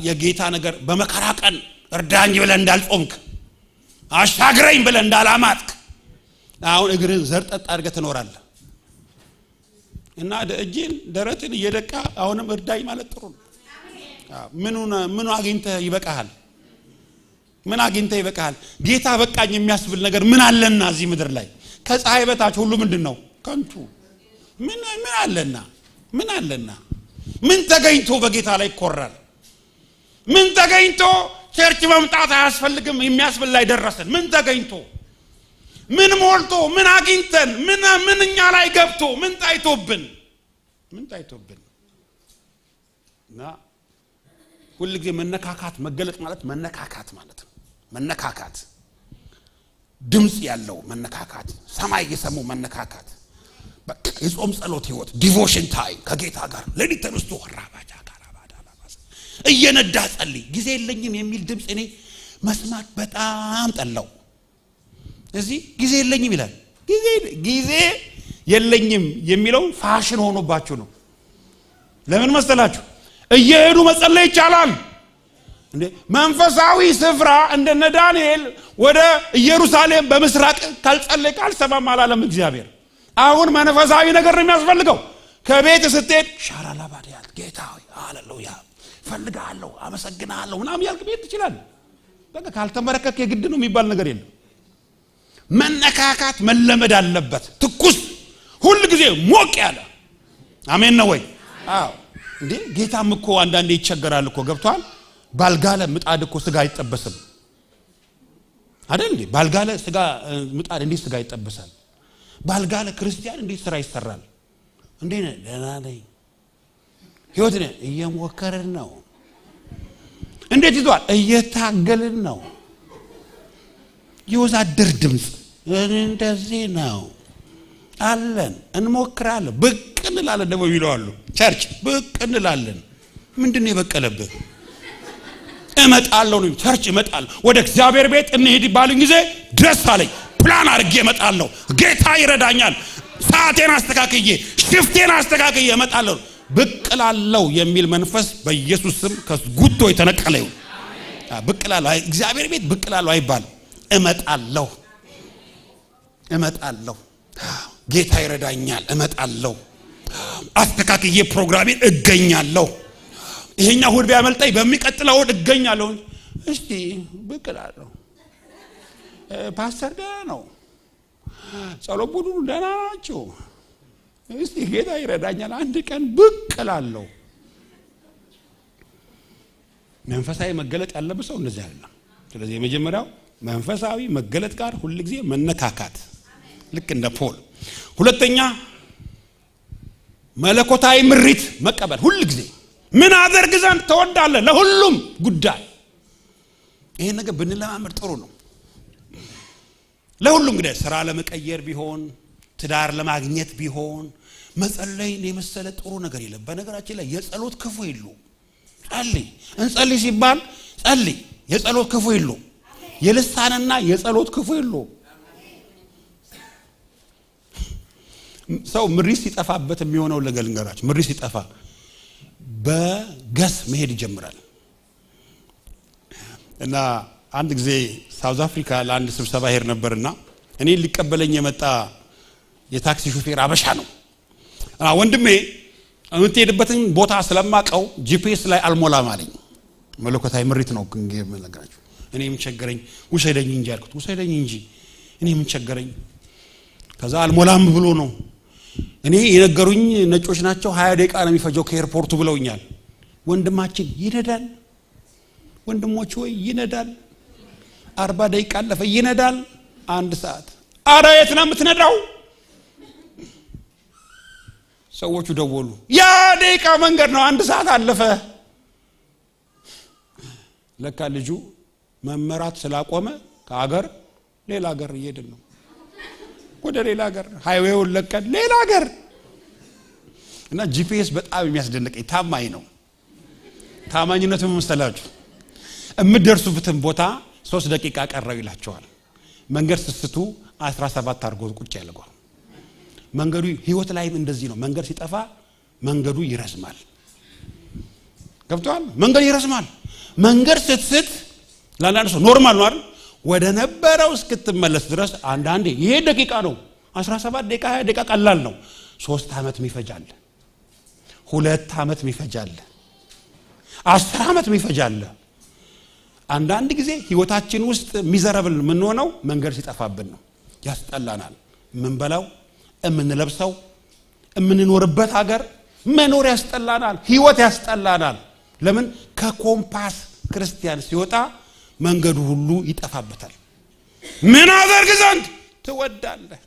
የጌታ ነገር በመከራ ቀን እርዳኝ ብለህ እንዳልጾምክ፣ አሻግረኝ ብለህ እንዳላማጥክ አሁን እግርህን ዘርጠጥ አድርገህ ትኖራለህ። እና እጅን ደረትን እየደቃ አሁንም እርዳኝ ማለት ጥሩ ነው። ምኑ አግኝተህ ይበቃሃል? ምን አግኝተህ ይበቃሃል? ጌታ በቃኝ የሚያስብል ነገር ምን አለና እዚህ ምድር ላይ? ከፀሐይ በታች ሁሉ ምንድነው? ከንቱ። ምን አለና? ምን አለና? ምን ተገኝቶ በጌታ ላይ ይኮራል? ምን ተገኝቶ Church መምጣት አያስፈልግም የሚያስብል ላይ ደረስን። ምን ተገኝቶ፣ ምን ሞልቶ፣ ምን አግኝተን፣ ምን ምን እኛ ላይ ገብቶ፣ ምን ታይቶብን፣ ምን ታይቶብን? እና ሁልጊዜ መነካካት፣ መገለጥ ማለት መነካካት ማለት ነው። መነካካት፣ ድምፅ ያለው መነካካት፣ ሰማይ የሰሙ መነካካት፣ በቃ የጾም ጸሎት ህይወት፣ devotion time ከጌታ ጋር፣ ሌሊት ተነስቶ ራባጃ ካራባዳ እየነዳ ጸልይ። ጊዜ የለኝም የሚል ድምፅ እኔ መስማት በጣም ጠላው። እዚህ ጊዜ የለኝም ይላል። ጊዜ የለኝም የሚለው ፋሽን ሆኖባችሁ ነው። ለምን መሰላችሁ? እየሄዱ መጸለይ ይቻላል እንዴ? መንፈሳዊ ስፍራ እንደነ ዳንኤል ወደ ኢየሩሳሌም በምስራቅ ካልጸለይክ አልሰማም አላለም እግዚአብሔር። አሁን መንፈሳዊ ነገር ነው የሚያስፈልገው። ከቤት ስትሄድ ሻራላባዲያት፣ ጌታ ሆይ ሃሌሉያ፣ ፈልግሃለሁ፣ አመሰግንሃለሁ ምናምን ያልክ መሄድ ትችላለህ። በቃ ካልተንበረከክ የግድ ነው የሚባል ነገር የለም። መነካካት መለመድ አለበት። ትኩስ፣ ሁል ጊዜ ሞቅ ያለ፣ አሜን ነው ወይ? አዎ። እንዴ፣ ጌታም እኮ አንዳንዴ ይቸገራል እኮ፣ ገብቷል። ባልጋለ ምጣድ እኮ ስጋ አይጠበስም አይደል እንዴ? ባልጋለ ስጋ ምጣድ እንዴት ስጋ ይጠበሳል? ባልጋለ ክርስቲያን እንዴት ስራ ይሰራል? እንዴ ነህ? ደህና ነኝ። ህይወት ነህ? እየሞከርን ነው። እንዴት ይዟል? እየታገልን ነው። የወዛደር ድምፅ እንደዚህ ነው። አለን፣ እንሞክራለን፣ ብቅ እንላለን። ደግሞ ይለዋሉ church ብቅ እንላለን። ምንድን ነው የበቀለብህ? እመጣለሁ ነው፣ church እመጣለሁ። ወደ እግዚአብሔር ቤት እንሂድ ባሉኝ ጊዜ ደስ አለኝ። ፕላን አድርጌ እመጣለሁ። ጌታ ይረዳኛል። ሰዓቴን አስተካክዬ፣ shift ኤን አስተካክዬ እመጣለሁ። ብቅ እላለሁ የሚል መንፈስ በኢየሱስ ስም ከጉቶ የተነቀለ ይሁን። ብቅ እላለሁ፣ እግዚአብሔር ቤት ብቅ እላለሁ አይባልም። እመጣለሁ፣ እመጣለሁ። ጌታ ይረዳኛል። እመጣለሁ። አስተካክዬ ፕሮግራሜን እገኛለሁ። ይሄኛው እሑድ ቢያመልጠኝ በሚቀጥለው እሑድ እገኛለሁ። እስቲ ብቅ እላለሁ። ፓስተር ደህና ነው። ጸሎት ቡድኑ ደህና ናቸው። እስቲ ጌታ ይረዳኛል፣ አንድ ቀን ብቅ እላለሁ። መንፈሳዊ መገለጥ ያለበት ሰው እንደዚህ አይደለም። ስለዚህ የመጀመሪያው መንፈሳዊ መገለጥ ጋር ሁልጊዜ መነካካት፣ ልክ እንደ ፖል። ሁለተኛ መለኮታዊ ምሪት መቀበል፣ ሁልጊዜ ምን አደርግ ዘንድ ትወዳለህ? ለሁሉም ጉዳይ ይሄን ነገር ብንለማመድ ጥሩ ነው። ለሁሉም ጉዳይ፣ ስራ ለመቀየር ቢሆን፣ ትዳር ለማግኘት ቢሆን፣ መጸለይን የመሰለ ጥሩ ነገር የለም። በነገራችን ላይ የጸሎት ክፉ የለውም። ጸልይ፣ እንጸልይ ሲባል ጸልይ። የጸሎት ክፉ የለውም። የልሳንና የጸሎት ክፉ የለውም። ሰው ምሪት ሲጠፋበት የሚሆነው ነገር ልንገራችሁ። ምሪት ሲጠፋ በ guess መሄድ ይጀምራል። እና አንድ ጊዜ South Africa ለአንድ ስብሰባ ሄድ ነበርና እኔ ሊቀበለኝ የመጣ የታክሲ ሹፌር አበሻ ነው። እና ወንድሜ፣ የምትሄድበትን ቦታ ስለማቀው GPS ላይ አልሞላም አለኝ። መለኮታዊ ምሪት ነው የምነግራችሁ። እኔ ምን ቸገረኝ፣ ውሰደኝ እንጂ አልኩት። ውሰደኝ እንጂ፣ እኔ ምን ቸገረኝ። ከዛ አልሞላም ብሎ ነው። እኔ የነገሩኝ ነጮች ናቸው። 20 ደቂቃ ነው የሚፈጀው ከ airport ኡ ብለውኛል። ወንድማችን ይነዳል። ወንድሞች ወይ ይነዳል። 40 ደቂቃ አለፈ፣ ይነዳል። አንድ ሰዓት። አረ የት ነው የምትነዳው? ሰዎቹ ደወሉ። ያ ደቂቃ መንገድ ነው፣ አንድ ሰዓት አለፈ። ለካ ልጁ መመራት ስላቆመ ከአገር ሌላ ሀገር እየሄድን ነው፣ ወደ ሌላ ሀገር፣ highway ውን ለቀን ሌላ ሀገር። እና GPS በጣም የሚያስደንቀኝ ታማኝ ነው። ታማኝነቱ ምን መሰላችሁ? የምትደርሱበትን ቦታ 3 ደቂቃ ቀረው ይላቸዋል። መንገድ ስትስቱ 17 አድርጎ ቁጭ ያደርገዋል። መንገዱ ህይወት ላይም እንደዚህ ነው። መንገድ ሲጠፋ መንገዱ ይረዝማል። ገብቶሃል? መንገዱ ይረዝማል። መንገድ ስትስት ለአንዳንድ ሰው normal ነው አይደል? ወደ ነበረው እስክትመለስ ድረስ አንዳንዴ ይሄ ደቂቃ ነው፣ 17 ደቂቃ፣ 20 ደቂቃ ቀላል ነው። 3 ዓመት ሚፈጃል፣ 2 ዓመት ሚፈጃል፣ 10 ዓመት ሚፈጃል። አንዳንድ ጊዜ ህይወታችን ውስጥ miserable የምንሆነው መንገድ ሲጠፋብን ነው። ያስጠላናል። የምንበላው፣ የምንለብሰው፣ የምንኖርበት ሀገር መኖር ያስጠላናል። ህይወት ያስጠላናል። ለምን? ከኮምፓስ ክርስቲያን ሲወጣ መንገዱ ሁሉ ይጠፋበታል። ምን አደርግ ዘንድ ትወዳለህ?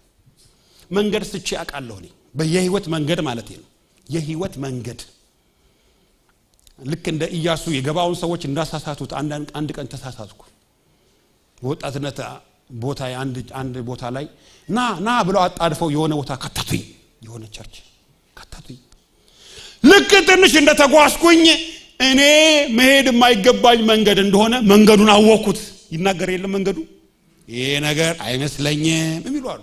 መንገድ ስቼ አውቃለሁ እኔ፣ በየህይወት መንገድ ማለት ነው። የህይወት መንገድ ልክ እንደ ኢያሱ የገባውን ሰዎች እንዳሳሳቱት አንድ ቀን ተሳሳትኩ። በወጣትነት ቦታ አንድ ቦታ ላይ ና ና ብለው አጣድፈው የሆነ ቦታ ከተቱኝ፣ የሆነ church ከተቱኝ። ልክ ትንሽ እንደተጓዝኩኝ እኔ መሄድ የማይገባኝ መንገድ እንደሆነ መንገዱን አወቅኩት። ይናገር የለም መንገዱ ይሄ ነገር አይመስለኝም የሚሉ አሉ።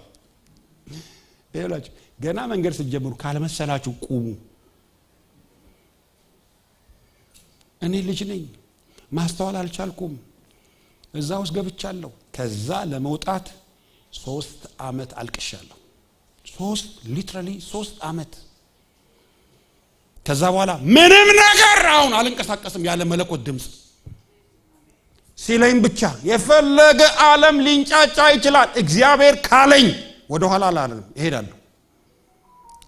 ይኸውላችሁ ገና መንገድ ስትጀምሩ ካልመሰላችሁ ቁሙ። እኔ ልጅ ነኝ፣ ማስተዋል አልቻልኩም፣ እዛ ውስጥ ገብቻለሁ። ከዛ ለመውጣት 3 ዓመት አልቅሻለሁ። 3 literally 3 ዓመት። ከዛ በኋላ ምንም ነገር አሁን አልንቀሳቀስም ያለ መለኮት ድምፅ ሲለኝ ብቻ። የፈለገ ዓለም ሊንጫጫ ይችላል፣ እግዚአብሔር ካለኝ ወደ ኋላ አላለም እሄዳለሁ።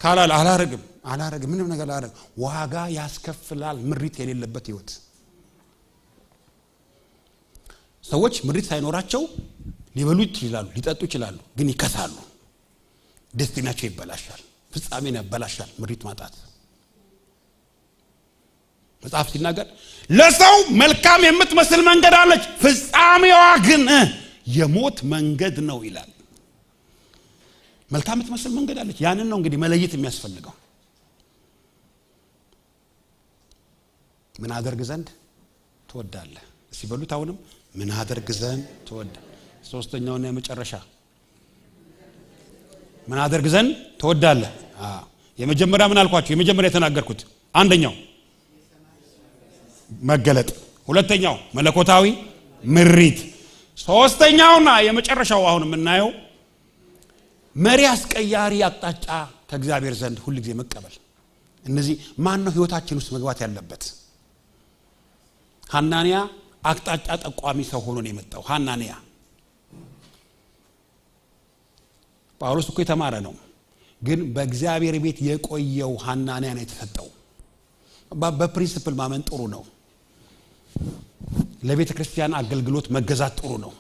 ካላለ አላረግም፣ አላረግም፣ ምንም ነገር አላረግም። ዋጋ ያስከፍላል ምሪት የሌለበት ህይወት። ሰዎች ምሪት ሳይኖራቸው ሊበሉ ይችላሉ፣ ሊጠጡ ይችላሉ፣ ግን ይከሳሉ። ደስቲናቸው ይበላሻል፣ ፍጻሜን ያበላሻል ምሪት ማጣት። መጽሐፍ ሲናገር ለሰው መልካም የምትመስል መንገድ አለች፣ ፍጻሜዋ ግን የሞት መንገድ ነው ይላል። መልካም የምትመስል መንገድ አለች። ያንን ነው እንግዲህ መለየት የሚያስፈልገው። ምን አደርግ ዘንድ ትወዳለህ? እስቲ በሉት አሁንም ምን አደርግ ዘንድ ትወዳለህ? ሶስተኛውና የመጨረሻ ምን አደርግ ዘንድ ትወዳለህ? አዎ፣ የመጀመሪያ ምን አልኳችሁ? የመጀመሪያ የተናገርኩት አንደኛው መገለጥ፣ ሁለተኛው መለኮታዊ ምሪት፣ ሶስተኛውና የመጨረሻው አሁን የምናየው መሪ አስቀያሪ አቅጣጫ ከእግዚአብሔር ዘንድ ሁል ጊዜ መቀበል። እነዚህ ማን ነው ህይወታችን ውስጥ መግባት ያለበት? ሐናንያ አቅጣጫ ጠቋሚ ሰው ሆኖ ነው የመጣው። ሐናንያ ጳውሎስ እኮ የተማረ ነው፣ ግን በእግዚአብሔር ቤት የቆየው ሐናንያ ነው የተሰጠው። በ principle ማመን ጥሩ ነው። ለቤተ ክርስቲያን አገልግሎት መገዛት ጥሩ ነው።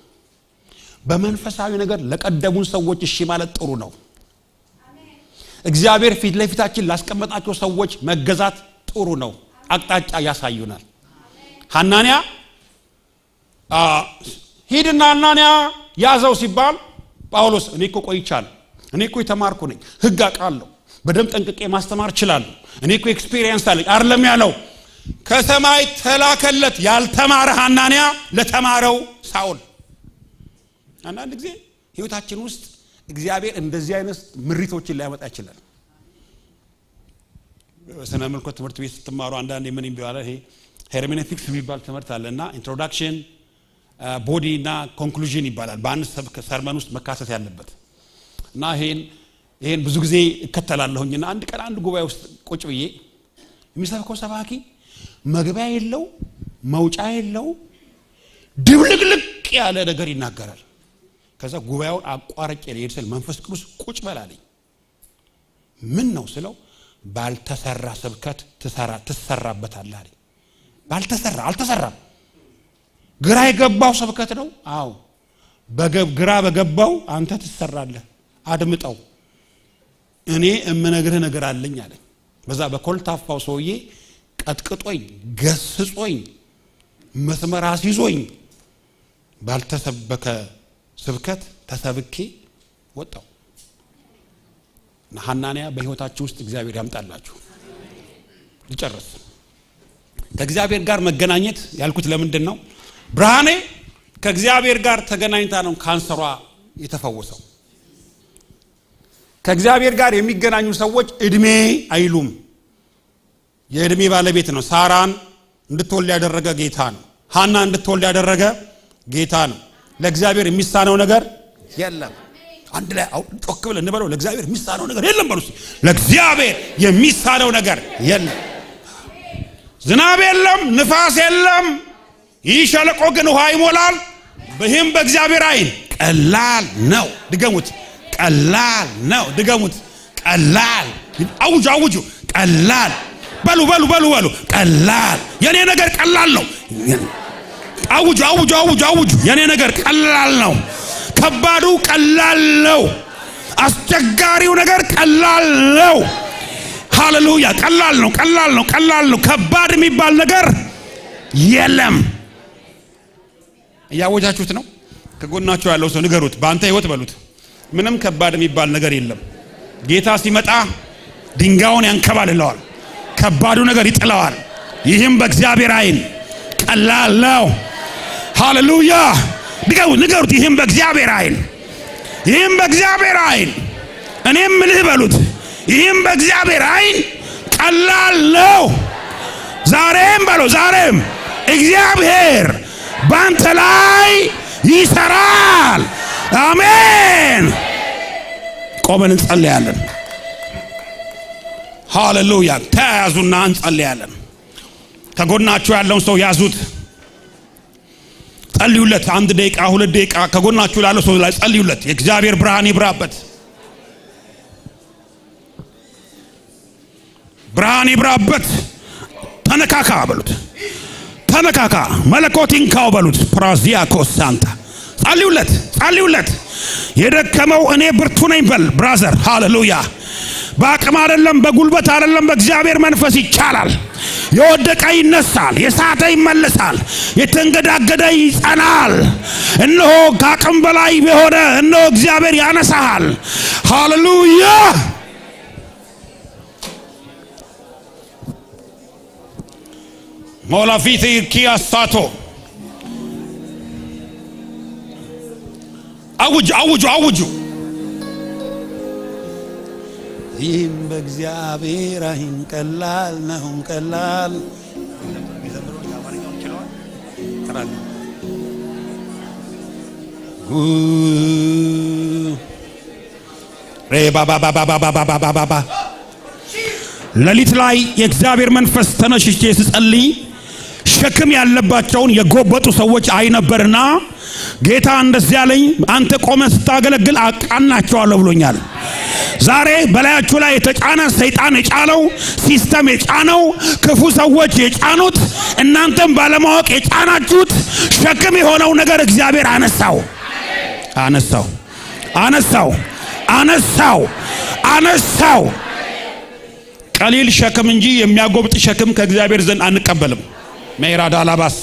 በመንፈሳዊ ነገር ለቀደሙን ሰዎች እሺ ማለት ጥሩ ነው። እግዚአብሔር ፊት ለፊታችን ላስቀመጣቸው ሰዎች መገዛት ጥሩ ነው። አቅጣጫ ያሳዩናል። ሐናንያ ሂድና ሐናንያ ያዘው ሲባል ጳውሎስ እኔ እኮ ቆይቻለሁ፣ እኔ እኮ የተማርኩ ነኝ፣ ህግ አውቃለሁ፣ በደንብ ጠንቅቄ ማስተማር እችላለሁ፣ እኔ እኮ experience አለኝ አይደለም ያለው። ከሰማይ ተላከለት ያልተማረ ሐናንያ ለተማረው ሳውል። አንዳንድ ጊዜ ህይወታችን ውስጥ እግዚአብሔር እንደዚህ አይነት ምሪቶችን ሊያመጣ ይችላል። ስነ መለኮት ትምህርት ቤት ስትማሩ አንዳንዴ ምን ይባላል፣ ይሄ hermeneutics የሚባል ትምህርት አለና introduction፣ body እና conclusion ይባላል። በአንድ sermon ውስጥ መካተት ያለበት እና ይሄን ብዙ ጊዜ እከተላለሁኝና አንድ ቀን አንድ ጉባኤ ውስጥ ቁጭ ብዬ የሚሰብከው ሰባኪ መግቢያ የለው መውጫ የለው ድብልቅልቅ ያለ ነገር ይናገራል። ከዛ ጉባኤውን አቋርጬ ልሄድ ስል መንፈስ ቅዱስ ቁጭ በል አለኝ። ምን ነው ስለው ባልተሰራ ስብከት ትሰራበታለህ አለኝ። ባልተሰራ አልተሰራም፣ ግራ የገባው ስብከት ነው። አዎ ግራ በገባው አንተ ትሰራለህ፣ አድምጠው፣ እኔ እምነግርህ ነገር አለኝ አለኝ። በዛ በኮልታፋው ሰውዬ ቀጥቅጦኝ ገስጾኝ መስመር አስይዞኝ ባልተሰበከ ስብከት ተሰብኬ ወጣው። ሐናንያ በህይወታችሁ ውስጥ እግዚአብሔር ያምጣላችሁ። ልጨርስ። ከእግዚአብሔር ጋር መገናኘት ያልኩት ለምንድን ነው? ብርሃኔ ከእግዚአብሔር ጋር ተገናኝታ ነው ካንሰሯ የተፈወሰው። ከእግዚአብሔር ጋር የሚገናኙ ሰዎች እድሜ አይሉም። የእድሜ ባለቤት ነው። ሳራን እንድትወልድ ያደረገ ጌታ ነው። ሐና እንድትወልድ ያደረገ ጌታ ነው። ለእግዚአብሔር የሚሳነው ነገር የለም። አንድ ላይ ጮክ ብለን እንበለው፣ ለእግዚአብሔር የሚሳነው ነገር የለም በሉ። ለእግዚአብሔር የሚሳነው ነገር የለም። ዝናብ የለም፣ ንፋስ የለም፣ ይህ ሸለቆ ግን ውሃ ይሞላል። ይህም በእግዚአብሔር ዓይን ቀላል ነው። ድገሙት፣ ቀላል ነው። ድገሙት፣ ቀላል። አውጁ፣ አውጁ፣ ቀላል በሉ፣ በሉ፣ በሉ፣ በሉ። ቀላል። የኔ ነገር ቀላል ነው፣ አውጁ፣ አውጁ፣ አውጁ፣ አውጁ። የኔ ነገር ቀላል ነው። ከባዱ ቀላል ነው። አስቸጋሪው ነገር ቀላል ነው። ሃሌሉያ! ቀላል ነው፣ ቀላል ነው፣ ቀላል ነው። ከባድ የሚባል ነገር የለም። እያወጃችሁት ነው። ከጎናችሁ ያለው ሰው ንገሩት፣ በአንተ ህይወት በሉት፣ ምንም ከባድ የሚባል ነገር የለም። ጌታ ሲመጣ ድንጋዩን ያንከባልለዋል፣ ከባዱ ነገር ይጥለዋል። ይህም በእግዚአብሔር ዓይን ቀላል ነው። ሃሌሉያ! ንገሩት፣ ንገሩት። ይህም በእግዚአብሔር ዓይን፣ ይህም በእግዚአብሔር ዓይን፣ እኔም ምልህ በሉት፣ ይህም በእግዚአብሔር ዓይን ቀላል ነው። ዛሬም በለው፣ ዛሬም እግዚአብሔር ባንተ ላይ ይሰራል። አሜን። ቆመን እንጸልያለን። ሃሌሉያ። ተያያዙና እንጸልያለን። ከጎናችሁ ያለውን ሰው ያዙት፣ ጸልዩለት። 1 ደቂቃ፣ 2 ደቂቃ ከጎናችሁ ላለው ሰው ላይ ጸልዩለት። የእግዚአብሔር ብርሃን ይብራበት፣ ብርሃን ይብራበት። ተነካካ በሉት፣ ተነካካ፣ መለኮት ይንካው በሉት። ፕራዚያኮ ሳንታ ጸልዩለት፣ ጸልዩለት። የደከመው እኔ ብርቱ ነኝ በል brother። ሃሌሉያ። በአቅም አይደለም፣ በጉልበት አይደለም፣ በእግዚአብሔር መንፈስ ይቻላል። የወደቀ ይነሳል፣ የሳተ ይመለሳል፣ የተንገዳገደ ይጸናል። እነሆ ከአቅም በላይ የሆነ እነሆ እግዚአብሔር ያነሳሃል። ሃሌሉያ። ሞላፊት ኪያሳቶ አውጁ፣ አውጁ፣ አውጁ። ይህም በእግዚአብሔር ዓይን ቀላል ነው፣ ቀላል። ሬባባባባባባባባ ሌሊት ላይ የእግዚአብሔር መንፈስ ተነሽቼ ስጸልይ ሸክም ያለባቸውን የጎበጡ ሰዎች አይነበርና ጌታ እንደዚህ ያለኝ፣ አንተ ቆመ ስታገለግል አቃናቸዋለሁ ብሎኛል። ዛሬ በላያችሁ ላይ የተጫነ፣ ሰይጣን የጫነው፣ system የጫነው፣ ክፉ ሰዎች የጫኑት፣ እናንተም ባለማወቅ የጫናችሁት ሸክም የሆነው ነገር እግዚአብሔር አነሳው፣ አነሳው፣ አነሳው፣ አነሳው፣ አነሳው። ቀሊል ሸክም እንጂ የሚያጎብጥ ሸክም ከእግዚአብሔር ዘንድ አንቀበልም። ሜራዳ አላባስ።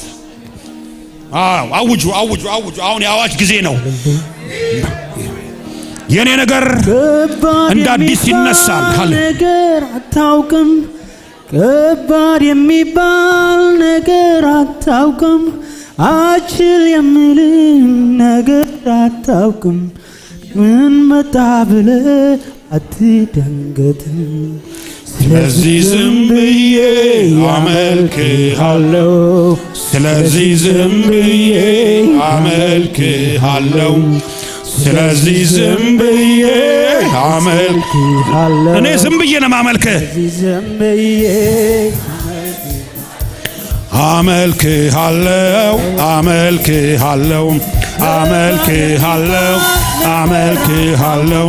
አዎ፣ አውጁ፣ አውጁ፣ አውጁ። አሁን የአዋጅ ጊዜ ነው። የኔ ነገር እንደ አዲስ ይነሳል። ነገር አታውቅም፣ ከባድ የሚባል ነገር አታውቅም፣ አችል የሚል ነገር አታውቅም። ምን መጣ ብለህ አትደንገጥም። ስለዚህ ዝም ብዬ አመልክሃለሁ፣ ስለዚህ ዝም ብዬ አመልክሃለሁ፣ ስለዚህ ዝም ብዬ አመልክሃለሁ። እኔ ዝም ብዬ ነው የማመልክህ። አመልክሃለሁ፣ አመልክሃለሁ፣ አመልክሃለሁ፣ አመልክሃለሁ።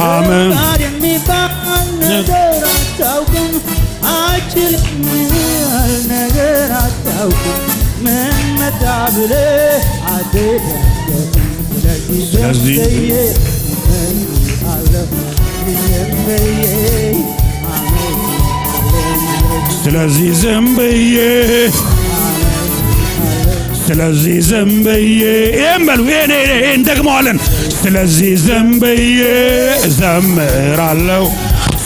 አመን። ነገር አታውቅም፣ አችልም ነገር አታውቅም። ምን መጣ ብለህ አትደንገጥም። ስለዚህ ዝም ብዬ አመልክሃለሁ፣ ዝም ብዬ። ስለዚህ ዝም ብዬ፣ ስለዚህ ዝም ብዬ። ይህን በሉ፣ ይህን ደግመዋለን። ስለዚህ ዝም ብዬ እዘምራለሁ።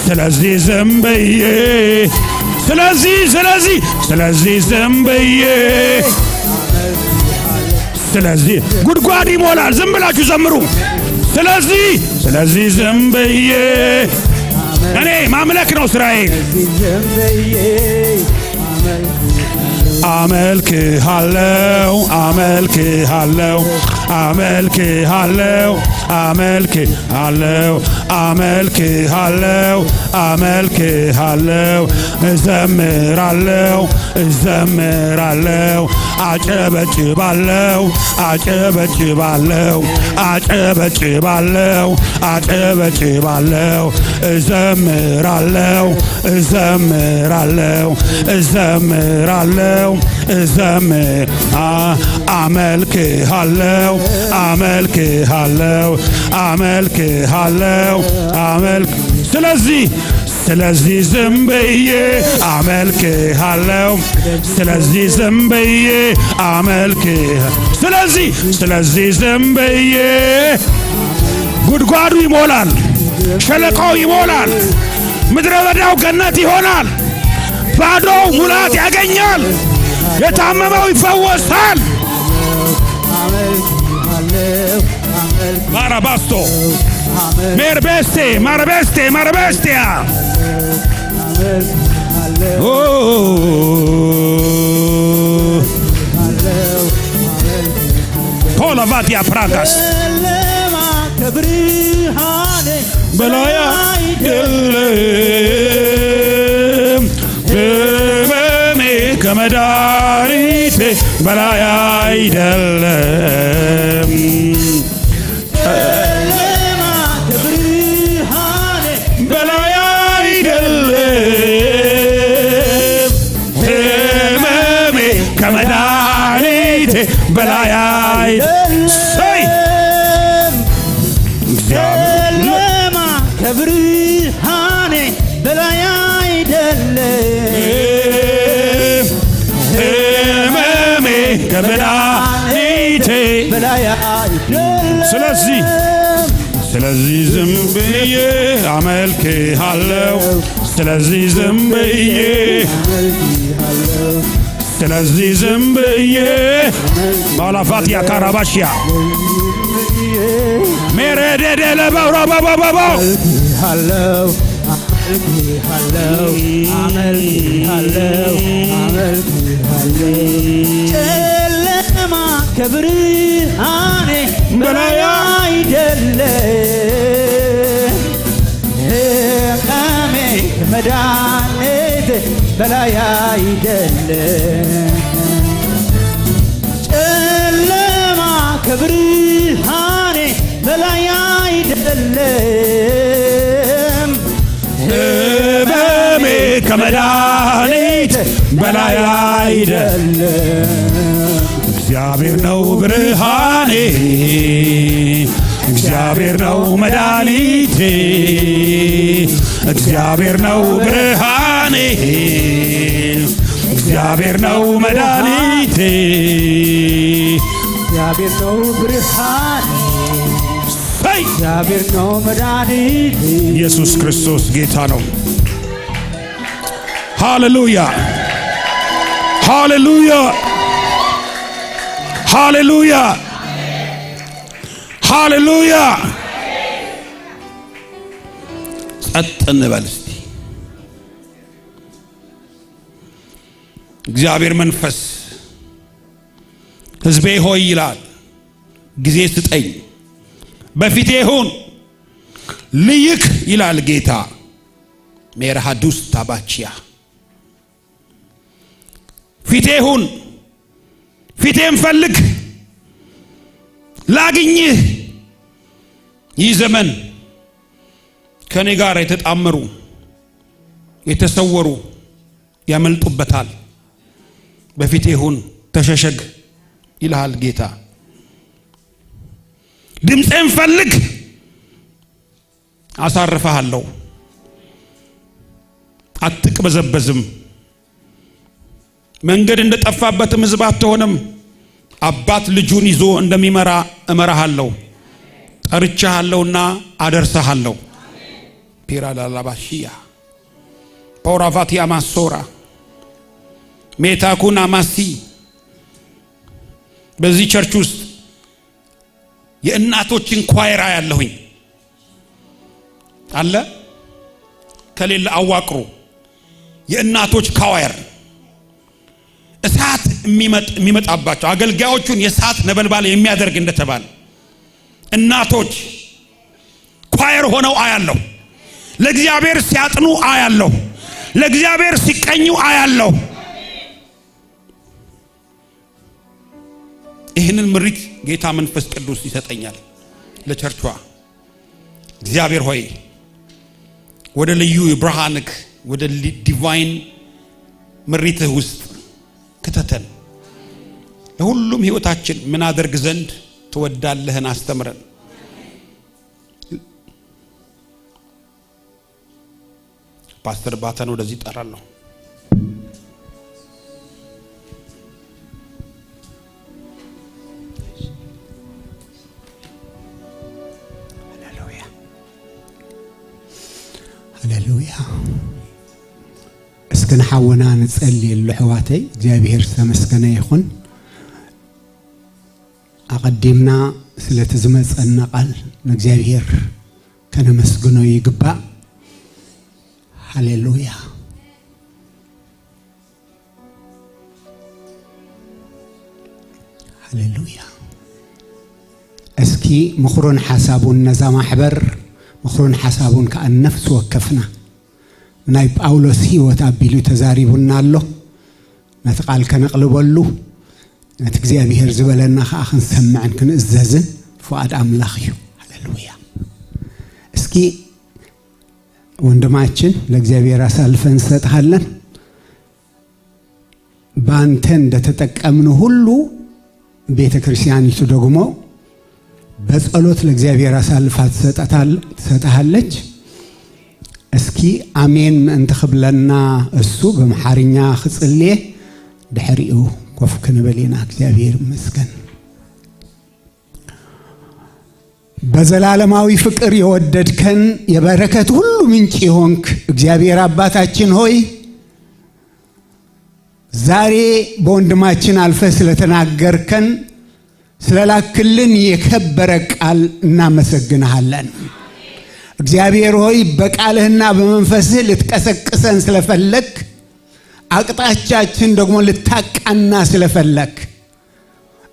ስለዚህ ዝም ብዬ፣ ስለዚህ፣ ስለዚህ፣ ስለዚህ ዝም ብዬ፣ ስለዚህ። ጉድጓድ ይሞላል። ዝም ብላችሁ ዘምሩ። ስለዚህ፣ ስለዚህ ዝም ብዬ፣ እኔ ማምለክ ነው ስራዬ። አመልክሃለሁ፣ አመልክሃለሁ፣ አመልክሃለሁ፣ አመልክሃለሁ፣ አመልክሃለሁ፣ አመልክሃለሁ። እዘምራለሁ፣ እዘምራለሁ፣ አጨበጭባለሁ፣ አጨበጭባለሁ፣ አጨበጭባለሁ፣ አጨበጭባለሁ። እዘምራለሁ፣ እዘምራለሁ፣ እዘምራለሁ። እዘምራለሁ እዘምር አመልክሃለሁ አመልክሃለሁ አመልክሃለሁ አመልክ ስለዚህ ዝም ብዬ አመልክሃለሁ ስለዚህ ዝም ብዬ አመልክህ ስለዚህ ዝም ብዬ። ጉድጓዱ ይሞላል፣ ሸለቆው ይሞላል፣ ምድረ በዳው ገነት ይሆናል፣ ባዶው ሙላት ያገኛል፣ የታመመው ይፈወሳል። ማራባስቶ ሜርቤስቴ ማርቤስቴ ማርቤስቲያ ፖላቫቲያ ፕራጋስ ጨለማ ከብርሃኔ በላይ አይደለም፣ ህመሜ ከመድኃኒቴ በላይ አይደለም። ጨለማ ከብርሃኔ በላይ አይደለም፣ ህመሜ ከመድኃኒቴ በላይ አይደለም። ሰይ እግዚአብሔር ጨለማ ከብርሃኔ በላይ አይደለም። ህመሜ ከመድኃኒቴ በላይ አይደለም። ስለዚህ ዝም ብዬ አመልክሃለሁ። ስለዚህ ዝም ብዬ ስለዚህ ዝም ብዬ ማላፋት ያካራባሽያ ሜሬዴዴለበውራባባባባው አመልክሃለሁ አመልክሃለሁ አመልክሃለሁ አመልክሃለሁ። ጨለማ ከብርሃኔ በላይ አይደለም፣ ህመሜ ከመድኃኒቴ በላይ አይደለም። ጨለማ ከብርሃኔ በላይ አይደለም፣ ህመሜ ከመድኃኒት በላይ አይደለም። እግዚአብሔር ነው ብርሃኔ፣ እግዚአብሔር ነው መድኃኒቴ፣ እግዚአብሔር ነው ብርሃኔ፣ እግዚአብሔር ነው መድኃኒቴ። እግዚአብሔር ነው ብርሃኔ፣ ሄይ! እግዚአብሔር ነው መድኃኒቴ። ኢየሱስ ክርስቶስ ጌታ ነው። ሃሌሉያ ሃሌሉያ ሃሌሉያ ሃሌሉያ። ጸጥ እንበል እስቲ። እግዚአብሔር መንፈስ ሕዝቤ ሆይ ይላል፣ ጊዜ ስጠኝ፣ በፊቴ ሁን ልይክ ይላል ጌታ። ሜርሃዱስ ታባቺያ ፊቴ ሁን፣ ፊቴን ፈልግ ላግኝህ። ይህ ዘመን ከኔ ጋር የተጣመሩ የተሰወሩ ያመልጡበታል። በፊቴ ሁን፣ ተሸሸግ ይልሃል ጌታ። ድምፄን ፈልግ አሳርፈሃለሁ። አትቅበዘበዝም። መንገድ እንደጠፋበትም ሕዝብ አትሆንም። አባት ልጁን ይዞ እንደሚመራ እመራሃለሁ። ጠርቼሃለሁና አደርሰሃለሁ። ፒራላላባሺያ ፖራቫቲያ ማሶራ ሜታኩና ማሲ። በዚህ church ውስጥ የእናቶችን choir ያለሁኝ አለ፣ ከሌለ አዋቅሩ። የእናቶች choir እሳት የሚመጣባቸው አገልጋዮቹን የእሳት ነበልባል የሚያደርግ እንደተባለ እናቶች choir ሆነው አያለሁ። ለእግዚአብሔር ሲያጥኑ አያለሁ። ለእግዚአብሔር ሲቀኙ አያለሁ። ይህንን ምሪት ጌታ መንፈስ ቅዱስ ይሰጠኛል ለቸርቿ። እግዚአብሔር ሆይ ወደ ልዩ ብርሃንክ ወደ divine ምሪትህ ውስጥ ክተተን። ለሁሉም ህይወታችን ምን አደርግ ዘንድ ትወዳለህን አስተምረን። ፓስተር ባተን ወደዚህ እጠራለሁ። ሃሌሉያ ሃሌሉያ። እስኪ ንሓውና ንጸልየሉ ኣሕዋተይ። እግዚኣብሔር ዝተመስገነ ይኹን። ኣቐዲምና ስለቲ ዝመፀና ቃል ንእግዚኣብሔር ከነመስግኖ ይግባእ። ሃሌሉያ ሃሌሉያ። እስኪ ምኽሩን ሓሳቡን ነዛ ማሕበር፣ ምኽሩን ሓሳቡን ከዓ ነፍሲ ወከፍና ናይ ጳውሎስ ህይወት ኣቢሉ ተዛሪቡና ኣሎ። ነቲ ቃል ከነቕልበሉ፣ ነቲ እግዚኣብሔር ዝበለና ከዓ ክንሰምዕን ክንእዘዝን ፍቓድ ኣምላኽ እዩ። ሃሌሉያ። እስኪ ወንድማችን ለእግዚአብሔር አሳልፈን እንሰጥሃለን። በአንተ እንደተጠቀምን ሁሉ ቤተ ክርስቲያኒቱ ደግሞ በጸሎት ለእግዚአብሔር አሳልፋ ትሰጥሃለች። እስኪ ኣሜን ምእንቲ ክብለና እሱ በምሓርኛ ክጽልየ፣ ድሕሪኡ ኮፍ ክንብል ኢና። እግዚአብሔር ይመስገን። በዘላለማዊ ፍቅር የወደድከን፣ የበረከት ሁሉ ምንጭ የሆንክ እግዚአብሔር አባታችን ሆይ፣ ዛሬ በወንድማችን አልፈህ ስለተናገርከን፣ ስለላክልን የከበረ ቃል እናመሰግንሃለን። እግዚአብሔር ሆይ፣ በቃልህና በመንፈስህ ልትቀሰቅሰን ስለፈለክ፣ አቅጣጫችን ደግሞ ልታቃና ስለፈለክ፣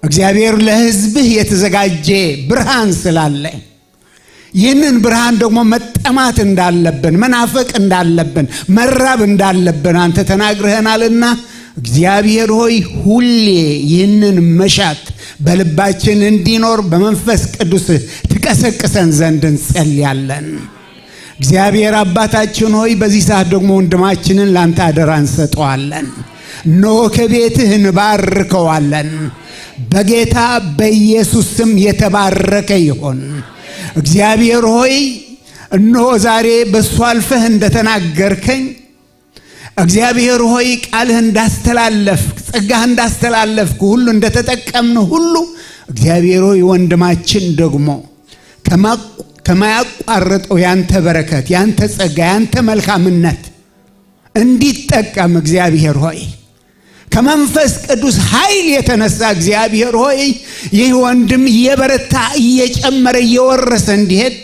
እግዚአብሔር ለሕዝብህ የተዘጋጀ ብርሃን ስላለ ይህንን ብርሃን ደግሞ መጠማት እንዳለብን፣ መናፈቅ እንዳለብን፣ መራብ እንዳለብን አንተ ተናግረህናልና እግዚአብሔር ሆይ፣ ሁሌ ይህንን መሻት በልባችን እንዲኖር በመንፈስ ቅዱስ ትቀሰቅሰን ዘንድ እንጸልያለን። እግዚአብሔር አባታችን ሆይ፣ በዚህ ሰዓት ደግሞ ወንድማችንን ለአንተ አደራ እንሰጠዋለን። እነሆ ከቤትህ እንባርከዋለን። በጌታ በኢየሱስ ስም የተባረከ ይሆን። እግዚአብሔር ሆይ፣ እነሆ ዛሬ በእሱ አልፈህ እንደተናገርከኝ፣ እግዚአብሔር ሆይ፣ ቃልህ እንዳስተላለፍክ፣ ጸጋህ እንዳስተላለፍክ ሁሉ፣ እንደተጠቀምን ሁሉ እግዚአብሔር ሆይ፣ ወንድማችን ደግሞ ከማያቋርጠው ያንተ በረከት፣ ያንተ ጸጋ፣ ያንተ መልካምነት እንዲጠቀም፣ እግዚአብሔር ሆይ፣ ከመንፈስ ቅዱስ ኃይል የተነሳ እግዚአብሔር ሆይ፣ ይህ ወንድም እየበረታ፣ እየጨመረ፣ እየወረሰ እንዲሄድ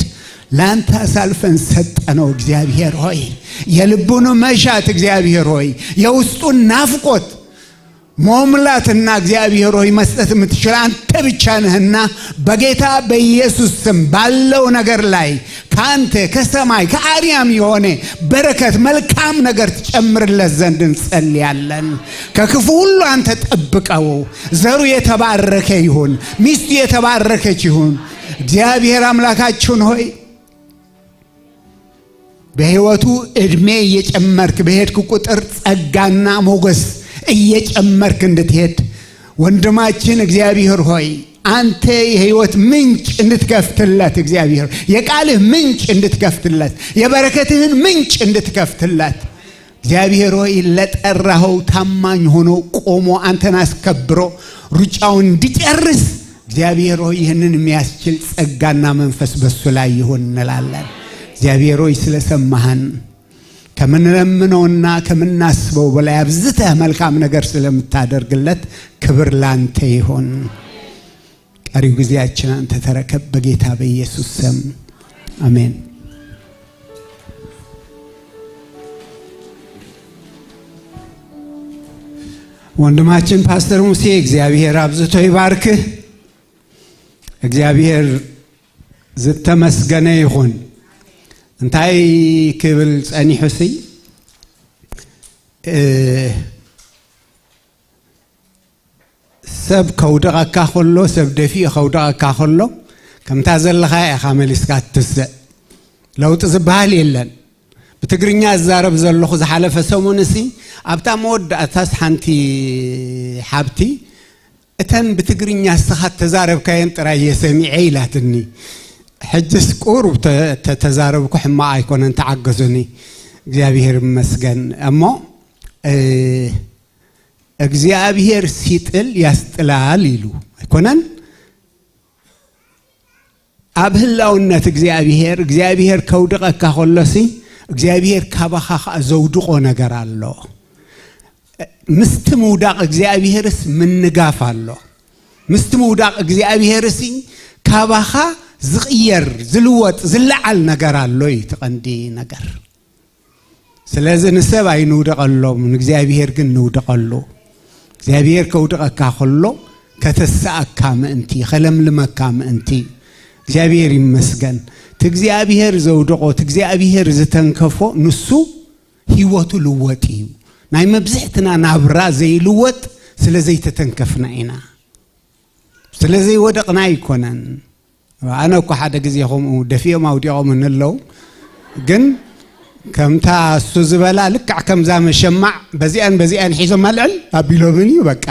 ለአንተ አሳልፈን ሰጠነው። እግዚአብሔር ሆይ፣ የልቡን መሻት፣ እግዚአብሔር ሆይ፣ የውስጡን ናፍቆት መሙላትና እግዚአብሔር ሆይ መስጠት የምትችል አንተ ብቻ ነህና በጌታ በኢየሱስ ስም ባለው ነገር ላይ ከአንተ ከሰማይ ከአርያም የሆነ በረከት፣ መልካም ነገር ትጨምርለት ዘንድ እንጸልያለን። ከክፉ ሁሉ አንተ ጠብቀው። ዘሩ የተባረከ ይሁን፣ ሚስቱ የተባረከች ይሁን። እግዚአብሔር አምላካችን ሆይ፣ በሕይወቱ ዕድሜ እየጨመርክ በሄድክ ቁጥር ጸጋና ሞገስ እየጨመርክ እንድትሄድ፣ ወንድማችን እግዚአብሔር ሆይ አንተ የሕይወት ምንጭ እንድትከፍትለት፣ እግዚአብሔር የቃልህ ምንጭ እንድትከፍትለት፣ የበረከትህን ምንጭ እንድትከፍትለት፣ እግዚአብሔር ሆይ ለጠራኸው ታማኝ ሆኖ ቆሞ አንተን አስከብሮ ሩጫውን እንዲጨርስ እግዚአብሔር ሆይ ይህንን የሚያስችል ጸጋና መንፈስ በሱ ላይ ይሁን እንላለን። እግዚአብሔር ሆይ፣ ስለሰማህን፣ ከምንለምነውና ከምናስበው በላይ አብዝተህ መልካም ነገር ስለምታደርግለት ክብር ላንተ ይሁን። ቀሪው ጊዜያችን አንተ ተረከብ። በጌታ በኢየሱስ ስም አሜን። ወንድማችን ፓስተር ሙሴ፣ እግዚአብሔር አብዝቶ ይባርክህ። እግዚአብሔር ዝተመስገነ ይኹን። እንታይ ክብል ጸኒሑ ሲ ሰብ ከውደቐካ ከሎ፣ ሰብ ደፊኡ ከውደቐካ ከሎ፣ ከምታ ዘለኻ ኢኻ መሊስካ ትስእ። ለውጢ ዝበሃል የለን። ብትግርኛ ዝዛረብ ዘለኹ ዝሓለፈ ሰሙን እሲ ኣብታ መወዳእታስ ሓንቲ ሓብቲ እተን ብትግርኛ እስኻ ተዛረብካየን ጥራይ እየ ሰሚዐ ኢላትኒ። ሕጅስ ቁሩብ ተዛረብኩ ሕማቕ ኣይኮነን፣ ተዓገዙኒ። እግዚኣብሔር ይመስገን። እሞ እግዚአብሔር ሲጥል ያስጥላል ኢሉ ኣይኮነን? ኣብ ህላውነት እግዚአብሔር እግዚአብሔር ከውድቐካ ከሎሲ እግዚአብሔር ካባኻ ከዓ ዘውድቆ ነገር ኣሎ። ምስቲ ምውዳቕ እግዚአብሔርስ ምንጋፍ ኣሎ። ምስቲ ምውዳቕ እግዚአብሔርሲ ካባኻ ዝቕየር ዝልወጥ ዝለዓል ነገር ኣሎ እዩ እቲ ቀንዲ ነገር። ስለዚ ንሰብ ኣይንውደቐሎም፣ ንእግዚአብሔር ግን ንውደቐሉ። እግዚአብሔር ከውድቐካ ከሎ ከተስኣካ ምእንቲ ከለምልመካ ምእንቲ። እግዚአብሔር ይመስገን። እቲ እግዚአብሔር ዘውደቆ እቲ እግዚአብሔር ዝተንከፎ ንሱ ሂወቱ ልወጥ እዩ። ናይ መብዝሕትና ናብራ ዘይልወጥ ስለ ዘይተተንከፍና ኢና፣ ስለ ዘይወደቕና ኣይኮነን። ኣነ እኳ ሓደ ግዜ ከምኡ ደፊኦም ኣውዲቖም እንኣለው፣ ግን ከምታ እሱ ዝበላ ልክዕ ከምዛ መሸማዕ በዚአን በዚአን ሒዞም ኣልዕል ኣቢሎምን እዩ። በቃ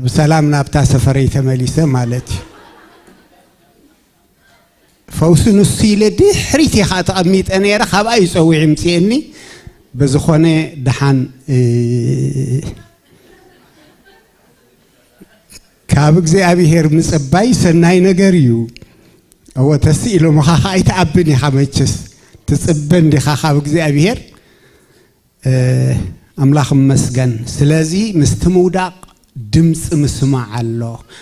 ብሰላም ናብታ ሰፈረይ ተመሊሰ ማለት እዩ። ፈውሲ ንሱ ኢለ ድሕሪት ኢኻ ተቐሚጠ ነይረ፣ ካብኣ እዩ ፀዊዑ ምፅአኒ። ብዝኾነ ድሓን ካብ እግዚኣብሔር ምፅባይ ሰናይ ነገር እዩ። እወ ተስኢሎምኻ ከዓ ኣይተዓብን ኢኻ፣ መቸስ ትፅበ እንዲኻ ካብ እግዚኣብሔር። ኣምላኽ መስገን። ስለዚ ምስቲ ምውዳቕ ድምፂ ምስማዕ ኣሎ፣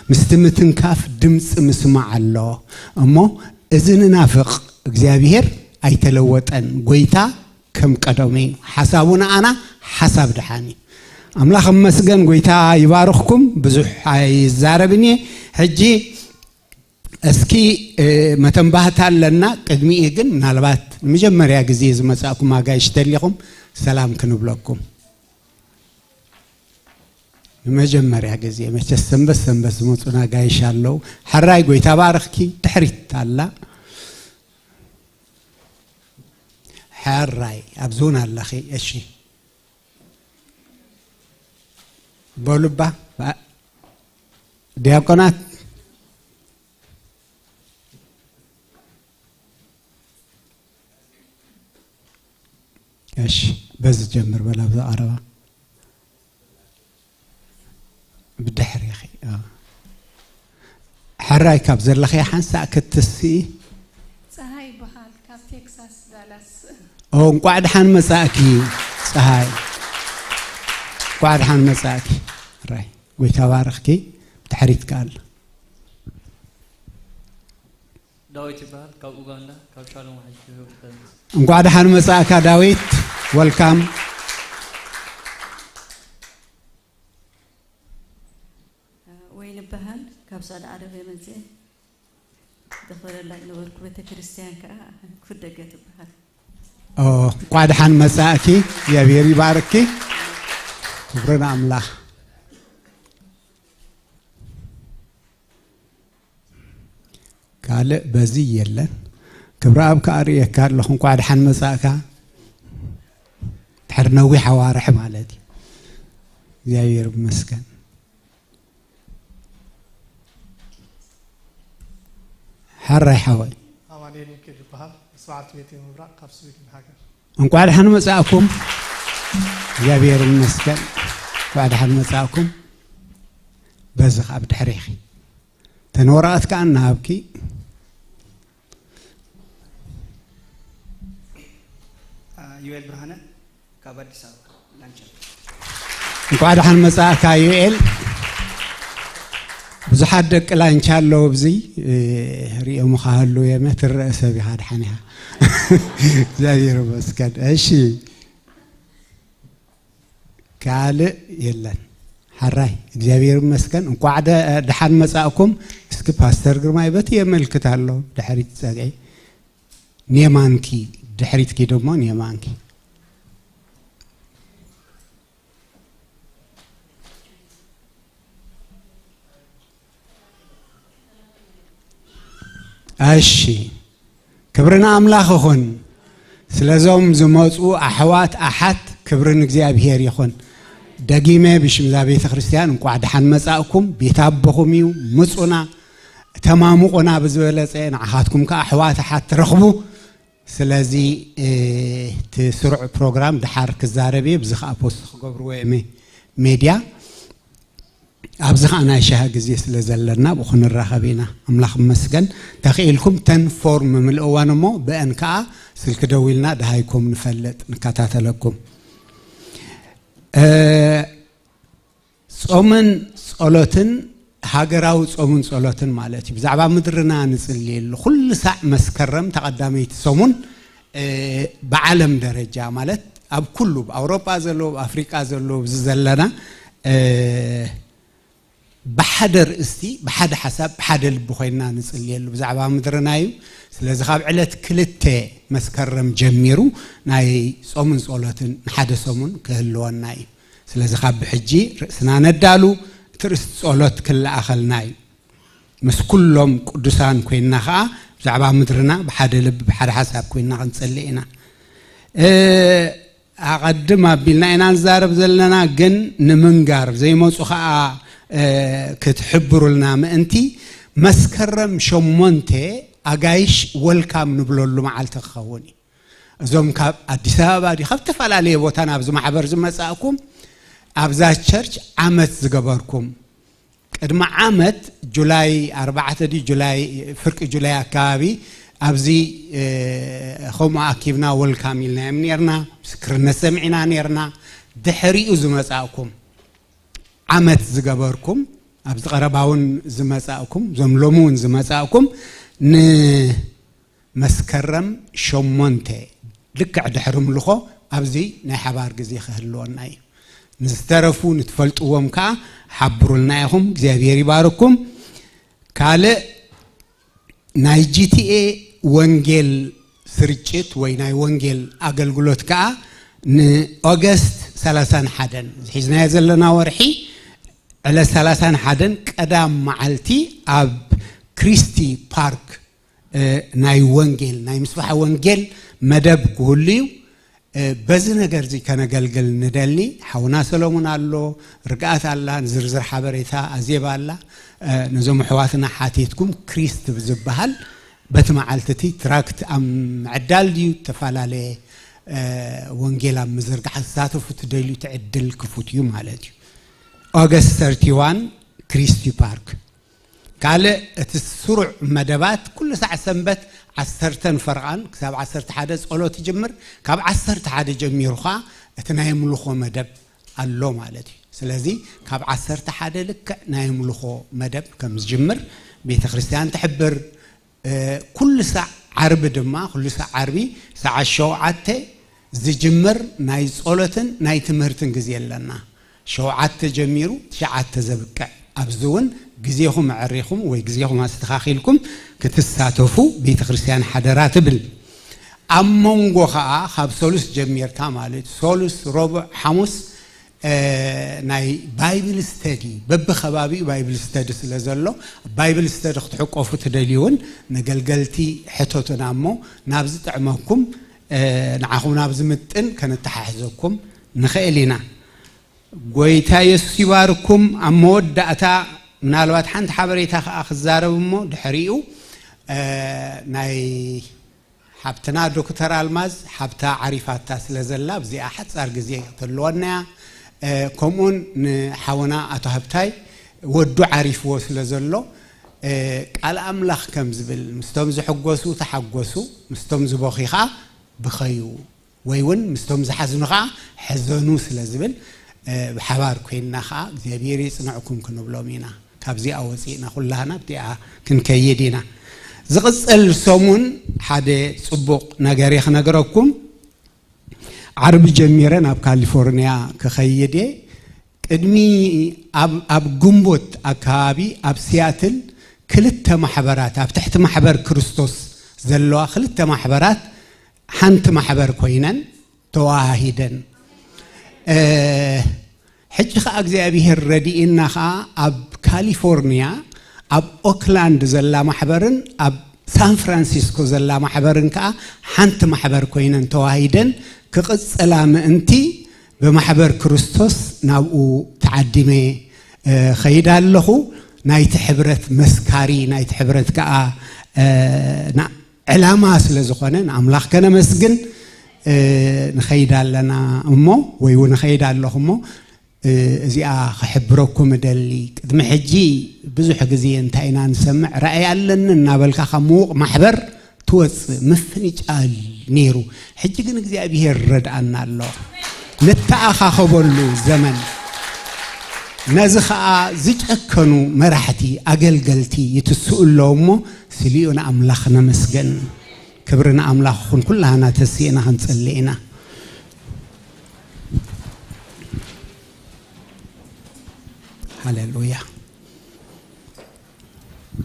ምስቲ ምትንካፍ ድምፂ ምስማዕ ኣሎ። እሞ እዚ ንናፍቕ እግዚኣብሔር ኣይተለወጠን፣ ጎይታ ከም ቀደሙ እዩ። ሓሳቡ ንኣና ሓሳብ ድሓን እዩ። ኣምላኽ መስገን፣ ጎይታ ይባርኽኩም። ብዙሕ ኣይዛረብን እየ ሕጂ። እስኪ መተንባህታ ኣለና። ቅድሚኡ ግን ምናልባት ንመጀመርያ ግዜ ዝመፃእኩም ኣጋይሽ ተሊኹም ሰላም ክንብለኩም። ንመጀመርያ ግዜ መቸስ ሰንበት ሰንበት ዝመፁና ጋይሽ ኣለው። ሕራይ፣ ጎይታ ባርኽኪ። ድሕሪት ኣላ። ሕራይ፣ ኣብዚ እውን ኣለኺ። እሺ በሉባ ዲያቆናት። እሺ በዚ ጀምር በላ ብዛ ቀረባ ብድሕሪ ኢኺ። ሕራይ፣ ካብ ዘለኸ ሓንሳእ ክትስኢ። ፀሃይ ይበሃል፣ ካብ ቴክሳስ ዳላስ። እንቋዕ ድሓን መፃእኪ ፀሃይ፣ እንቋዕ ድሓን መፃእኪ። ሕራይ፣ ጎይታ ባርኽኪ። ብድሕሪት ከኣላ። ዳዊት ይበሃል፣ ካብ ኡጋንዳ ካብ ሻሎም ዋሕዚ ህይወት። እንቋዕ ድሓን መፃእካ ዳዊት፣ welcome። ወይን ይበሃል፣ ካብ ሳውዲ ዓረብያ መፅአ። ተኸለላ ነበርኩ ቤተ ክርስቲያን ከዓ ክፍደገ ትበሃል። እንቋዕ ድሓን መፃእኪ፣ እግዚኣብሔር ይባርኪ። ክብሪ ንኣምላኽ። ካልእ በዚ የለን። ክብሪ ኣብ ከዓ ርእየካ ኣለኹ። እንቋዕ ድሓን መፃእካ ድሕሪ ነዊሕ ኣዋርሒ ማለት እዩ። እግዚኣብሔር ይመስገን። ሓራይ ሓወይ። ኣማኑኤል ሚካኤል ይበሃል፣ ምስ በዓልቲ ቤተይ ምብራቅ ካብ ስዊድን ሃገር። እንቋዕ ድሓን መፃእኩም፣ እግዚኣብሔር ይመስገን። እንቋዕ ድሓን መፃእኩም። በዚ ከዓ ብድሕሪኺ ተን ወረቐት ከዓ እናሃብኪ። ዩኤል ብርሃነ ካብ ኣዲስ ኣበባ ላንቻ። እንቋዕ ድሓን መፃእካ ዩኤል። ብዙሓት ደቂ ላንቻ ኣለዉ ብዚ ሪኦም ካህሉ የመ ትረአ ሰብ ኢኻ። ድሓን ኢኻ፣ እግዚኣብሔር ይመስገን። እሺ ካልእ የለን። ሓራይ፣ እግዚኣብሔር ይመስገን። እንቋዕ ድሓን መፃእኩም። እስኪ ፓስተር ግርማይ በቲ የመልክት ኣሎ ድሕሪት ፀግዒ ኔማንኪ፣ ድሕሪትኪ ደሞ ኔማንኪ። እሺ፣ ክብርና ኣምላኽ ይኹን። ስለዞም ዝመፁ ኣሕዋት ኣሓት ክብሪ ንእግዚኣብሔር ይኹን። ደጊመ ብሽምዛ ቤተ ክርስቲያን እንቋዕ ድሓን መጻእኩም። ቤት ኣቦኹም እዩ፣ ምፁና ተማሙቑና ብዝበለፀ ንዓኻትኩም ከዓ ኣሕዋት ኣሓት ትረኽቡ። ስለዚ እቲ ስሩዕ ፕሮግራም ድሓር ክዛረብ እየ፣ ብዚ ከዓ post ክገብርዎ እየ ሜድያ። ኣብዚ ከዓ ናይ ሻሂ ግዜ ስለ ዘለና ብኡ ክንራኸብ ኢና። ኣምላኽ መስገን። ተኽኢልኩም ተን form ምልእዋን እሞ ብአን ከዓ ስልኪ ደው ኢልና ድሃይኩም ንፈልጥ ንከታተለኩም። ጾምን ጸሎትን፣ ሃገራዊ ጾምን ጸሎትን ማለት እዩ፣ ብዛዕባ ምድርና ንጽልየሉ ኩሉ ሳዕ መስከረም ተቐዳመይቲ ሰሙን ብዓለም ደረጃ ማለት ኣብ ኩሉ ብኣውሮጳ ዘለዎ፣ ብኣፍሪቃ ዘለዎ፣ ብዚ ዘለና ብሓደ ርእስቲ፣ ብሓደ ሓሳብ፣ ብሓደ ልቢ ኮይንና ንጽልየሉ ብዛዕባ ምድርና እዩ። ስለዚ ካብ ዕለት 2 መስከረም ጀሚሩ ናይ ጾምን ጸሎትን ንሓደ ሰሙን ክህልወና እዩ። ስለዚ ካብ ብሕጂ ርእስና ነዳሉ። እቲ ርእስቲ ጸሎት ክለኣኸልና እዩ። ምስ ኩሎም ቅዱሳን ኮይንና ከዓ ብዛዕባ ምድርና ብሓደ ልቢ ብሓደ ሓሳብ ኮይንና ክንጽሊ ኢና። ኣቐድም ኣቢልና ኢና ንዛረብ ዘለና፣ ግን ንምንጋር ዘይመፁ ከዓ ክትሕብሩልና ምእንቲ መስከረም 8 ኣጋይሽ welcome ንብለሉ መዓልቲ ክኸውን እዩ። እዞም ካብ ኣዲስ ኣበባ ዲ ካብ ዝተፈላለየ ቦታ ናብዚ ማሕበር ዝመፃእኩም፣ ኣብዛ church ዓመት ዝገበርኩም፣ ቅድሚ ዓመት July 4 ዲ July ፍርቂ July ኣከባቢ ኣብዚ ከምኡ ኣኪብና welcome ኢልናዮም ነርና፣ ምስክርነት ሰሚዕና ነርና። ድሕሪኡ ዝመፃእኩም፣ ዓመት ዝገበርኩም፣ ኣብዚ ቀረባ እውን ዝመፃእኩም፣ እዞም ሎሚ እውን ዝመፃእኩም ንመስከረም 8 ልክዕ ድሕሪ ምልኾ ኣብዚ ናይ ሓባር ግዜ ክህልወና እዩ። ንዝተረፉ ንትፈልጥዎም ከዓ ሓብሩልና ኢኹም። እግዚኣብሔር ይባርኩም። ካልእ ናይ GTA ወንጌል ስርጭት ወይ ናይ ወንጌል ኣገልግሎት ከዓ ን August 31 ሒዝናዮ ዘለና ወርሒ ዕለት 31 ቀዳም መዓልቲ ኣብ ክሪስቲ ፓርክ ናይ ወንጌል ናይ ምስፋሕ ወንጌል መደብ ክህሉ እዩ። በዚ ነገር እዚ ከነገልግል ንደሊ። ሓውና ሰሎሞን ኣሎ፣ ርግኣት ኣላ፣ ንዝርዝር ሓበሬታ ኣዜባ ኣላ። ነዞም ኣሕዋትና ሓቲትኩም ክሪስት ዝበሃል በቲ መዓልቲ እቲ tract ኣብ ምዕዳል ድዩ ዝተፈላለየ ወንጌል ኣብ ምዝርጋሕ ዝሳተፉ ትደልዩ ትዕድል ክፉት እዩ ማለት እዩ። August 31 ክሪስቲ ፓርክ። ካልእ እቲ ስሩዕ መደባት ኩሉ ሳዕ ሰንበት 10:30 ክሳብ 11 ጸሎት ይጅምር። ካብ 11 ጀሚሩ ከዓ እቲ ናይ ኣምልኾ መደብ ኣሎ ማለት እዩ። ስለዚ ካብ 11 ልክዕ ናይ ኣምልኾ መደብ ከም ዝጅምር ቤተ ክርስቲያን ትሕብር። ኩሉ ሳዕ ዓርቢ ድማ ኩሉ ሳዕ ዓርቢ ሰዓት 7 ዝጅምር ናይ ጸሎትን ናይ ትምህርትን ግዜ ኣለና፣ 7 ጀሚሩ 9 ዘብቅዕ። ኣብዚ እውን ግዜኹም ኣዕሪኹም ወይ ግዜኹም ኣስተኻኺልኩም ክትሳተፉ ቤተ ክርስቲያን ሓደራ ትብል። ኣብ መንጎ ከዓ ካብ ሰሉስ ጀሚርካ ማለት ሰሉስ፣ ረቡዕ፣ ሓሙስ ናይ Bible study በብከባቢኡ Bible study ስለ ዘሎ Bible study ክትሕቆፉ ትደልዩ እውን ነገልገልቲ ሕቶትና እሞ ናብ ዝጥዕመኩም ንዓኹም ናብ ዝምጥን ከነተሓሕዘኩም ንኽእል ኢና። ጎይታ የሱስ ይባርኩም። ኣብ መወዳእታ ምናልባት ሓንቲ ሓበሬታ ከዓ ክዛረብ እሞ ድሕሪኡ ናይ ሓብትና ዶክተር ኣልማዝ ሓብታ ዓሪፋታ ስለ ዘላ ብዚኣ ሓፃር ግዜ ክትህልወና እያ። ከምኡውን ንሓውና ኣቶ ሃብታይ ወዱ ዓሪፍዎ ስለ ዘሎ ቃል ኣምላኽ ከም ዝብል ምስቶም ዝሕጎሱ ተሓጎሱ፣ ምስቶም ዝበኺ ከዓ ብኸዩ፣ ወይ እውን ምስቶም ዝሓዝኑ ከዓ ሕዘኑ ስለ ዝብል ብሓባር ኮይንና ከዓ እግዚኣብሔር ይፅንዕኩም ክንብሎም ኢና። ካብዚኣ ወፂእና ኩላህና ብቲኣ ክንከይድ ኢና። ዝቕፅል ሰሙን ሓደ ፅቡቕ ነገር እየ ክነግረኩም። ዓርቢ ጀሚረ ናብ ካሊፎርኒያ ክኸይድ እየ። ቅድሚ ኣብ ግንቦት ኣከባቢ ኣብ ሲያትል ክልተ ማሕበራት፣ ኣብ ትሕቲ ማሕበር ክርስቶስ ዘለዋ ክልተ ማሕበራት ሓንቲ ማሕበር ኮይነን ተዋሂደን። ሕጂ ከዓ እግዚኣብሄር ረዲእና ከዓ ኣብ ካሊፎርኒያ ኣብ ኦክላንድ ዘላ ማሕበርን ኣብ ሳን ፍራንሲስኮ ዘላ ማሕበርን ከዓ ሓንቲ ማሕበር ኮይነን ተዋሂደን ክቕፅላ ምእንቲ ብማሕበር ክርስቶስ ናብኡ ተዓዲመ ኸይድ ኣለኹ። ናይቲ ሕብረት መስካሪ ናይቲ ሕብረት ከዓ ዕላማ ስለ ዝኾነ ንኣምላኽ ከነመስግን ንኸይድ ኣለና እሞ ወይ እውን ንኸይድ ኣለኹ እሞ እዚኣ ክሕብረኩም እደሊ። ቅድሚ ሕጂ ብዙሕ ግዜ እንታይ ኢና ንሰምዕ፣ ራእይ ኣለኒ እናበልካ ካብ ምዉቕ ማሕበር ትወፅእ ምፍንጫል ነይሩ። ሕጂ ግን እግዚኣብሔር ረድኣና ኣሎ ንተኣኻኸበሉ ዘመን። ነዚ ከዓ ዝጨከኑ መራሕቲ ኣገልገልቲ ይትስኡ ኣለዉ እሞ ስሊኡ ንኣምላኽ ነመስገን። ክብሪ ንኣምላኽ ይኹን። ኩላህና ተሲእና ክንፅሊ ኢና። ሃሌሉያ።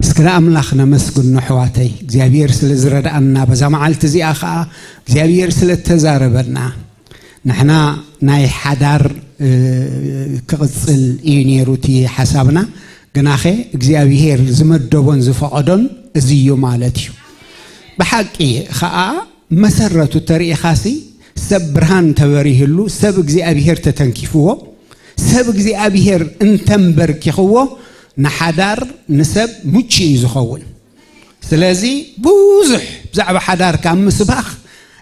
እስኪ ንኣምላኽ ነመስግኖ ኣሕዋተይ፣ እግዚኣብሔር ስለ ዝረድኣና በዛ መዓልቲ እዚኣ ከዓ እግዚኣብሔር ስለ ተዛረበና። ንሕና ናይ ሓዳር ክቕፅል እዩ ነይሩ እቲ ሓሳብና፣ ግናኸ እግዚኣብሔር ዝመደቦን ዝፈቐዶን እዚ እዩ ማለት እዩ። ብሓቂ ከዓ መሰረቱ ተሪኢኻሲ ሰብ ብርሃን ተበሪህሉ፣ ሰብ እግዚኣብሔር ተተንኪፍዎ፣ ሰብ እግዚኣብሔር እንተንበርኪኽዎ ንሓዳር ንሰብ ምቹ እዩ ዝኸውን። ስለዚ ብዙሕ ብዛዕባ ሓዳር ካብ ምስባኽ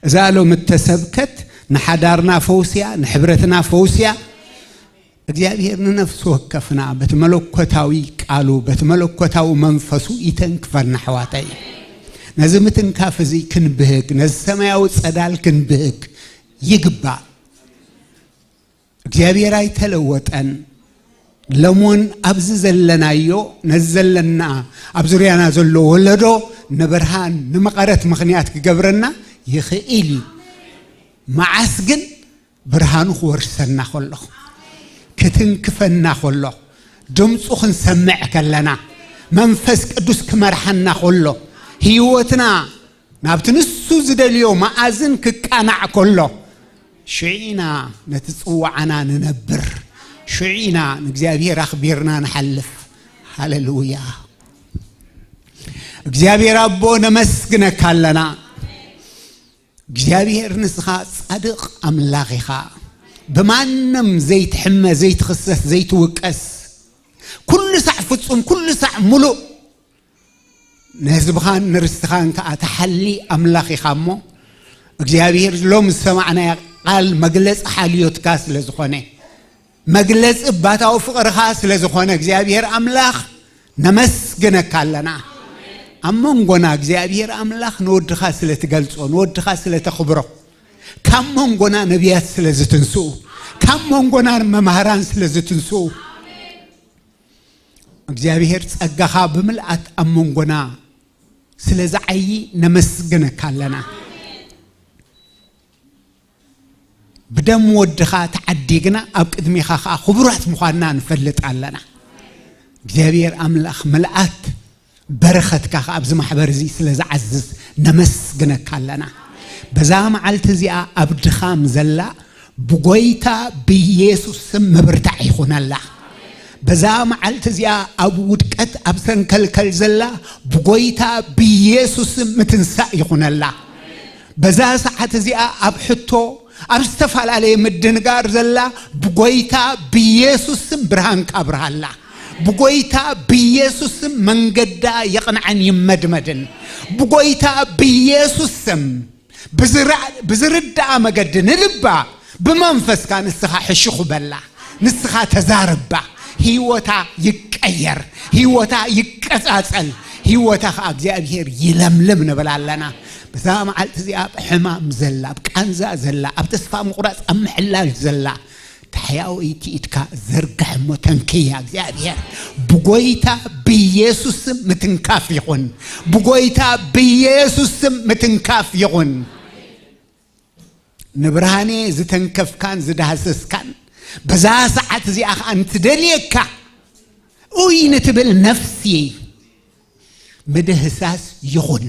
እዛ ሎሚ እተሰብከት ንሓዳርና ፈውስያ፣ ንሕብረትና ፈውስያ። እግዚኣብሔር ንነፍሲ ወከፍና በቲ መለኮታዊ ቃሉ በቲ መለኮታዊ መንፈሱ ይተንክፈና ኣሕዋተይ። ነዚ ምትንካፍ እዚ ክንብህግ፣ ነዚ ሰማያዊ ፀዳል ክንብህግ ይግባእ። እግዚኣብሔር ኣይተለወጠን። ለሞን ኣብዚ ዘለናዮ ነዚ ዘለና ኣብ ዙርያና ዘሎ ወለዶ ንብርሃን ንመቐረት ምኽንያት ክገብረና ይኽእል እዩ። መዓስ ግን ብርሃኑ ክወርሰና ከሎ፣ ክትንክፈና ከሎ፣ ድምፁ ክንሰምዕ ከለና፣ መንፈስ ቅዱስ ክመርሓና ከሎ፣ ህይወትና ናብቲ ንሱ ዝደልዮ መኣዝን ክቃናዕ ከሎ፣ ሽዒና ነቲ ፅዋዓና ንነብር፣ ሽዒና ንእግዚኣብሔር ኣኽቢርና ንሓልፍ። ሃሌሉያ። እግዚኣብሔር ኣቦ ነመስግነካ ኣለና። እግዚኣብሔር ንስኻ ጻድቕ ኣምላኽ ኢኻ፣ ብማንም ዘይትሕመ፣ ዘይትኽሰስ፣ ዘይትውቀስ፣ ኩሉ ሳዕ ፍጹም፣ ኩሉ ሳዕ ሙሉእ፣ ንህዝብኻን ንርስትኻን ከዓ ተሓሊ ኣምላኽ ኢኻ እሞ እግዚኣብሔር ሎም ዝሰማዕናዮ ቃል መግለፂ ሓልዮትካ ስለ ዝኾነ፣ መግለፂ ባታዊ ፍቕርኻ ስለ ዝኾነ እግዚኣብሔር ኣምላኽ ነመስግነካ ኣለና። ኣብ መንጎና እግዚኣብሔር ኣምላኽ ንወድኻ ስለ ትገልጾ፣ ንወድኻ ስለ ተኽብሮ፣ ካብ መንጎና ነቢያት ስለ ዝትንስኡ፣ ካብ መንጎና መማህራን ስለ ዝትንስኡ፣ እግዚኣብሔር ጸጋኻ ብምልኣት ኣብ መንጎና ስለ ዝዓዪ ነመስግነካ ኣለና። ብደም ወድኻ ተዓዲግና ኣብ ቅድሚኻ ከዓ ክቡራት ምዃንና ንፈልጥ ኣለና። እግዚኣብሔር ኣምላኽ ምልኣት በረኸትካ ከዓ ኣብዚ ማሕበር እዚ ስለ ዝዓዝዝ ነመስግነካ ኣለና። በዛ መዓልቲ እዚኣ ኣብ ድኻም ዘላ ብጎይታ ብኢየሱስ ስም ምብርታዕ ይኹነላ። በዛ መዓልቲ እዚኣ ኣብ ውድቀት ኣብ ሰንከልከል ዘላ ብጎይታ ብኢየሱስ ስም ምትንሳእ ይኹነላ። በዛ ሰዓት እዚኣ ኣብ ሕቶ ኣብ ዝተፈላለየ ምድንጋር ዘላ ብጎይታ ብኢየሱስ ስም ብርሃንካ ኣብርሃላ። ብጎይታ ብኢየሱስ ስም መንገዳ የቕንዐን ይመድመድን። ብጎይታ ብኢየሱስ ስም ብዝርዳኣ መገዲ ንልባ ብመንፈስካ ንስኻ ሕሽኹ በላ፣ ንስኻ ተዛረባ፣ ህይወታ ይቀየር፣ ህይወታ ይቀጻጸል፣ ህይወታ ከዓ እግዚኣብሔር ይለምልም ንብል ኣለና። በዛ መዓልቲ እዚኣ ኣብ ሕማም ዘላ፣ ኣብ ቃንዛ ዘላ፣ ኣብ ተስፋ ምቑራፅ፣ ኣብ ምሕላል ዘላ ታሕያወይቲ ኢድካ ዘርግሕ እሞ ተንክያ እግዚኣብሔር። ብጎይታ ብኢየሱስ ስም ምትንካፍ ይኹን። ብጎይታ ብኢየሱስ ስም ምትንካፍ ይኹን። ንብርሃኔ ዝተንከፍካን ዝዳህሰስካን በዛ ሰዓት እዚኣ ከዓ እንትደልየካ ኡይ ንትብል ነፍሲ ምድህሳስ ይኹን።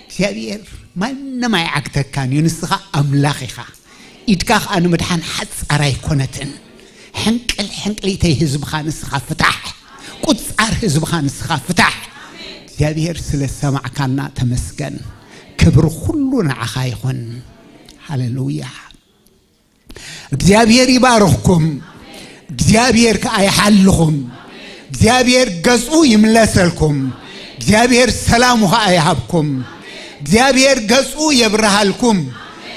እግዚኣብሔር ማንም ኣይዓግተካን እዩ፣ ንስኻ ኣምላኽ ኢኻ። ኢድካ ከዓ ንምድሓን ሓፃር ኣይኮነትን። ሕንቅል ሕንቅሊተይ ህዝብኻ ንስኻ ፍታሕ፣ ቁፃር ህዝብኻ ንስኻ ፍታሕ። እግዚአብሔር ስለ ሰማዕካና ተመስገን። ክብር ኩሉ ንዓኻ ይኹን። ሃሌሉያ። እግዚአብሔር ይባርኽኩም። እግዚአብሔር ከዓ ይሓልኹም። እግዚአብሔር ገጹ ይምለሰልኩም። እግዚአብሔር ሰላሙ ከዓ ይሃብኩም። እግዚአብሔር ገጹ የብርሃልኩም።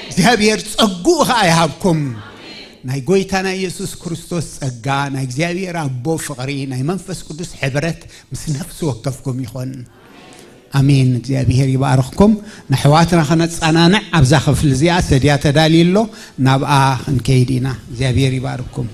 እግዚአብሔር ጸጉኡ ከዓ ይሃብኩም። ናይ ጎይታና ኢየሱስ ክርስቶስ ጸጋ፣ ናይ እግዚአብሔር ኣቦ ፍቕሪ፣ ናይ መንፈስ ቅዱስ ሕብረት ምስ ነፍሲ ወከፍኩም ይኹን። ኣሜን። እግዚአብሔር ይባርኽኩም። ንኣሕዋትና ከነፀናንዕ ኣብዛ ክፍሊ እዚኣ ሰድያ ተዳልዩ ኣሎ፣ ናብኣ ክንከይድ ኢና። እግዚአብሔር ይባርክኩም።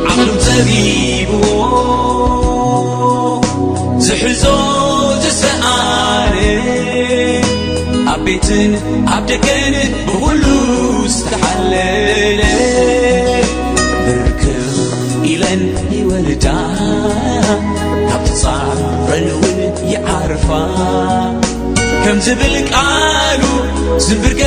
ዓቕሎም ፀቢብዎ ዝሕዞ ዝሰኣነ፣ ኣብ ቤትን ኣብ ደገን ብኩሉ ዝተሓለለ፣ ብርክብ ኢለን ይወልዳ፣ ካብቲ ፃረን እውን ይዓርፋ ከም ዝብል ቃሉ ዝንብርከ።